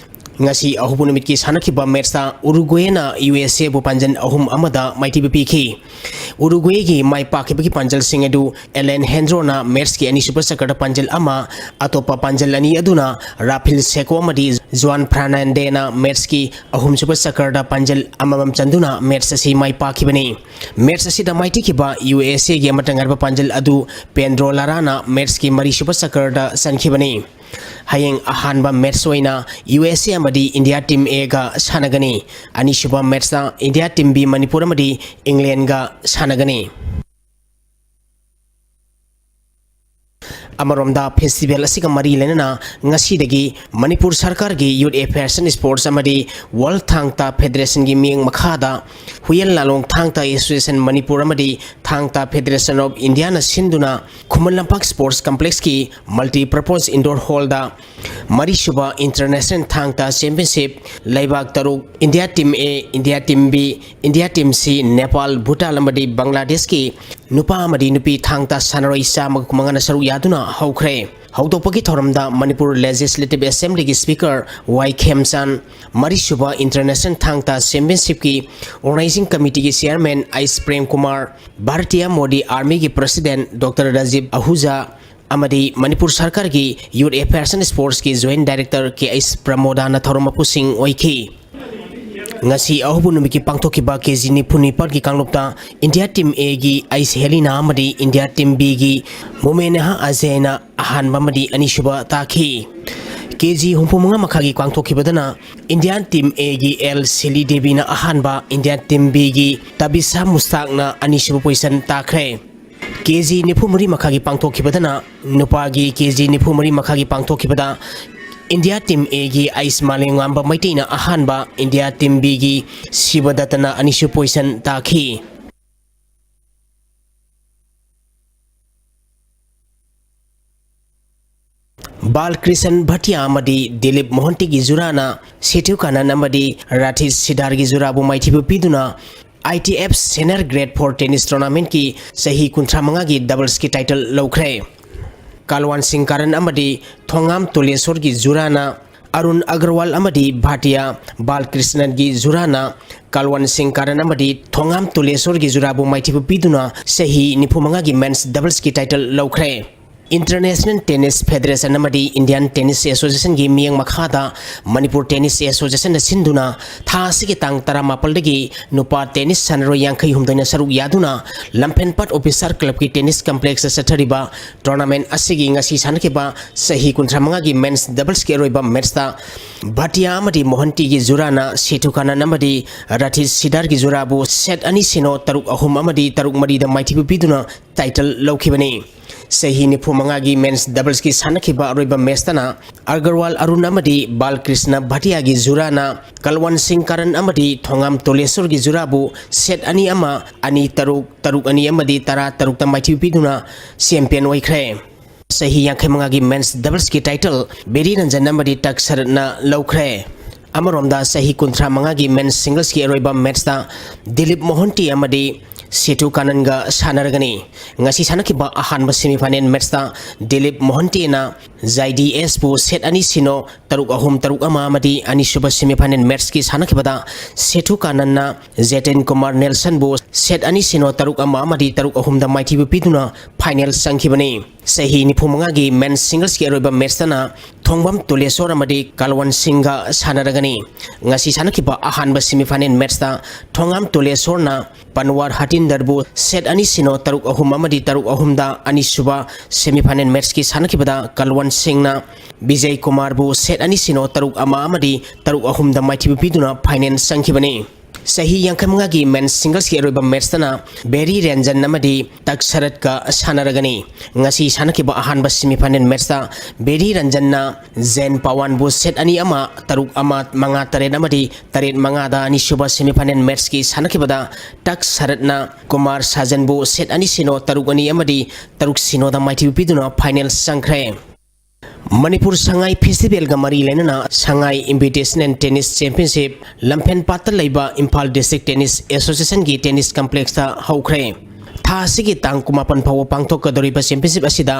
ꯉꯁꯤ ꯑꯍꯧꯕ ꯅꯨꯃꯤꯠꯀꯤ ꯁꯥꯟꯅꯈꯤꯕ ꯃꯦꯠꯁꯇ ꯎꯔꯨꯒ꯭ꯋꯦꯅ ꯌꯨ ꯑꯦꯁ ꯑꯦꯕꯨ ꯄꯥꯟꯖꯟ ꯑꯍꯨꯝ ꯑꯃꯗ ꯃꯥꯏꯊꯤꯕ ꯄꯤꯈꯤ꯫ ꯎꯔꯨꯒ꯭ꯋꯦꯒꯤ ꯃꯥꯏ ꯄꯥꯛꯈꯤꯕꯒꯤ ꯄꯥꯟꯖꯜꯁꯤꯡ ꯑꯗꯨ ꯑꯦꯂꯦꯟ ꯍꯦꯟꯗ꯭ꯔꯣꯅ ꯃꯦꯠꯁꯀꯤ ꯑꯅꯤꯁꯨꯕ ꯆꯀꯔꯗ ꯄꯥꯟꯖꯜ ꯑꯃ, ꯑꯇꯣꯞꯄ ꯄꯥꯟꯖꯜ ꯑꯅꯤ ꯑꯗꯨꯅ ꯔꯥꯐꯤꯜ ꯁꯦꯀꯣ ꯑꯃꯗꯤ ꯖꯨꯋꯥꯟ ꯐꯔꯅꯥꯟꯗꯦꯅ ꯃꯦꯠꯁꯀꯤ ꯑꯍꯨꯝꯁꯨꯕ ꯆꯀꯔꯗ ꯄꯥꯟꯖꯜ ꯑꯃꯃꯝ ꯆꯟꯗꯨꯅ ꯃꯦꯠꯁ ꯑꯁꯤ ꯃꯥꯏ ꯄꯥꯛꯈꯤꯕꯅꯤ꯫ ꯃꯦꯠꯁ ꯑꯁꯤꯗ ꯃꯥꯏꯊꯤꯈꯤꯕ ꯌꯨ ꯑꯦꯁ ꯑꯦꯒꯤ ꯑꯃꯠꯇ ꯉꯥꯏꯔꯕ ꯄꯥꯟꯖꯜ ꯑꯗꯨ ꯄꯦꯟꯗ꯭ꯔꯣ ꯂꯥꯔꯥꯅ ꯃꯦꯠꯁꯀꯤ ꯃꯔꯤꯁꯨꯕ ꯆꯀꯔꯗ ꯆꯟꯈꯤꯕꯅꯤ꯫ ꯍꯌꯦꯡ ꯑꯍꯥꯟꯕ ꯃꯦꯠꯆ ꯑꯣꯏꯅ ꯌꯨ ꯑꯦꯁ ꯑꯦ ꯑꯃꯗꯤ ꯏꯟꯗꯤꯌꯥ ꯇꯤꯝ ꯑꯦꯒ ꯁꯥꯟꯅꯒꯅꯤ꯫ ꯑꯅꯤꯁꯨꯕ ꯃꯦꯠꯆꯇ ꯏꯟꯗꯤꯌꯥ ꯇꯤꯝ ꯕꯤ ꯃꯅꯤꯄꯨꯔ ꯑꯃꯗꯤ ꯏꯪꯂꯦꯟꯒ ꯁꯥꯟꯅꯒꯅꯤ꯫ ꯑꯃꯔꯣꯝꯗ, ꯐꯦꯁꯇꯤꯚꯦꯜ ꯑꯁꯤꯒ ꯃꯔꯤ ꯂꯩꯅꯅ ꯉꯁꯤꯗꯒꯤ ꯃꯅꯤꯄꯨꯔ ꯁꯔꯀꯥꯔꯒꯤ Youth Affairs and Sports ꯑꯃꯗꯤ World ꯊꯥꯡ ꯇꯥ ꯐꯦꯗꯔꯦꯁꯟꯒꯤ ꯃꯤꯠꯌꯦꯡ ꯃꯈꯥꯗ ꯍꯨꯏꯌꯦꯟ ꯂꯥꯂꯣꯡ ꯊꯥꯡ ꯇꯥ ꯑꯦꯁꯣꯁꯤꯌꯦꯁꯟ ꯃꯅꯤꯄꯨꯔ ꯑꯃꯗꯤ ꯊꯥꯡ ꯇꯥ ꯐꯦꯗꯔꯦꯁꯟ ꯑꯣꯐ ꯏꯟꯗꯤꯌꯥꯅ ꯁꯤꯟꯗꯨꯅ ꯈꯨꯃꯟ ꯂꯝꯄꯥꯛ ꯁ꯭ꯄꯣꯔꯠꯁ ꯀꯝꯄ꯭ꯂꯦꯛꯁꯀꯤ multipurpose indoor hallꯗ ꯃꯔꯤꯁꯨꯕ ꯏꯟꯇꯔꯅꯦꯁꯅꯦꯜ ꯊꯥꯡ ꯇꯥ ꯆꯦꯝꯄꯤꯌꯟꯁꯤꯞ, ꯂꯩꯕꯥꯛ ꯇꯔꯨꯛ, India team A, India team B, India team C, Nepal, Bhutan ꯑꯃꯗꯤ ꯕꯪꯒ꯭ꯂꯥꯗꯦꯁꯀꯤ ꯅꯨꯄꯥ ꯑꯃꯗꯤ ꯅꯨꯄꯤ ꯊꯥꯡ ꯇꯥ ꯁꯥꯟꯅꯔꯣꯏ ꯆꯥꯝꯃꯒ ꯀꯨꯟꯃꯉꯥꯅ ꯁꯔꯨꯛ ꯌꯥꯗꯨꯅ ꯍꯧꯈ꯭ꯔꯦ꯫ ꯍꯧꯗꯣꯛꯄꯒꯤ ꯊꯧꯔꯝꯗ ꯃꯅꯤꯄꯨꯔ ꯂꯦꯖꯤꯁꯂꯦꯇꯤꯚ ꯑꯦꯁꯦꯝꯕ꯭ꯂꯤꯒꯤ ꯁ꯭ꯄꯤꯀꯔ ꯋꯥꯏ ꯈꯦꯝꯆꯥꯟ, ꯃꯔꯤꯁꯨꯕ ꯏꯟꯇꯔꯅꯦꯁꯅꯦꯜ ꯊꯥꯡ ꯇꯥ ꯆꯦꯝꯄꯤꯌꯟꯁꯤꯞꯀꯤ ꯑꯣꯔꯒꯅꯥꯏꯖꯤꯡ ꯀꯃꯤꯇꯤꯒꯤ ꯆꯤꯌꯔꯃꯦꯟ ꯑꯩꯆ ꯄ꯭ꯔꯦꯝ ꯀꯨꯃꯥꯔ, ꯚꯥꯔꯇꯤꯌꯥ ꯃꯣꯗꯤ ꯑꯥꯔꯃꯤꯒꯤ ꯄ꯭ꯔꯁꯤꯗꯦꯟꯠ ꯗꯣꯛꯇꯔ ꯔꯥꯖꯤꯕ ꯑꯍꯨꯖꯥ, ꯑꯃꯗꯤ ꯃꯅꯤꯄꯨꯔ ꯁꯔꯀꯥꯔꯒꯤ Youth Affairs and Sportsꯀꯤ ꯖꯣꯏꯟꯠ ꯗꯥꯏꯔꯦꯛꯇꯔ ꯀꯦ ꯑꯩꯆ ꯄ꯭ꯔꯃꯣꯗꯥꯅ ꯊꯧꯔꯝ ꯃꯄꯨꯁꯤꯡ ꯑꯣꯏꯈꯤ꯫ ꯉꯁꯤ ꯑꯍꯧꯕ ꯅꯨꯃꯤꯠꯀꯤ ꯄꯥꯡꯊꯣꯛꯈꯤꯕ ꯀꯦ ꯖꯤ ꯅꯤꯐꯨ ꯅꯤꯄꯥꯟꯒꯤ ꯀꯥꯡꯂꯨꯞꯇ ꯏꯟꯗꯤꯌꯥ ꯇꯤꯝ ꯑꯦꯒꯤ ꯑꯩꯆ ꯍꯦꯂꯤꯅꯥ ꯑꯃꯗꯤ ꯏꯟꯗꯤꯌꯥ ꯇꯤꯝ ꯕꯤꯒꯤ ꯃꯣꯃꯦꯅꯦꯍꯥ ꯑꯖꯌꯅ ꯑꯍꯥꯟꯕ ꯑꯃꯗꯤ ꯑꯅꯤꯁꯨꯕ ꯇꯥꯈꯤ꯫ ꯀꯦ ꯖꯤ ꯍꯨꯝꯐꯨ ꯃꯉꯥ ꯃꯈꯥꯏꯒꯤ ꯄꯥꯡꯊꯣꯛꯈꯤꯕꯗꯅ ꯏꯟꯗꯤꯌꯥ ꯇꯤꯝ ꯑꯦꯒꯤ ꯑꯦꯜ ꯁꯤꯂꯤ ꯗꯦꯕꯤꯅ ꯑꯍꯥꯟꯕ, ꯏꯟꯗꯤꯌꯥ ꯇꯤꯝ ꯕꯤꯒꯤ ꯇꯕꯤꯁꯥ ꯃꯨꯁꯇꯥꯛꯅ ꯑꯅꯤꯁꯨꯕ ꯄꯣꯖꯤꯁꯟ ꯇꯥꯈ꯭ꯔꯦ꯫ ꯀꯦ ꯖꯤ ꯅꯤꯐꯨ ꯃꯔꯤ ꯃꯈꯥꯏꯒꯤ ꯄꯥꯡꯊꯣꯛꯈꯤꯕꯗꯅ, ꯅꯨꯄꯥꯒꯤ ꯀꯦ ꯖꯤ ꯅꯤꯐꯨ ꯃꯔꯤ ꯃꯈꯥꯏꯒꯤ ꯄꯥꯡꯊꯣꯛꯈꯤꯕꯗ ꯏꯟꯗꯤꯌꯥ ꯇꯤꯝ ꯑꯦꯒꯤ ꯑꯩꯆ ꯃꯥꯂꯦꯝꯉꯥꯝꯕ ꯃꯩꯇꯩꯅ ꯑꯍꯥꯟꯕ, ꯏꯟꯗꯤꯌꯥ ꯇꯤꯝ ꯕꯤꯒꯤ ꯁꯤꯕꯗꯠꯇꯅ ꯑꯅꯤꯁꯨꯕ ꯄꯣꯖꯤꯁꯟ ꯇꯥꯈꯤ꯫ ꯕꯥꯜꯀ꯭ꯔꯤꯁꯟ ꯚꯇꯤꯌꯥ ꯑꯃꯗꯤ ꯗꯤꯂꯤꯞ ꯃꯣꯍꯟꯇꯤꯒꯤ ꯖꯨꯔꯥꯅ ꯁꯤꯊꯨ ꯀꯥꯅꯟ ꯑꯃꯗꯤ ꯔꯥꯊꯤꯁ ꯁꯤꯗꯥꯔꯒꯤ ꯖꯨꯔꯥꯕꯨ ꯃꯥꯏꯊꯤꯕ ꯄꯤꯗꯨꯅ I T F Senior Grade Four Tennis Tournamentꯀꯤ ꯆꯍꯤ ꯀꯨꯟꯊ꯭ꯔꯥ ꯃꯉꯥꯒꯤ ꯗꯕꯜꯁꯀꯤ ꯇꯥꯏꯇꯜ ꯂꯧꯈ꯭ꯔꯦ꯫ ꯀꯥꯜꯋꯥꯟ ꯁꯤꯡ ꯀꯥꯔꯟ ꯑꯃꯗꯤ ꯊꯣꯉꯥꯝ ꯇꯣꯂꯦꯁꯣꯔꯒꯤ ꯖꯨꯔꯥꯅ ꯑꯔꯨꯟ ꯑꯒꯔꯋꯥꯜ ꯑꯃꯗꯤ ꯚꯥꯇꯤꯌꯥ ꯕꯥꯜꯀ꯭ꯔꯤꯁꯅꯟꯒꯤ ꯖꯨꯔꯥꯅ ꯀꯥꯜꯋꯥꯟ ꯁꯤꯡ ꯀꯥꯔꯟ ꯑꯃꯗꯤ ꯊꯣꯉꯥꯝ ꯇꯣꯂꯦꯁꯣꯔꯒꯤ ꯖꯨꯔꯥꯕꯨ ꯃꯥꯏꯊꯤꯕ ꯄꯤꯗꯨꯅ ꯆꯍꯤ ꯅꯤꯐꯨ ꯃꯉꯥꯒꯤ ꯃꯦꯟꯁ ꯗꯕꯜꯁꯀꯤ ꯇꯥꯏꯇꯜ ꯂꯧꯈ꯭ꯔꯦ꯫ International Tennis Federation ꯑꯃꯗꯤ Indian Tennis Associationꯒꯤ ꯃꯤꯠꯌꯦꯡ ꯃꯈꯥꯗ ꯃꯅꯤꯄꯨꯔ Tennis Associationꯅ ꯁꯤꯟꯗꯨꯅ ꯊꯥ ꯑꯁꯤꯒꯤ ꯇꯥꯡ ꯇꯔꯥꯃꯥꯄꯜꯗꯒꯤ ꯅꯨꯄꯥ tennis ꯁꯥꯟꯅꯔꯣꯏ ꯌꯥꯡꯈꯩ ꯍꯨꯝꯗꯣꯏꯅ ꯁꯔꯨꯛ ꯌꯥꯗꯨꯅ ꯂꯝꯐꯦꯜꯄꯥꯠ Officer Clubꯀꯤ tennis complexꯇ ꯆꯠꯊꯔꯤꯕ tournamentꯗ ꯉꯁꯤ ꯁꯥꯟꯅꯈꯤꯕ ꯆꯍꯤ ꯀꯨꯟꯊ꯭ꯔꯥ ꯃꯉꯥꯒꯤ men's doublesꯀꯤ ꯑꯔꯣꯏꯕ matchꯇ ꯚꯥꯇꯤꯌꯥ ꯑꯃꯗꯤ ꯃꯣꯍꯟꯇꯤꯒꯤ ꯖꯨꯔꯥꯅ ꯁꯦꯊꯨ ꯀꯥꯅꯟ ꯑꯃꯗꯤ ꯔꯥꯊꯤꯁ ꯁꯤꯗꯥꯔꯒꯤ ꯖꯨꯔꯥꯕꯨ set ꯑꯅꯤ ꯁꯤꯅꯣ, ꯇꯔꯨꯛ ꯑꯍꯨꯝ ꯑꯃꯗꯤ ꯇꯔꯨꯛ ꯃꯔꯤꯗ ꯃꯥꯏꯊꯤꯕ ꯄꯤꯗꯨꯅ title ꯂꯧꯈꯤꯕꯅꯤ꯫ ꯆꯍꯤ ꯅꯤꯐꯨ ꯃꯉꯥꯒꯤ men's doublesꯀꯤ ꯁꯥꯟꯅꯈꯤꯕ ꯑꯔꯣꯏꯕ matchꯇꯅ ꯑꯒꯔꯋꯥꯜ ꯑꯔꯨꯟ ꯑꯃꯗꯤ ꯕꯥꯜꯀ꯭ꯔꯤꯁꯅ ꯚꯥꯇꯤꯌꯥꯒꯤ ꯖꯨꯔꯥꯅ ꯀꯜꯋꯟ ꯁꯤꯡ ꯀꯔꯟ ꯑꯃꯗꯤ ꯊꯣꯉꯥꯝ ꯇꯣꯂꯦꯁꯣꯔꯒꯤ ꯖꯨꯔꯥꯕꯨ set ꯑꯅꯤ ꯑꯃ, ꯑꯅꯤ ꯇꯔꯨꯛ, ꯇꯔꯨꯛ ꯑꯅꯤ ꯑꯃꯗꯤ ꯇꯔꯥ ꯇꯔꯨꯛꯇ ꯃꯥꯏꯊꯤꯕ ꯄꯤꯗꯨꯅ champion ꯑꯣꯏꯈ꯭ꯔꯦ꯫ ꯆꯍꯤ ꯌꯥꯡꯈꯩ ꯃꯉꯥꯒꯤ men's doublesꯀꯤ title ꯕꯦꯔꯤ ꯔꯟꯖꯟ ꯑꯃꯗꯤ ꯇꯛ ꯁꯔꯠꯅ ꯂꯧꯈ꯭ꯔꯦ꯫ ꯑꯃꯔꯣꯝꯗ ꯆꯍꯤ ꯀꯨꯟꯊ꯭ꯔꯥ ꯃꯉꯥꯒꯤ men's singlesꯀꯤ ꯑꯔꯣꯏꯕ matchꯇ ꯗꯤꯂꯤꯞ ꯃꯣꯍꯟꯇꯤ ꯑꯃꯗꯤ ꯁꯦꯊꯨ ꯀꯥꯅꯟꯒ ꯁꯥꯟꯅꯔꯒꯅꯤ꯫ ꯉꯁꯤ ꯁꯥꯟꯅꯈꯤꯕ ꯑꯍꯥꯟꯕ semifinal matchꯇ ꯗꯤꯂꯤꯞ ꯃꯣꯍꯟꯇꯤꯅ ꯖꯥꯏꯗꯤ ꯑꯦꯁꯄꯨ set ꯑꯅꯤ ꯁꯤꯅꯣ, ꯇꯔꯨꯛ ꯑꯍꯨꯝ, ꯇꯔꯨꯛ ꯑꯃ ꯑꯃꯗꯤ ꯑꯅꯤꯁꯨꯕ semifinal matchꯀꯤ ꯁꯥꯟꯅꯈꯤꯕꯗ ꯁꯦꯊꯨ ꯀꯥꯅꯟꯅ ꯖꯦꯇꯦꯟ ꯀꯨꯃꯥꯔ ꯅꯦꯜꯁꯟꯕꯨ set ꯑꯅꯤ ꯁꯤꯅꯣ, ꯇꯔꯨꯛ ꯑꯃ ꯑꯃꯗꯤ ꯇꯔꯨꯛ ꯑꯍꯨꯝꯗ ꯃꯥꯏꯊꯤꯕ ꯄꯤꯗꯨꯅ final ꯆꯪꯈꯤꯕꯅꯤ꯫ ꯆꯍꯤ ꯅꯤꯐꯨ ꯃꯉꯥꯒꯤ men's singlesꯀꯤ ꯑꯔꯣꯏꯕ matchꯇꯅ ꯊꯣꯡꯕꯝ ꯇꯨꯂꯦꯁꯣꯔ ꯑꯃꯗꯤ ꯀꯥꯜꯋꯟ ꯁꯤꯡꯒ ꯁꯥꯟꯅꯔꯒꯅꯤ꯫ ꯉꯁꯤ ꯁꯥꯟꯅꯈꯤꯕ ꯑꯍꯥꯟꯕ semifinal matchꯇ ꯊꯣꯡꯉꯥꯝ ꯇꯨꯂꯦꯁꯣꯔꯅ ꯄꯟꯋꯥꯔ ꯍꯇꯤꯟꯗꯔꯕꯨ set ꯑꯅꯤ ꯁꯤꯅꯣ, ꯇꯔꯨꯛ ꯑꯍꯨꯝ ꯑꯃꯗꯤ ꯇꯔꯨꯛ ꯑꯍꯨꯝꯗ, ꯑꯅꯤꯁꯨꯕ semifinal matchꯀꯤ ꯁꯥꯟꯅꯈꯤꯕꯗ ꯀꯥꯜꯋꯟ ꯁꯤꯡꯅ ꯕꯤꯖꯩ ꯀꯨꯃꯥꯔꯕꯨ set ꯑꯅꯤ ꯁꯤꯅꯣ, ꯇꯔꯨꯛ ꯑꯃ ꯑꯃꯗꯤ ꯇꯔꯨꯛ ꯑꯍꯨꯝꯗ ꯃꯥꯏꯊꯤꯕ ꯄꯤꯗꯨꯅ final ꯆꯪꯈꯤꯕꯅꯤ꯫ ꯆꯍꯤ ꯌꯥꯡꯈꯩ ꯃꯉꯥꯒꯤ men's singlesꯀꯤ ꯑꯔꯣꯏꯕ matchꯇꯅ ꯕꯦꯔꯤ ꯔꯦꯟꯖꯟ ꯑꯃꯗꯤ ꯇꯛ ꯁꯔꯠꯀ ꯁꯥꯟꯅꯔꯒꯅꯤ꯫ ꯉꯁꯤ ꯁꯥꯟꯅꯈꯤꯕ ꯑꯍꯥꯟꯕ semifinal matchꯇ ꯕꯦꯔꯤ ꯔꯟꯖꯟꯅ ꯖꯦꯟ ꯄꯋꯥꯟꯕꯨ set ꯑꯅꯤ ꯑꯃ, ꯇꯔꯨꯛ ꯑꯃ, ꯃꯉꯥ ꯇꯔꯦꯠ ꯑꯃꯗꯤ ꯇꯔꯦꯠ ꯃꯉꯥꯗ, ꯑꯅꯤꯁꯨꯕ semifinal matchꯀꯤ ꯁꯥꯟꯅꯈꯤꯕꯗ ꯇꯛ ꯁꯔꯠꯅ ꯀꯨꯃꯥꯔ ꯁꯥꯖꯟꯕꯨ set ꯑꯅꯤ ꯁꯤꯅꯣ, ꯇꯔꯨꯛ ꯑꯅꯤ ꯑꯃꯗꯤ ꯇꯔꯨꯛ ꯁꯤꯅꯣꯗ ꯃꯥꯏꯊꯤꯕ ꯄꯤꯗꯨꯅ final ꯆꯪꯈ꯭ꯔꯦ꯫ ꯃꯅꯤꯄꯨꯔ ꯁꯉꯥꯏ festivalꯒ ꯃꯔꯤ ꯂꯩꯅꯅ ꯁꯉꯥꯏ Invitational Tennis Championship ꯂꯝꯐꯦꯜꯄꯥꯠꯇ ꯂꯩꯕ ꯏꯝꯐꯥꯜ District Tennis Associationꯒꯤ tennis complexꯇ ꯍꯧꯈ꯭ꯔꯦ꯫ ꯊꯥ ꯑꯁꯤꯒꯤ ꯇꯥꯡ ꯀꯨꯟꯃꯥꯄꯟ ꯐꯥꯎꯕ ꯄꯥꯡꯊꯣꯛꯀꯗꯧꯔꯤꯕ championship ꯑꯁꯤꯗ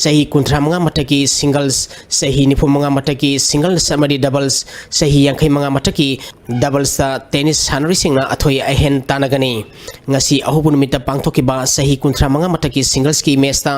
ꯆꯍꯤ ꯀꯨꯟꯊ꯭ꯔꯥ ꯃꯉꯥ ꯃꯊꯛꯀꯤ singles, ꯆꯍꯤ ꯅꯤꯐꯨ ꯃꯉꯥ ꯃꯊꯛꯀꯤ singles ꯑꯃꯗꯤ doubles, ꯆꯍꯤ ꯌꯥꯡꯈꯩ ꯃꯉꯥ ꯃꯊꯛꯀꯤ doublesꯇ tennis ꯁꯥꯟꯅꯔꯣꯏꯁꯤꯡꯅ ꯑꯊꯣꯏ ꯑꯍꯦꯟ ꯇꯥꯟꯅꯒꯅꯤ꯫ ꯉꯁꯤ ꯑꯍꯧꯕ ꯅꯨꯃꯤꯠꯇ ꯄꯥꯡꯊꯣꯛꯈꯤꯕ ꯆꯍꯤ ꯀꯨꯟꯊ꯭ꯔꯥ ꯃꯉꯥ ꯃꯊꯛꯀꯤ singlesꯀꯤ matchꯇ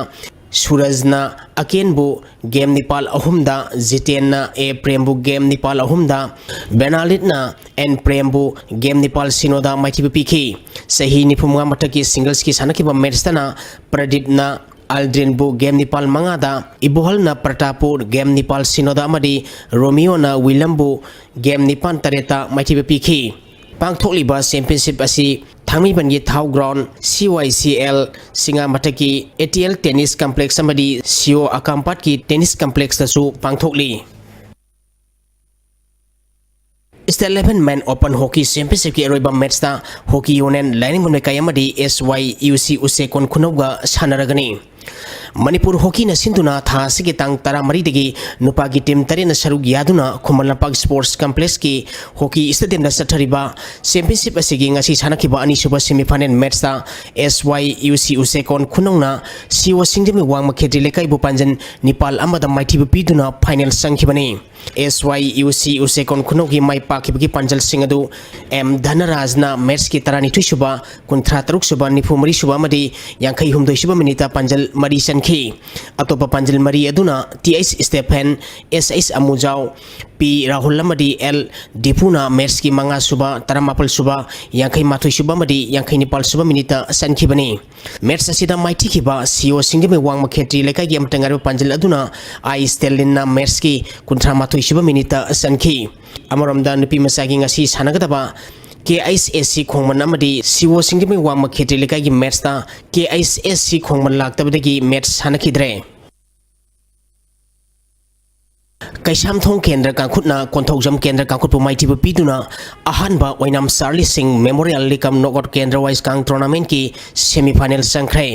ꯁꯨꯔꯖꯅ ꯑꯀꯦꯟꯕꯨ ꯒꯦꯝ ꯅꯤꯄꯥꯜ ꯑꯍꯨꯝꯗ, ꯖꯤꯇꯦꯟꯅ ꯑꯦ ꯄ꯭ꯔꯦꯝꯕꯨ ꯒꯦꯝ ꯅꯤꯄꯥꯜ ꯑꯍꯨꯝꯗ, ꯕꯦꯅꯥꯂꯤꯠꯅ ꯑꯦꯟ ꯄ꯭ꯔꯦꯝꯕꯨ ꯒꯦꯝ ꯅꯤꯄꯥꯜ ꯁꯤꯅꯣꯗ ꯃꯥꯏꯊꯤꯕ ꯄꯤꯈꯤ꯫ ꯆꯍꯤ ꯅꯤꯐꯨꯃꯉꯥ ꯃꯊꯛꯀꯤ ꯁꯤꯡꯒꯜꯁꯀꯤ ꯁꯥꯟꯅꯈꯤꯕ ꯃꯦꯠꯁꯇꯅ ꯄ꯭ꯔꯗꯤꯞꯅ ꯑꯜꯗ꯭ꯔꯤꯟꯕꯨ ꯒꯦꯝ ꯅꯤꯄꯥꯜ ꯃꯉꯥꯗ, ꯏꯕꯣꯍꯜꯅ ꯄ꯭ꯔꯇꯥꯞꯄꯨ ꯒꯦꯝ ꯅꯤꯄꯥꯜ ꯁꯤꯅꯣꯗ ꯑꯃꯗꯤ ꯔꯣꯃꯤꯌꯣꯅ ꯋꯤꯂꯝꯕꯨ ꯒꯦꯝ ꯅꯤꯄꯥꯜ ꯇꯔꯦꯠꯇ ꯃꯥꯏꯊꯤꯕ ꯄꯤꯈꯤ꯫ ꯄꯥꯡꯊꯣꯛꯂꯤꯕ ꯆꯦꯝꯄꯤꯌꯟꯁꯤꯞ ꯑꯁꯤ ꯊꯥꯡꯃꯩꯕꯟꯒꯤ ꯊꯥꯎ ꯒ꯭ꯔꯥꯎꯟ, ꯁꯤ ꯋꯥꯏ ꯁꯤ ꯑꯦꯜ, ꯁꯤꯡꯉꯥ ꯃꯊꯛꯀꯤ A T L tennis complex ꯑꯃꯗꯤ ꯁꯤ ꯑꯣ ꯑꯀꯥꯝꯄꯥꯠꯀꯤ ꯇꯦꯅꯤꯁ ꯀꯝꯄ꯭ꯂꯦꯛꯁꯇꯁꯨ ꯄꯥꯡꯊꯣꯛꯂꯤ꯫ ꯁ꯭ꯇꯦꯠ ꯏꯂꯦꯚꯦꯟ ꯃꯦꯟ ꯑꯣꯄꯟ ꯍꯣꯀꯤ ꯆꯦꯝꯄꯤꯌꯟꯁꯤꯞꯀꯤ ꯑꯔꯣꯏꯕ ꯃꯦꯠꯁꯇ ꯍꯣꯀꯤ ꯌꯨꯅꯤꯌꯟ ꯂꯥꯏꯅꯤꯡꯕꯝ ꯂꯩꯀꯥꯏ ꯑꯃꯗꯤ ꯑꯦꯁ ꯋꯥꯏ ꯌꯨ ꯁꯤ ꯎꯆꯦꯛꯀꯣꯟ ꯈꯨꯅꯧꯒ ꯁꯥꯟꯅꯔꯒꯅꯤ꯫ ꯃꯅꯤꯄꯨꯔ ꯍꯣꯀꯤꯅ ꯁꯤꯟꯗꯨꯅ ꯊꯥ ꯑꯁꯤꯒꯤ ꯇꯥꯡ ꯇꯔꯥꯃꯔꯤꯗꯒꯤ ꯅꯨꯄꯥꯒꯤ ꯇꯤꯝ ꯇꯔꯦꯠꯅ ꯁꯔꯨꯛ ꯌꯥꯗꯨꯅ ꯈꯨꯃꯟ ꯂꯝꯄꯥꯛ ꯁ꯭ꯄꯣꯔꯠꯁ ꯀꯝꯄ꯭ꯂꯦꯛꯁꯀꯤ ꯍꯣꯀꯤ ꯁ꯭ꯇꯦꯗꯤꯌꯝꯗ ꯆꯠꯊꯔꯤꯕ ꯆꯦꯝꯄꯤꯌꯟꯁꯤꯞ ꯑꯁꯤꯒꯤ ꯉꯁꯤ ꯁꯥꯟꯅꯈꯤꯕ ꯑꯅꯤꯁꯨꯕ ꯁꯦꯃꯤꯐꯥꯏꯅꯦꯜ ꯃꯦꯠꯁꯇ ꯑꯦꯁ ꯋꯥꯏ ꯌꯨ ꯁꯤ ꯎꯆꯦꯛꯀꯣꯟ ꯈꯨꯅꯧꯅ ꯁꯤ ꯑꯣ ꯁꯤꯡꯖꯃꯩ ꯋꯥꯡꯃ ꯈꯦꯇ꯭ꯔꯤ ꯂꯩꯀꯥꯏꯕꯨ ꯄꯥꯟꯖꯟ ꯅꯤꯄꯥꯜ ꯑꯃꯗ ꯃꯥꯏꯊꯤꯕ ꯄꯤꯗꯨꯅ ꯐꯥꯏꯅꯦꯜ ꯆꯪꯈꯤꯕꯅꯤ꯫ ꯑꯦꯁ ꯋꯥꯏ ꯌꯨ ꯁꯤ ꯎꯆꯦꯛꯀꯣꯟ ꯈꯨꯅꯧꯒꯤ ꯃꯥꯏ ꯄꯥꯛꯈꯤꯕꯒꯤ ꯄꯥꯟꯖꯜꯁꯤꯡ ꯑꯗꯨ ꯑꯦꯝ ꯙꯅꯔꯥꯖꯅ ꯃꯦꯠꯁꯀꯤ ꯇꯔꯥꯅꯤꯊꯣꯏ ꯁꯨꯕ, ꯀꯨꯟꯊ꯭ꯔꯥ ꯇꯔꯨꯛ ꯁꯨꯕ, ꯅꯤꯐꯨ ꯃꯔꯤ ꯁꯨꯕ ꯑꯃꯗꯤ ꯌꯥꯡꯈꯩ ꯍꯨꯝꯗꯣꯏ ꯁꯨꯕ ꯃꯤꯅꯤꯠꯇ ꯄꯥꯟꯖꯜ ꯃꯔꯤ ꯆꯟꯈꯤ꯫ ꯑꯇꯣꯞꯄ ꯄꯥꯟꯖꯜ ꯃꯔꯤ ꯑꯗꯨꯅ ꯇꯤ ꯑꯩꯆ ꯁ꯭ꯇꯦꯐꯦꯟ, ꯑꯦꯁ ꯑꯩꯆ ꯑꯃꯨꯖꯥꯎ, ꯄꯤ ꯔꯥꯍꯨꯜ ꯑꯃꯗꯤ ꯑꯦꯜ ꯗꯤꯄꯨꯅ ꯃꯦꯠꯁꯀꯤ ꯃꯉꯥ ꯁꯨꯕ, ꯇꯔꯥꯃꯥꯄꯜ ꯁꯨꯕ, ꯌꯥꯡꯈꯩ ꯃꯥꯊꯣꯏ ꯁꯨꯕ ꯑꯃꯗꯤ ꯌꯥꯡꯈꯩ ꯅꯤꯄꯥꯜ ꯁꯨꯕ ꯃꯤꯅꯤꯠꯇ ꯆꯟꯈꯤꯕꯅꯤ꯫ ꯃꯦꯠꯁ ꯑꯁꯤꯗ ꯃꯥꯏꯊꯤꯈꯤꯕ ꯁꯤ ꯑꯣ ꯁꯤꯡꯖꯃꯩ ꯋꯥꯡꯃ ꯈꯦꯇ꯭ꯔꯤ ꯂꯩꯀꯥꯏꯒꯤ ꯑꯃꯠꯇ ꯉꯥꯏꯔꯕ ꯄꯥꯟꯖꯜ ꯑꯗꯨꯅ ꯑꯥꯏ ꯁ꯭ꯇꯦꯂꯤꯟꯅ ꯃꯦꯠꯁꯀꯤ ꯀꯨꯟꯊ꯭ꯔꯥ ꯃꯥꯊꯣꯏ ꯁꯨꯕ ꯃꯤꯅꯤꯠꯇ ꯆꯟꯈꯤ꯫ ꯑꯃꯔꯣꯝꯗ ꯅꯨꯄꯤ ꯃꯆꯥꯒꯤ ꯉꯁꯤ ꯁꯥꯟꯅꯒꯗꯕ ꯀꯦ ꯑꯩꯆ ꯑꯦꯁ ꯁꯤ ꯈꯣꯡꯃꯟ ꯑꯃꯗꯤ ꯁꯤ ꯑꯣ ꯁꯤꯡꯖꯃꯩ ꯋꯥꯡꯃ ꯈꯦꯇ꯭ꯔꯤ ꯂꯩꯀꯥꯏꯒꯤ ꯃꯦꯠꯁꯇ ꯀꯦ ꯑꯩꯆ ꯑꯦꯁ ꯁꯤ ꯈꯣꯡꯃꯟ ꯂꯥꯛꯇꯕꯗꯒꯤ ꯃꯦꯠꯁ ꯁꯥꯟꯅꯈꯤꯗ꯭ꯔꯦ꯫ ꯀꯩꯁꯥꯝꯊꯣꯡ ꯀꯦꯟꯗ꯭ꯔ ꯀꯥꯡꯈꯨꯠꯅ ꯀꯣꯟꯊꯧꯖꯝ ꯀꯦꯟꯗ꯭ꯔ ꯀꯥꯡꯈꯨꯠꯄꯨ ꯃꯥꯏꯊꯤꯕ ꯄꯤꯗꯨꯅ ꯑꯍꯥꯟꯕ ꯑꯣꯏꯅꯥꯝ ꯆꯥꯔꯂꯤ ꯁꯤꯡ ꯃꯦꯃꯣꯔꯤꯌꯦꯜ ꯂꯤꯀꯝ ꯅꯣꯛꯑꯥꯎꯠ ꯀꯦꯟꯗ꯭ꯔ ꯋꯥꯏꯁ ꯀꯥꯡ ꯇꯣꯔꯅꯥꯃꯦꯟꯠꯀꯤ ꯁꯦꯃꯤꯐꯥꯏꯅꯦꯜ ꯆꯪꯈ꯭ꯔꯦ꯫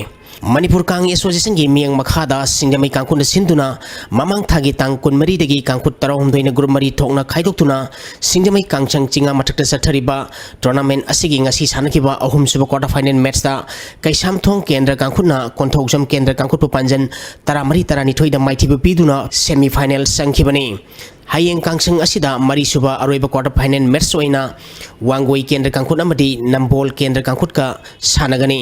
ꯃꯅꯤꯄꯨꯔ ꯀꯥꯡ ꯑꯦꯁꯣꯁꯤꯌꯦꯁꯟꯒꯤ ꯃꯤꯠꯌꯦꯡ ꯃꯈꯥꯗ ꯁꯤꯡꯖꯃꯩ ꯀꯥꯡꯈꯨꯠꯅ ꯁꯤꯟꯗꯨꯅ ꯃꯃꯥꯡ ꯊꯥꯒꯤ ꯇꯥꯡ ꯀꯨꯟꯃꯔꯤꯗꯒꯤ ꯀꯥꯡꯈꯨꯠ ꯇꯔꯥꯍꯨꯝꯗꯣꯏꯅ ꯒ꯭ꯔꯨꯞ ꯃꯔꯤ ꯊꯣꯛꯅ ꯈꯥꯏꯗꯣꯛꯇꯨꯅ ꯁꯤꯡꯖꯃꯩ ꯀꯥꯡꯁꯪ ꯆꯤꯉꯥ ꯃꯊꯛꯇ ꯆꯠꯊꯔꯤꯕ ꯇꯣꯔꯅꯥꯃꯦꯟꯠ ꯑꯁꯤꯒꯤ ꯉꯁꯤ ꯁꯥꯟꯅꯈꯤꯕ ꯑꯍꯨꯝꯁꯨꯕ ꯀ꯭ꯋꯥꯇꯔ ꯐꯥꯏꯅꯦꯜ ꯃꯦꯠꯁꯇ ꯀꯩꯁꯥꯝꯊꯣꯡ ꯀꯦꯟꯗ꯭ꯔ ꯀꯥꯡꯈꯨꯠꯅ ꯀꯣꯟꯊꯧꯖꯝ ꯀꯦꯟꯗ꯭ꯔ ꯀꯥꯡꯈꯨꯠꯄꯨ ꯄꯥꯟꯖꯟ ꯇꯔꯥꯃꯔꯤ ꯇꯔꯥꯅꯤꯊꯣꯏꯗ ꯃꯥꯏꯊꯤꯕ ꯄꯤꯗꯨꯅ ꯁꯦꯃꯤꯐꯥꯏꯅꯦꯜ ꯆꯪꯈꯤꯕꯅꯤ꯫ ꯍꯌꯦꯡ ꯀꯥꯡꯁꯪ ꯑꯁꯤꯗ ꯃꯔꯤꯁꯨꯕ ꯑꯔꯣꯏꯕ ꯀ꯭ꯋꯥꯇꯔ ꯐꯥꯏꯅꯦꯜ ꯃꯦꯠꯁ ꯑꯣꯏꯅ ꯋꯥꯡꯒꯣꯏ ꯀꯦꯟꯗ꯭ꯔ ꯀꯥꯡꯈꯨꯠ ꯑꯃꯗꯤ ꯅꯝꯕꯣꯜ ꯀꯦꯟꯗ꯭ꯔ ꯀꯥꯡꯈꯨꯠꯀ ꯁꯥꯟꯅꯒꯅꯤ꯫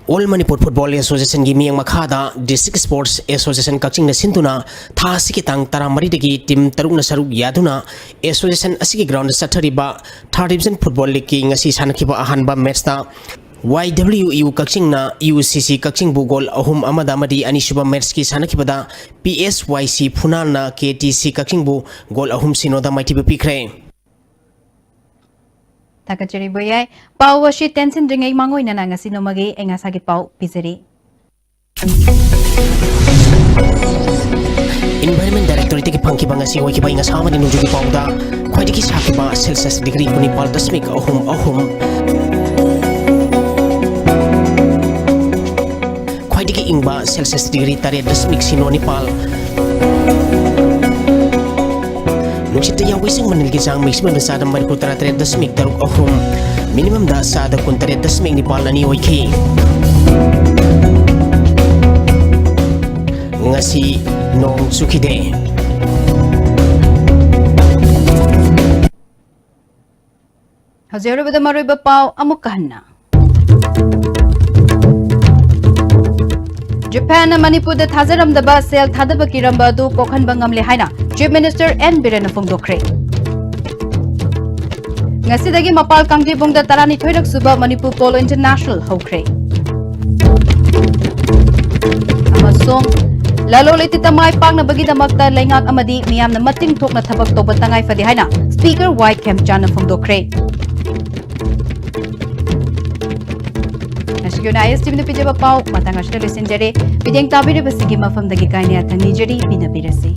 All Manipur Football Association ꯒꯤ ꯃꯤꯠꯌꯦꯡ ꯃꯈꯥꯗ District Sports Association ꯀꯛꯆꯤꯡꯅ ꯁꯤꯟꯗꯨꯅ ꯊꯥ ꯑꯁꯤꯒꯤ ꯇꯥꯡ ꯇꯔꯥꯃꯔꯤꯗꯒꯤ team ꯇꯔꯨꯛꯅ ꯁꯔꯨꯛ ꯌꯥꯗꯨꯅ association ꯑꯁꯤꯒꯤ ground ꯗ ꯆꯠꯊꯔꯤꯕ Third Division Football League ꯀꯤ ꯉꯁꯤ ꯁꯥꯟꯅꯈꯤꯕ ꯑꯍꯥꯟꯕ match ꯇ Y W U ꯀꯛꯆꯤꯡꯅ U C C ꯀꯛꯆꯤꯡꯕꯨ goal ꯑꯍꯨꯝ ꯑꯃꯗ ꯑꯃꯗꯤ ꯑꯅꯤꯁꯨꯕ match ꯀꯤ ꯁꯥꯟꯅꯈꯤꯕꯗ P S Y C ꯐꯨꯅꯥꯜꯅ K T C ꯀꯛꯆꯤꯡꯕꯨ goal ꯑꯍꯨꯝ ꯁꯤꯅꯣꯗ ꯃꯥꯏꯊꯤꯕ ꯄꯤꯈ꯭ꯔꯦ꯫ ꯊꯥꯒꯠꯆꯔꯤ ꯕꯣꯌꯥꯏ꯫ ꯄꯥꯎ ꯑꯁꯤ ꯇꯦꯟꯁꯤꯟꯗ꯭ꯔꯤꯉꯩ ꯃꯥꯡꯑꯣꯏꯅꯅ ꯉꯁꯤ ꯅꯣꯡꯃꯒꯤ ꯑꯏꯪ ꯑꯁꯥꯒꯤ ꯄꯥꯎ ꯄꯤꯖꯔꯤ꯫ Environment Directorate ꯇꯒꯤ ꯐꯪꯈꯤꯕ ꯉꯁꯤ ꯑꯣꯏꯈꯤꯕ ꯑꯏꯪ ꯑꯁꯥ ꯑꯃꯗꯤ ꯅꯣꯡꯖꯨꯒꯤ ꯄꯥꯎꯗ ꯈ꯭ꯋꯥꯏꯗꯒꯤ ꯁꯥꯈꯤꯕ Celsius degree ꯀꯨꯟꯅꯤꯄꯥꯜ ꯗꯁꯃꯤꯛ ꯑꯍꯨꯝ ꯑꯍꯨꯝ, ꯈ꯭ꯋꯥꯏꯗꯒꯤ ꯏꯪꯕ Celsius degree ꯇꯔꯦꯠ ꯗꯁꯃꯤꯛ ꯁꯤꯅꯣ ꯅꯤꯄꯥꯜ, ꯅꯨꯡꯁꯤꯠꯇ ꯌꯥꯎꯕ ꯏꯁꯤꯡ ꯃꯅꯤꯜꯒꯤ ꯆꯥꯡ maximum ꯗ ꯆꯥꯗ ꯃꯔꯤꯐꯨ ꯇꯔꯥ ꯇꯔꯦꯠ ꯗꯁꯃꯤꯛ ꯇꯔꯨꯛ ꯑꯍꯨꯝ, minimum ꯗ ꯆꯥꯗ ꯀꯨꯟ ꯇꯔꯦꯠ ꯗꯁꯃꯤꯛ ꯅꯤꯄꯥꯜ ꯑꯅꯤ ꯑꯣꯏꯈꯤ꯫ ꯉꯁꯤ ꯅꯣꯡ ꯆꯨꯈꯤꯗꯦ꯫ ꯍꯧꯖꯤꯛ ꯑꯔꯣꯏꯕꯗ ꯃꯔꯨꯑꯣꯏꯕ ꯄꯥꯎ ꯑꯃꯨꯛꯀ ꯍꯟꯅ꯫ ꯖꯄꯥꯟꯅ ꯃꯅꯤꯄꯨꯔꯗ ꯊꯥꯖꯔꯝꯗꯕ ꯁꯦꯜ ꯊꯥꯗꯕ ꯀꯤꯔꯝꯕ ꯑꯗꯨ ꯀꯣꯛꯍꯟꯕ ꯉꯝꯂꯦ ꯍꯥꯏꯅ Chief Minister N ꯕꯤꯔꯦꯟꯅ ꯐꯣꯡꯗꯣꯛꯈ꯭ꯔꯦ꯫ ꯉꯁꯤꯗꯒꯤ ꯃꯄꯥꯜ ꯀꯥꯡꯖꯩꯕꯨꯡꯗ ꯇꯔꯥꯅꯤꯊꯣꯏꯔꯛ ꯁꯨꯕ ꯃꯅꯤꯄꯨꯔ ꯄꯣꯂꯣ ꯏꯟꯇꯔꯅꯦꯁꯅꯦꯜ ꯍꯧꯈ꯭ꯔꯦ꯫ ꯑꯃꯁꯨꯡ ꯂꯂꯣꯟ ꯏꯇꯤꯛꯇ ꯃꯥꯏ ꯄꯥꯛꯅꯕꯒꯤꯗꯃꯛꯇ ꯂꯩꯉꯥꯛ ꯑꯃꯗꯤ ꯃꯤꯌꯥꯝꯅ ꯃꯇꯤꯡ ꯊꯣꯛꯅ ꯊꯕꯛ ꯇꯧꯕ ꯇꯉꯥꯏ ꯐꯗꯦ ꯍꯥꯏꯅ Speaker ꯋꯥꯏ ꯈꯦꯝꯆꯥꯟꯅ ꯐꯣꯡꯗꯣꯛꯈ꯭ꯔꯦ꯫ ꯉꯁꯤꯒꯤ ꯑꯣꯏꯅ I S T V ꯅ ꯄꯤꯖꯕ ꯄꯥꯎ ꯃꯇꯥꯡ ꯑꯁꯤꯗ ꯂꯣꯏꯁꯤꯟꯖꯔꯦ꯫ ꯃꯤꯠꯌꯦꯡ ꯇꯥꯕꯤꯔꯤꯕꯁꯤꯒꯤ ꯃꯐꯝꯗꯒꯤ ꯀꯥꯏꯅ ꯌꯥꯊꯪ ꯅꯤꯖꯔꯤ꯫ ꯄꯤꯅꯕꯤꯔꯁꯤ꯫